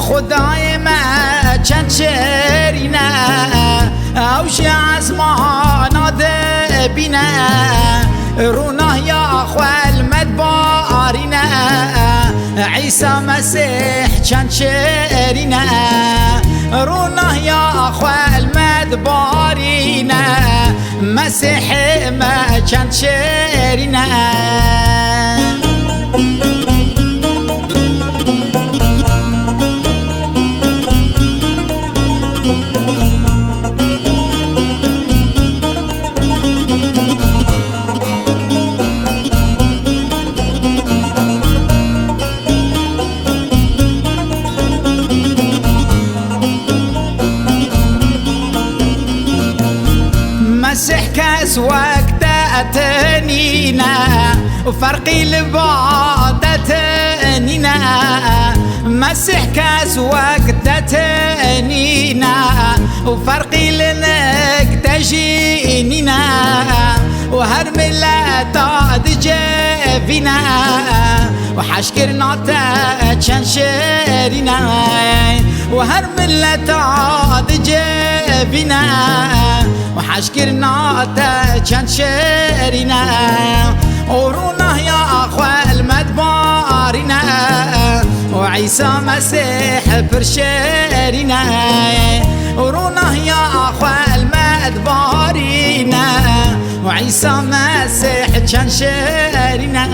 Xwedayê me çend şêrîn e, ew ji ezmana dibîne. Rûnahiya xwe li me dibarîne. Îsa Mesîh çend şêrîn e, rûnahiya xwe li me dibarîne. Mesîhê me çend şêrîn e. Mesîh kes wek te tenîne, ferqî li ba te tenîne. Mesîh kes wek te tenîne, ferqî li nik te jî nîne. Û her mileta dicevîne, û heşkirina te çend şêrîn e. Û her mileta dicevîne, û heşkirina te çend şêrîn e. Û rûnahiya xwe li me dibarîne, û Îsa Mesîh pir şêrîn e. Û rûnahiya xwe li me dibarîne, û Îsa Mesîh çend şêrîn e.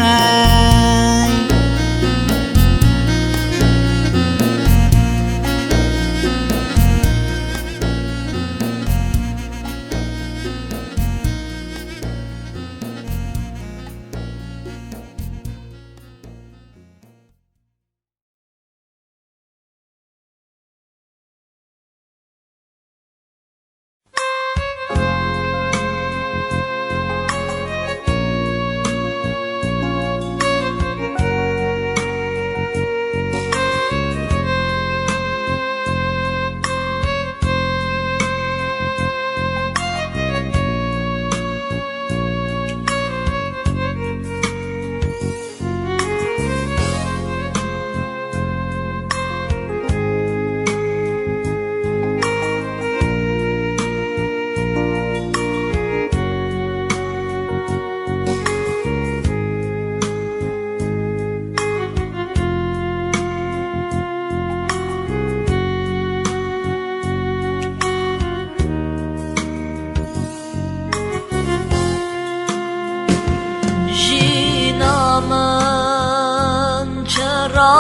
Jîna min çira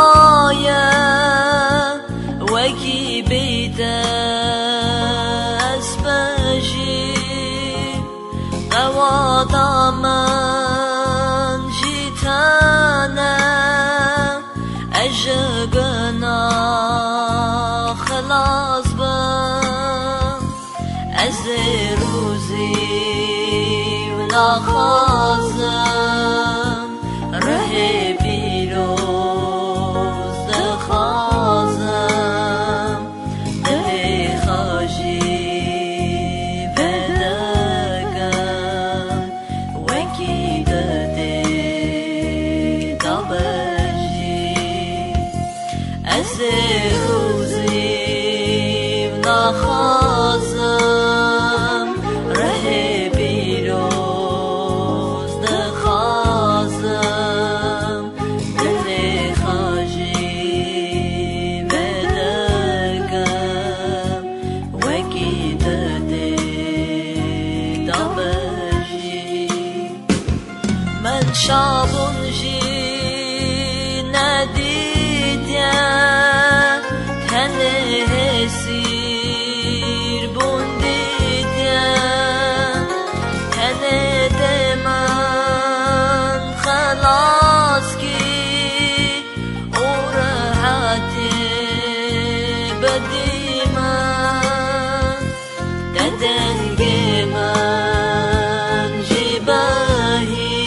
ye, wekî bêyî te ez bejî. Qewata min jî te ne, ez ji gunah xilas bim. Ez ê rûzîv naxwazim, rihê pîroz dixwazim. Divê xwe jî vedekim, wekî tu tê dabejî. Ez ê rûzîv naxwazim, rihê pîroz dixwazim, divê xwe jî vedekim, wekî tu tê dabejî. Min şabûn jî nedîtiye, tenê hêsîrbûn dîtiye. Tenê tê min xelas kî û rehetê bedî min. Te dengê min jî behîst,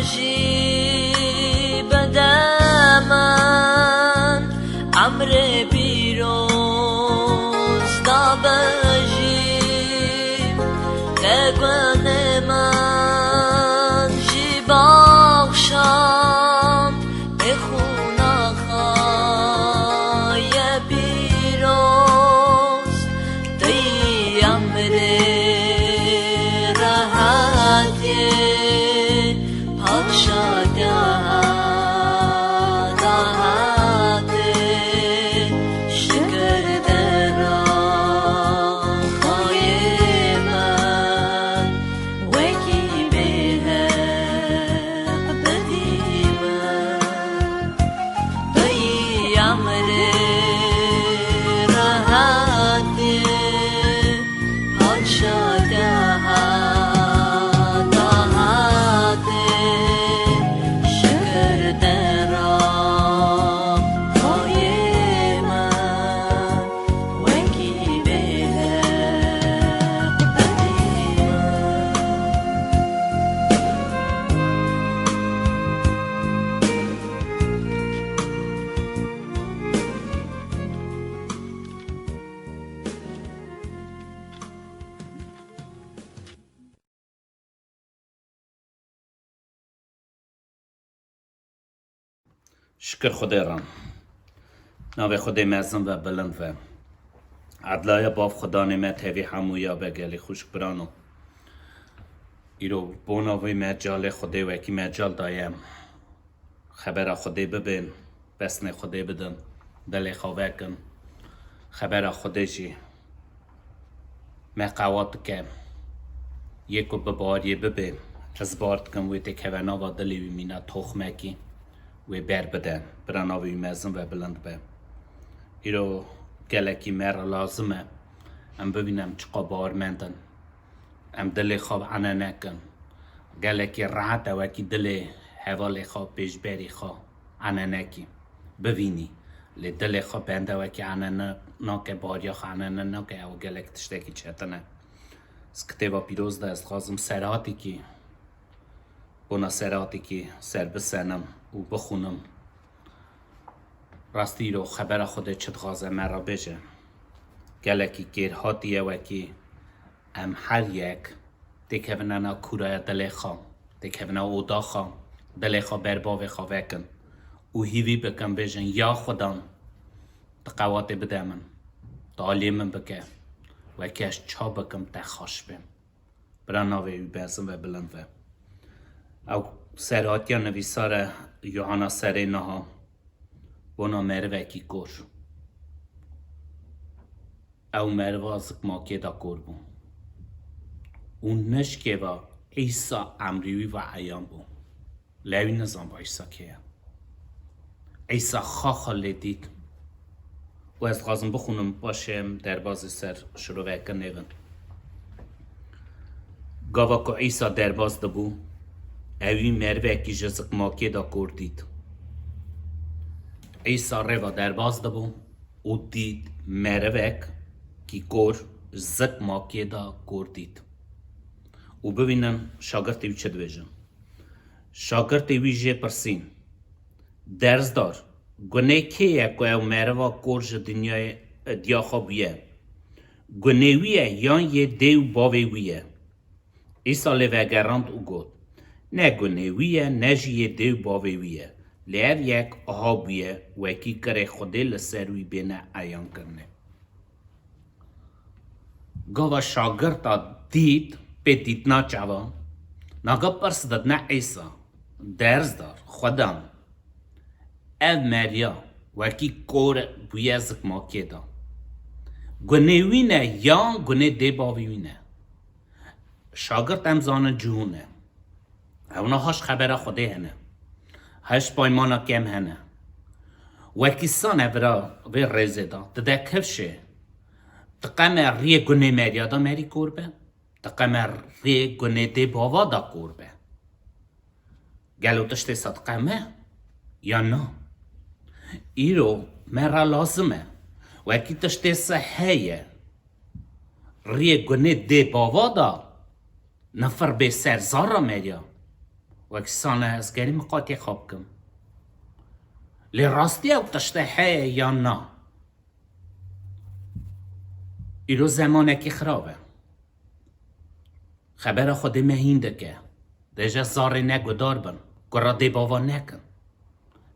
Jî bide min emrê pîroz da bijîm, te gunê min jî baxşand, bê xûna xaye pîroz. Tey emrê rehetê, padşa te heta heta, şikir te ra xayê min, wekî bêheq bidî min. Tey emrê rehetê, padşa te heta heta, şikir te ra xayê min, wekî bêheq bidî min. Şikir Xwedê re. Navê Xwedê mezin ve bilind ve. Edlaya Bav Xwedanê me tevî hemûya be gelî xwişk birano. Îro bona vê mecalê Xwedê wekî mecal daye. Xebera Xwedê bibên, pesnê Xwedê bidin, dilê xwe vekin. Xebera Xwedê jî me qewat dike. Yê ku bi bariyê bibê, ez bar dikim wê têkeve nava dilê wî mîna toxmekî, wê ber bide, bira navê wî mezin ve bilind be. Îro gelekî me re lazim e, em bibînin em çiqa bawermend in. Em dilê xwe ene nekin. Gelekî rehet e wekî dilê hevalê xwe, pêşberî xwe ene nekî. Bivînî. Lê dilê xwe bende wekî ene ne-, nake, bariya xwe ene ne-, nake, ew gelek tiştekî çetin e. Ez kitêba pîroz de ez dixwazim serhatîkî, bona serhatîkî ser bisenim û bixûnim. Rastî îro xebera Xwedê çi dixwaze me re bêje. Gelekî kêrhatî ye wekî em her yek têkevine na kûraya dilê xwe, têkevine oda xwe, dilê xwe ber bavê xwe vekin û hîvî bikin, bêjin, ya Xudan, tu qewatê bide min, tu aliyê min bike, wekî ez ça bikim te xweş bê. Bira navê wî mezin ve bilind ve. Ew serhatiya nivîsar e Yohana serê niha, bona merivekî kor. Ew meriva zikmakê de kor bû. Û nişkê ve Îsa emrî wî ve eyan bû. Lê wî nizanba Îsa kê ye. Îsa xaxa lê dît. Û ez dixwazim bixwînim, paşê em derbazê ser şiroveke nêvin. Gava ku Îsa derbaz dibû, ewî merivekî ji zikmakê de kor dît. Îsa rêva derbaz dibû û dît merivek kî kor zikmakê de kor dît. Û bibînin şagirtê wî çi dibêjin. Şagirtê wî jê pirsîn, Dersdar, gunê kê ye ku ew meriva kor ji dinyayê, diya xwe bûye? Gunê wî ye yan yê dê û bavê wî ye? Îsa lê vegerand û got, Ne gunê wî ye, ne jî yê dê û bavê wî ye. Lê ev yek aha bûye, wekî kirê Xwedê li ser wî bêne eyankirinê. Gava şagirta dît, pê dîtina çavan, naga pirs didine Îsa, Dersdar, Xwedan, ev meriya wekî kor bûye zikmakê de. Gunê wî ne yan gunê dê bavê wî ne? Şagirt em zanin cihûn e. Ew niha ji xebera Xwedê hene. Heş paymana kem hene. Wekî sane vira vê rêzê de dide kifşê. Diqeme riyê gunê meriya de merî kor be. Diqeme riyê gunê dê bava de kor be. Gelo tiştê sa diqeme ya na? Îro me re lazim e. Wekî tiştê se heye. Riyê gunê dê bava da nifir bê ser zara meriya. Wek sane ez gerî miqatê xwe bikim. Lê rastî ew tişte heye yan na? Îro zemanekî xirab e. Xebera Xwedê me hîn dike. Dêje zarê ne gudar bin. Gura dê bava nekin.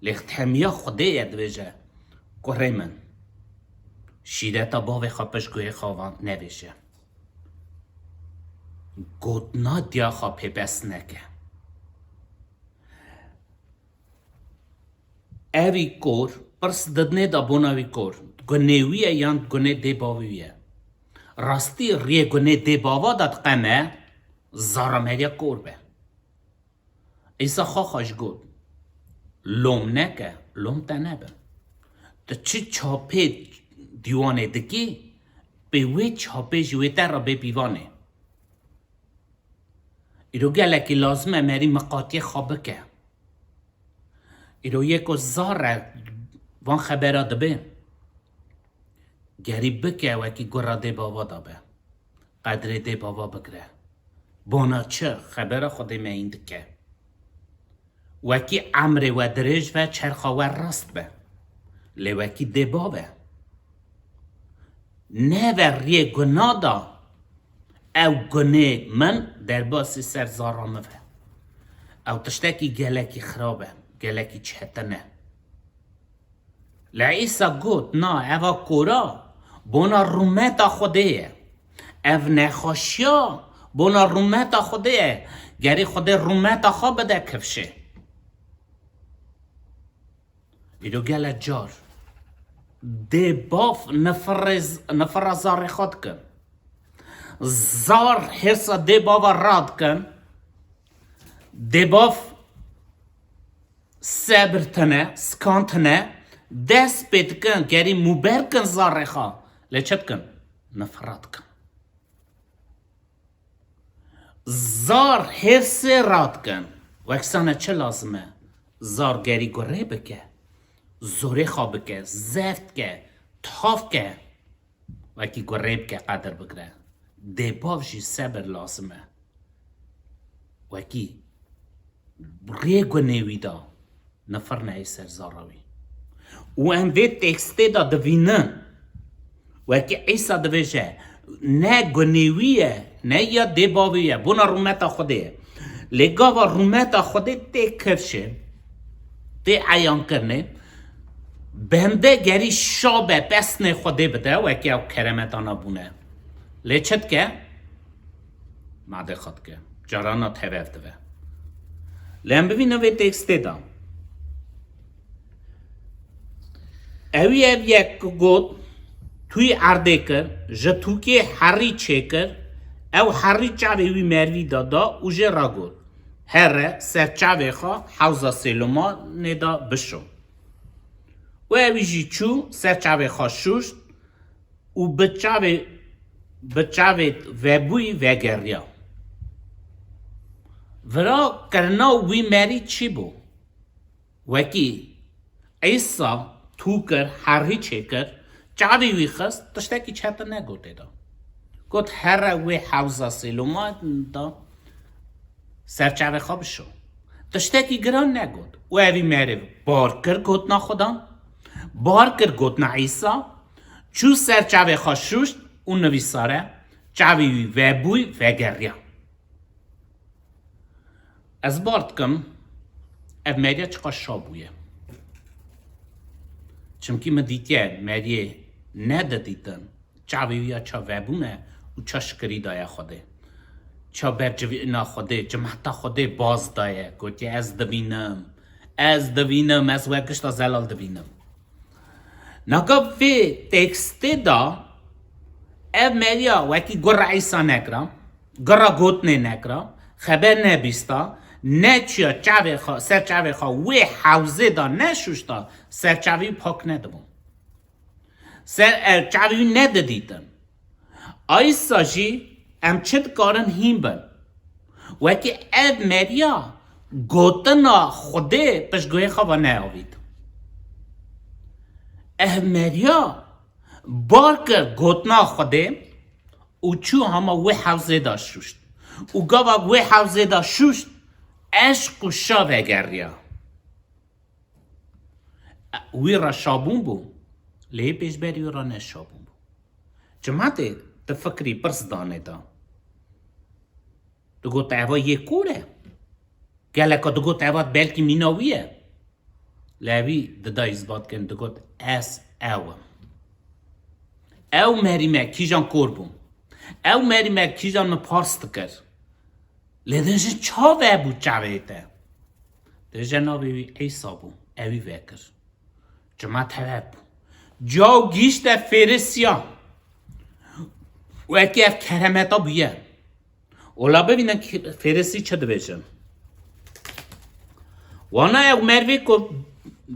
Lê hemiya Xwedê ye dibêje, kurê min, şîreta bavê xwe pişt guhê xwe van nevêje. Gotina diya xwe pêbest neke. Evî kor, pirs didinê da bona wî kor. Gunê wî ye yan gunê dê bavê wî ye? Rastî riyê gunê dê bava da diqeme, zara meriya kor be. Îsa xwe xwe ji got, lom neke, lom te nebe. Tu çi çapê dîwanê dikî, pê wê çapê ji wê te re bê pîvanê. Îro gelekî lazim e merî miqatiyê xwe bike. Îro yê ku zar e van xebera dibe, gerî bike wekî gura dê bava da be. Qedrê dê bava bigire. Bona çi? Xebera Xwedê me hîn dike. Wekî emrê we dirêj ve, çerxa we rast be. Lê wekî dê bave. Neve riyê guna da, ew gunê min derbasî ser zara min ve. Ew tiştekî gelekî xirab e, gelekî çetin e. Lê Îsa got, na, eva kora bona rûmeta Xwedê ye. Ev nexweşiya bona rûmeta Xwedê ye. Gerî Xwedê rûmeta xwe bide kifşê. Îro gelek car dê bav nifirê z-, nifira zarê xwe dikin. Zar hêrsa dê bava radikin. Dê bav sebir tine, sikan tine, dest pê dikin, gerî mûber kin zarê xwe. Lê çi dikin? Nifira dikin. Zar hêrsê radikin. Wek sane çi lazim e? Zar gerî gurê bike. Zorê xwe bike, zeft ke, tav ke. Wekî gurê bike, qedir bigire. Dê bav jî sebir lazim e. Wekî rê gunê wî da. Nifir neyê ser zara wî. Û em vê tekstê de divînin, wekî Îsa dibêje, ne gunê wî ye, ne ya dê bavê ye, bona rûmeta Xwedê ye. Lê gava rûmeta Xwedê tê kifşê, tê eyankirinê, bende gerî şa be, pesnê Xwedê bide, wekî ew keremetana bûne. Lê çi dike? Madê xwe dike. Carana tevev dibe. Lê em bibînin vê tekstê de. Ewî ev yek got, tûyî erdê kir, ji tûkê herî çêkir, ew herî çavê wî merivî de da û jê re got, here, ser çavê xwe hewza Sêlomanê de bişo. Û ewî jî çû, ser çavê xwe şûşt, û bi çavê, bi çavê vebûyî vegeriya. Vira kirina wî merî çi bû? Wekî Îsa tû kir, herî çêkir, çavê wî xist, tiştekî çetin negotê da. Got, here wê hewza Sêloma da, ser çavê xwe bişo. Tiştekî giran negot. Û evî meriv bar kir gotina Xudan. Bar kir gotina Îsa. Çû ser çavê xwe şûşt û nivîsare, çavê wî vebûy, vegeriya. Ez bar dikim, ev meriya çiqas şa bûye. Çimkî min dîtiye meriyê nedidîtin. Çavê wî ya ça vebûne û ça şikirî daye Xwedê. Ça bercivîna Xwedê, cimheta Xwedê baz daye. Gotiye, ez divînim, ez divînim, ez we gişta zelal divînim. Naka vê tekstê da ev meriya wekî gura Îsa nekira, gura gotinê nekira, xeber nebîsta, neçiya çavê xwe, ser çavê xwe wê hewzê da neşuşta, ser çavî pak nedibûn. Ser, e, çavî wî nedidîtin. Aysa jî em çi dikarin hîn bin? Wekî ev meriya gotina Xwedê piştguhê xwe ve neyavît. Ev meriya bar kir gotina Xwedê û çû hema wê hewzê de şûşt. Û gava wê hewzê de şûşt, eşq û şa vegeriya. Wî re şabûn bû, lê yê pêşberî wî re ne şabûn bû. Cimatê, tu fikrî pirs danê da. Digot eva yê kor e. Geleka digot eva belkî mîna wî ye. Lê wî dida îsbat kirin, digot ez ew im. Ew merî me kîjan kor bû. Ew merî me kîjan min pars dikir. Lê din jî çav hebû çavê te. Dibêje navê wî Îsa bû. Ewî vekir. Cima teveb bû. Caw gihîşte Fêrisiya. Wekî ev keremeta bûye. Ola bibînin Fêrisî çi dibêjin. Wana ew mervê ku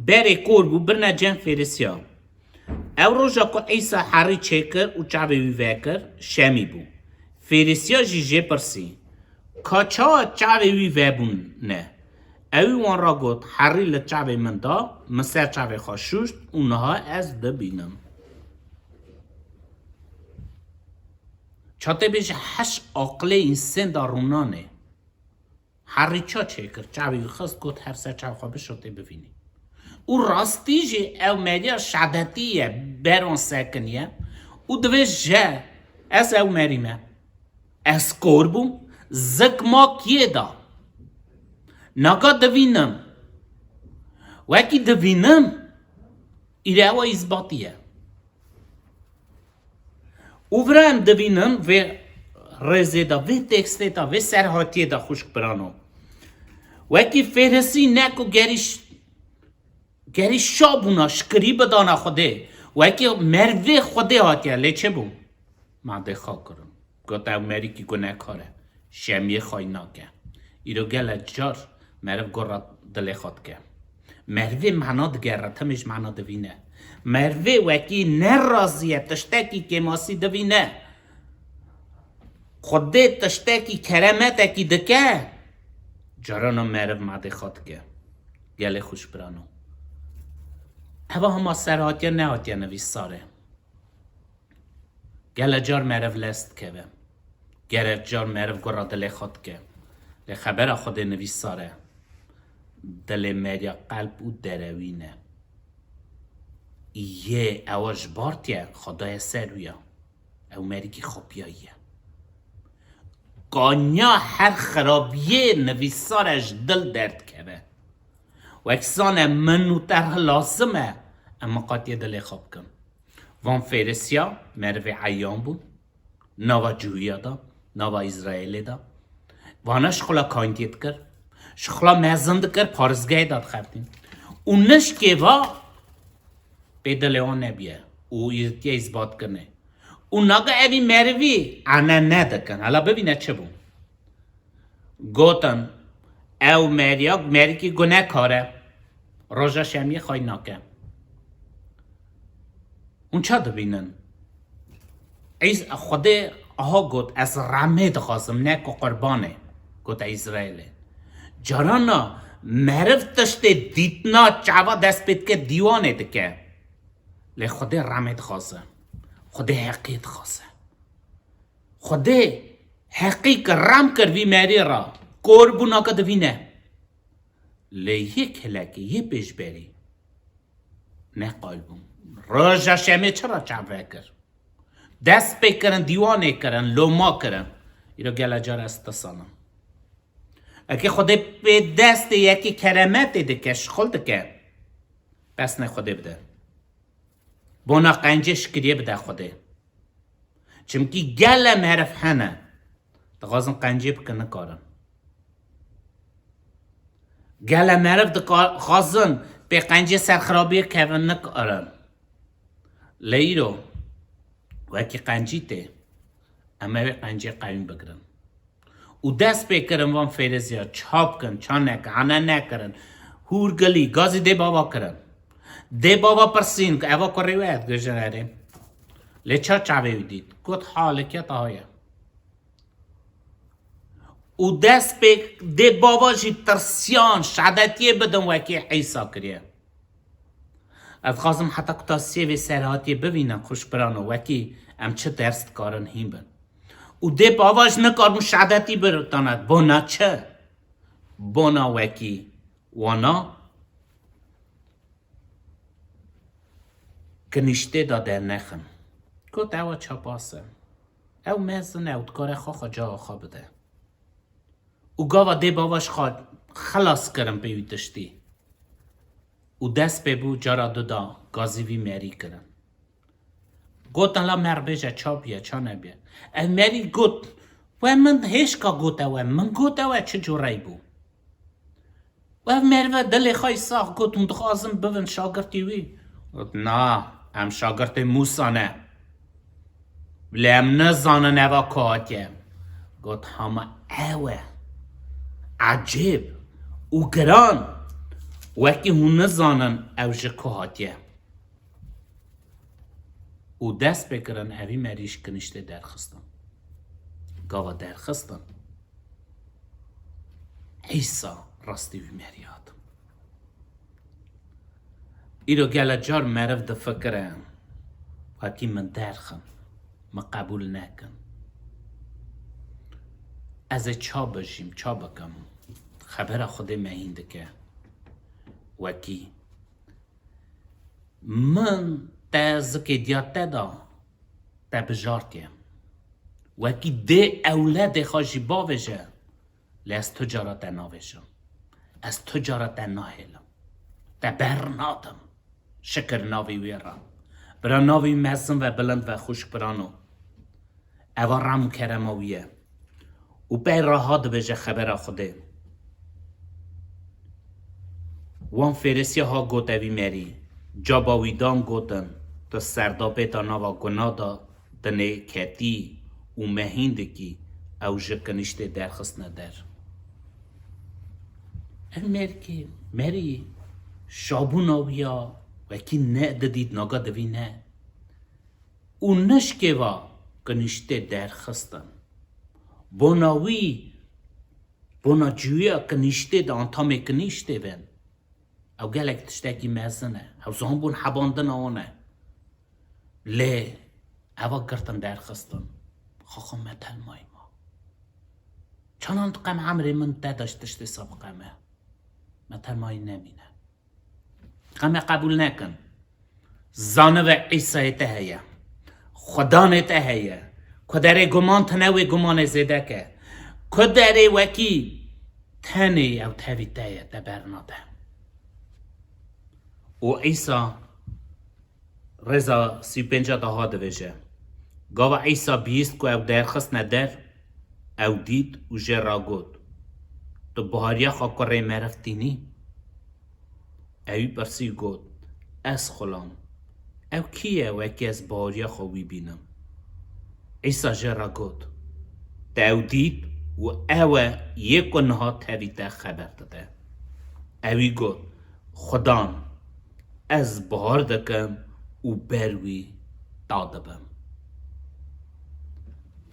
berê kor bû, birine cem Fêrisiya. Ew roja ku Îsa herî çêkir û çavê wî vekir, şemî bû. Fêrisiya jî jê pirsî, ka çawa çavê wî vebûn ne? Ewî wan ra got, herî li çavê min da, min ser çavê xwe şûşt û niha ez dibînim. Çatê bêje heş aqilê însên da rûnanê. Herî ça çêkir, çavê wî xist, got her ser çav xwe bişo tê bivînî. Û rastî jî ew meriya şadetî ye, beron sekiniye û divêje ez ew merî me. Ez kor bûm, zik ma kiyê da. Naga divînim. Wekî divînim, îre ewa îzbatî ye. Û vira em divînin vê rêzê de, vê tekstê de, vê serhatiyê de xwişk birano. Wekî Fêrisî ne ku gerî ş-, gerî şa bûna, şikirî bidana Xwedê. Wekî mervê Xwedê hatiye, lê çi bû? Madê xwe kirin. Got ew merîkî gunekar e. Şemiyê xwe nake. Îro gele car meriv gora dilê xwe dike. Merivê mana digere, timê ji mana divîne. Merivê wekî nerazî ye, tiştekî kêmasî divîne. Xwedê tiştekî keremetekî dike. Carana meriv madê xwe dike. Gelê xwişk birano. Eva hema serhatiye nehatiye nivîsarê. Gele car meriv lez dikeve. Gele car meriv gura dilê xwe dike. Lê xebera Xwedê nivîsar e. Dilê meriya qelb û derewîn e. Yê ewa ji bar tiye, xwe daye ser wî ya. Ew merikî xwe piyayî ye. Kanya her xirabiyê nivîsar e ji dil derdikeve. Wek zane min û te re lazim e, em miqatiyê dilê xwe bikin. Van Fêrisiya merivê eyan bûn, nava Cihûya de, nava Îsraêlê de. Vana ji xwe la kayntiyê dikir, ji xwe la mezin dikir, parêzgehê de dixebitîn. Û nişkê va pê dilê wan nebiye û îtiye îsbat kirine. Û naga evî merivî ene nedikin. Hala bibîne çi bû. Gotin, ew meriya, merikî gunekar e. Roja şemiyê xay nake. Hûn ça dibînin? Îs-, Xwedê aha got, ez remê dixwazim, ne ku qurbanê, gote Îsraêlê. Carana meriv tiştê dîtina çava dest pê dike, dîwanê dike. Lê Xwedê remê dixwaze. Xwedê heqê dixwaze. Xwedê heqî kir, rem kir vî merî re. Korbûnaka divîne. Lê yê kelekê, yê pêşberî neqal bûn. Roja şemê çi re çav vekir? Dest pê kirin, dîwanê kirin, loma kirin. Îro gele car ez tisanim. Eke Xwedê pê destê yekî keremetê dike, şixul dike, pesnê Xwedê bide. Bona qencê şikiriyê bide Xwedê. Çimkî gele meriv hene, dixwazin qencê bikin, nikarin. Gele meriv dika-, dixwazin pê qencê ser xirabiyê kevin, nikarin. Lê îro wekî qencî tê, em ê wê qencê qewîn bigirin. Û dest pê kirin van fêrêziya, ça bikin, ça nekin, hane nekirin. Hûrgilî, gazî dê bava kirin. Dê bava pirsîn, eva kurê we ye, dibêjin erê. Lê ça çavê wî dît? Got, ha, li ke taha ye. Û dest pê dê bava jî tirsiyan, şehadetiyê bidin wekî Îsa kiriye. Ez dixwazim heta kutasiyê vê serhatiyê bibînin, xwişk birano, wekî em çi ders dikarin hîn bin. Û dê bava ji nikarbûn şehadetî birtane, bona çi? bona wekî wana kiniştê de dernexin. Got, ewa çapas e. Ew mezin e, ew dikare xwe xwe caya xwe bide. Û gava dê bava ji xwe xelas kirin pê wî tiştî. Û dest pê bû cara du da gazî vî merî kirin. Gotin, la mer bêje ça bûye, ça nebûye. Ev merî got, we min hêşka gote we, min gote we çi cûrey bû? Ev merive dilê xwe yî sax got, hûn dixwazin bibin şagirtî wî? Got, na, em şagirtê Mûsa ne. Lê em nizanin eva ku hatiye. Got, hama ew e. Ecêb û giran. Wekî hûn nizanin ew ji ku hatiye. Û dest pê kirin evî merî ji kiniştê derxistin. Gava derxistin, Îsa rastî wî merî hatin. Îro gele car meriv difikire, wekî min derxin, min qebûl nekin. Ez ê ça bijîm, ça bikim? Xebera Xwedê me hîn dike. Wekî min te zikê diya te da, te bijartiye. Wekî dê ewledê xwe jî bavêje, lê ez tu cara te navêjim. Ez tu cara te nahêlim. Te bernadim. Şikir navê wê re. Bira navê wî mezin ve, bilind ve, xwişk birano. Eva rem û kerema wî ye. Û pey re ha dibêje xebera Xwedê. Wan fêrisiya ha got evî merî. Caba wî dan gotin, tu serdapêta nava guna da dinê ketî û me hîn dikî ew ji kiniştê derxistine der. Ev merkê, merî şabûna wî ya wekî ne didît, naga divîne. Û nişkêva kiniştê derxistin. Bona wî, bona cûya kiniştê de, antamê kiniştê bin. Ew gelek tiştekî mezin e. Ew zanbûn hebandina wan e. Lê eva girtin derxistin. Xaxa me telmayî ma. Çanan diqem emrê min te de ji tiştê sa biqeme. Me telmayî nemîne. Em ê qebûl nekin. Zanive Îsayê te heye. Xudanê te heye. Ku derê guman tine wê gumanê zêde ke. Ku derê wekî tenê ew tevî te ye, te bernade. Û Îsa rêza sî û pênca daha dibêje. Gava Îsa bihîst ku ew derxistine der, ew dît û jê re got, tu bihariya xwe kurê meriv tînî? Ewî pirsî û got, ez xulam. Ew kî ye wekî ez bihariya xwe wî bînim? Îsa jê re got, te ew dît û ew e yê ku niha tevî te xeber dide. Ewî got, Xudan, ez bihar dikim û ber wî da dibim.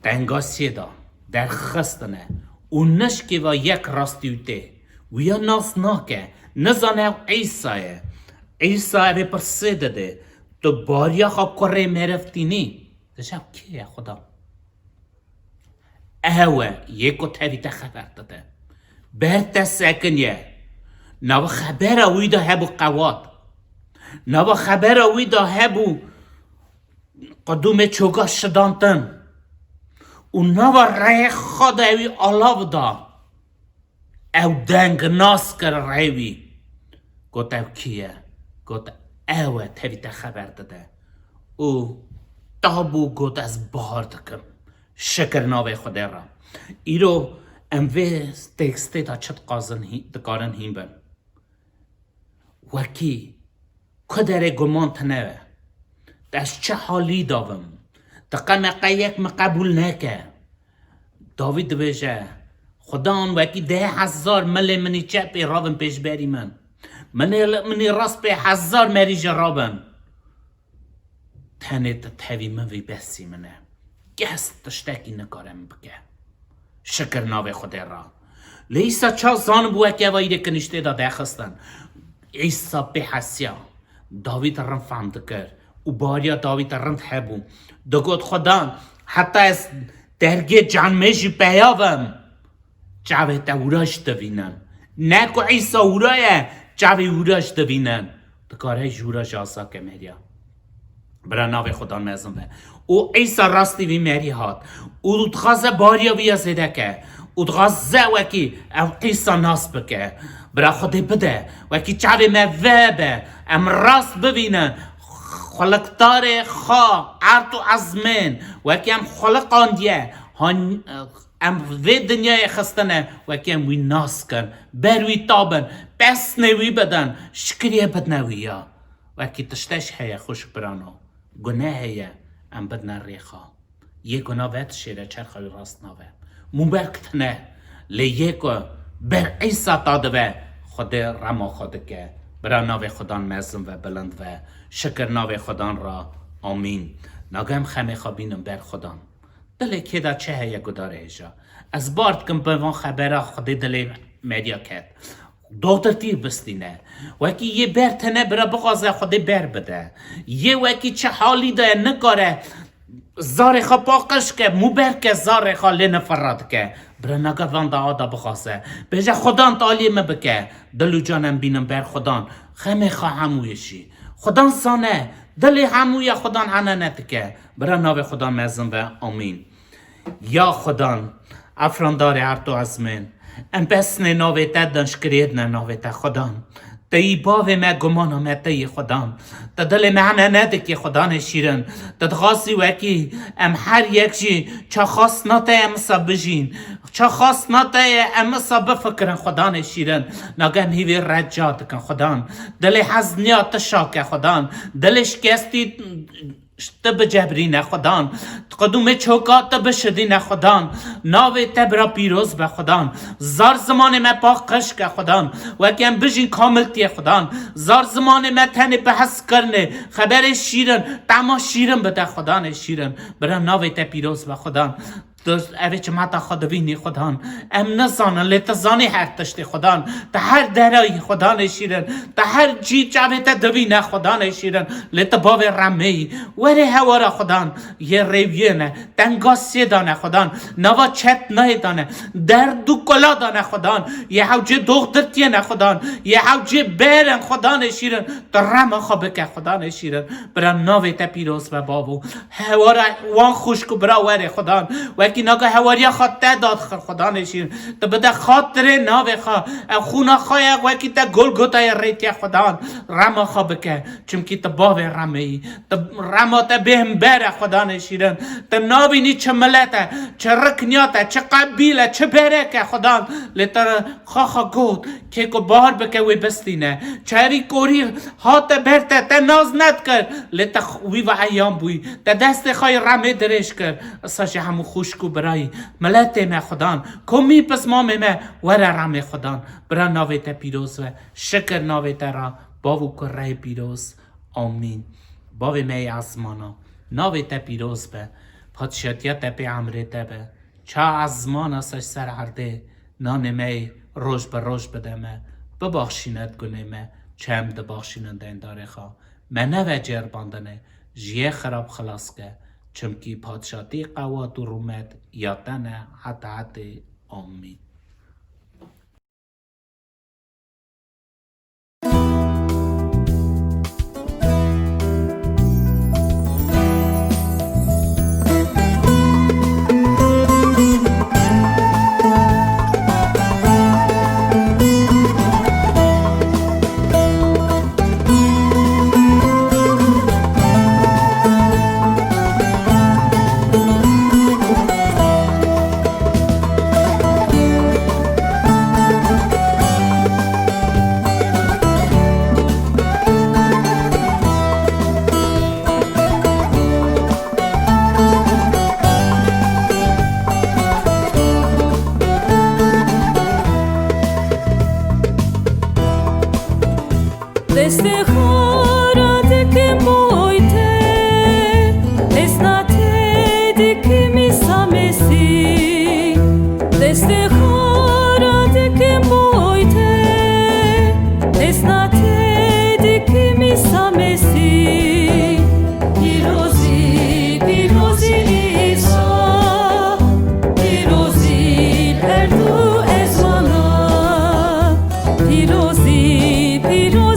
Tengasiyê de derxistine û nişkê ve yek rastî û tê. Wîya nas nake, nizane ew Îsa ye. Îsa evê pirsê dide, tu bariya xwe kurê meriv tînî? Dije ew kê ye Xuda? Ew e yê ku tevî te xeber dide. Ber te sekiniye. Nava xebera wî de hebû qewat. Nava xebera wî de hebû qudûmê çoga şidantin. Û nava reyê xwe de ewî alav da. Ew deng nas kir rê wî. Got, ew kî ye? Got, ew e, tevî te xeber dide. Û tabû got, ez bahar dikim. Şikir navê Xwedê re. Îro em vê tekstê de çi dixwazin hî-, dikarin hîn bin? Wekî ku derê guman tine be. Ez çi halî de bim? Diqeme qe yek min qebûl neke. Dawîd dibêje, Xudan wekî deh hezar milê min î çepê rabin pêşberî min. Milê min î rastpê hezar merî jî rabin. Tenê tu tevî min vî besî min e. Kes tiştekî nikare min bike. Şikir navê Xwedê re. Lê Îsa ça zanibû weke eva îrê kiniştê de dexistin. Îsa pê hesiya. Dawîd rind fehm dikir û bariya Dawîd rind hebû. Digot, Xudan, heta ez dergê canmê jî peya vim, çavê te wira jî divînim. Ne ku Îsa wira ye, çavê wira ji divînin. Dikare ji wira jî azad ke meriya. Bira navê Xudan mezin be. Û Îsa rastî vî merî hat. Û dixwaze bariya vî ya zêde ke. Û dixwaze wekî ev qîsa nas bike. Bira Xwedê bide. Wekî çavê me vebe. Em rast bivînin. Xuliqdarê xwe erd û ezmên. Wekî em xuliqandiye. Han, em vê dinyayê xistine. Wekî em wî nas kin. Ber wî tabin. Pesnê wî bidin. Şikiriyê bidine wî ya. Wekî tişte jî heye xwişk birano. Gune heye, em bidine rêxa. Yê guna vedişêre çerxa wî rast nabe. Mûberk tine, lê yê ku ber Îsa ta dibe, Xwedê rema xwe dike. Bira navê Xudan mezin ve, bilind ve. Şikir navê Xudan ra. Amîn. Naga em xemê xwe bînin ber Xudan. Dilê kê de çi heye gudarê hêja. Ez bar dikim bi van xebera Xwedê dilê Merya ket. Doxtirtî bistîne. Wekî yê ber tene bira bixwaze Xwedê ber bide. Yê wekî çi halî de ye nikare zarê xwe paqij ke, mûberke zarê xwe lê nifirra dike. Bira naga van da ada bixwaze. Bêje Xudan taliyê me bike. Dil û can em bînin ber Xudan. Xemê xwe hemûyê jî. Xudan zane. Dilê hemûya Xudan enene dike. Bira navê Xudan mezin ve. Amîn. Ya Xudan, efrandarê erd û ezmên, em pesnê navê te din, şikiriyê dine navê te Xudan. Te yî bavê me, gumana me te yî Xudan. Te dilê me hene nedikî Xudanê şîrin. Te dixwazî wekî em her yek jî çaxastina te em isa bijîn. Çaxastina te ye em isa bifikirin Xudanê şîrin. Naga em hîvê reca dikin Xudan. Dilê hezniya tişa ke Xudan. Dilê şikestî Ji te bicebrîne Xudan. Qedûmê çoka te bişidîne Xudan. Navê te bira pîroz be Xudan. Zar zimanê me paqij ke Xudan. Wek em bijîn kamiltiyê Xudan. Zar zimanê me tenê bi hezkirinê, xeberê şîrin, tema şîrin bide Xudanê şîrin. Bira navê te pîroz be Xudan. Tu evê çimeta xwe divînî Xudan. Em nizanin, lê tu zanî her tiştê Xudan. Tu her derayî Xudanê şîrin. Tu her cî çavê te divîne Xudanê şîrin. Lê tu bavê remê yî. Werê hewara Xudan. Yê rêwiyê ne. Tengasiyê dane Xudan. Nava çetnayê dane. Derd û kula dane Xudan. Yê hewcê doxtirtiyê ne Xudan. Yê hewcê berin Xudanê şîrin. Tu rema xwe bike Xudanê şîrin. Bira navê te pîroz be bavo. Hewara wan xwişk û bira were Xudan. Wekî naga hewariya xwe te dadixir Xudanê şîrin. Tu bide xatirê navê xwe. Ev xûna xwe ye wekî te Golgotayê rêtiye Xudan. Rema xwe bike. Çimkî tu bavê remê yî. Tu rema te bêhimber e Xudanê şîrin. Tu nabînî çi milet e, çi rikniya te, çi qebîl e, çi berek e Xudan. Lê te xwe xwe got. Kê ku bar bike wê bistîne. Çerî korî hate ber te, te nas nedikir. Lê te x-, wî ve eyan bûyî. Te destê xwe yê remê dirêj kir. Isa jî hemû xwişk û birayî. Miletê me Xudan. Komî pismamê me were remê Xudan. Bira navê te pîroz be. Şikir navê te ra. Bav û kureyê pîroz. Amîn. Bavê me yê ezmana. Navê te pîroz be. Padşatiya te pê emrê te be. Ça ezmana ser ser erdê. Nanê me yê roj bi roj bide me, bibaxşîne di gunê me, çi em dibaxşînin deyndarê xwe. Me neve cêrbandinê, ji yê xirab xilas ke, çimkî padşatî, qewat û rûmet ya te ne heta hetê. Amîn. Destê xwe radikim boy te, hêsna te dikim Îsa Mesîh. Destê xwe radikim boy te, hêsna te dikim Îsa Mesîh. Pîrozî, pîrozî Îsa, pîrozî her du ezmana. Pîro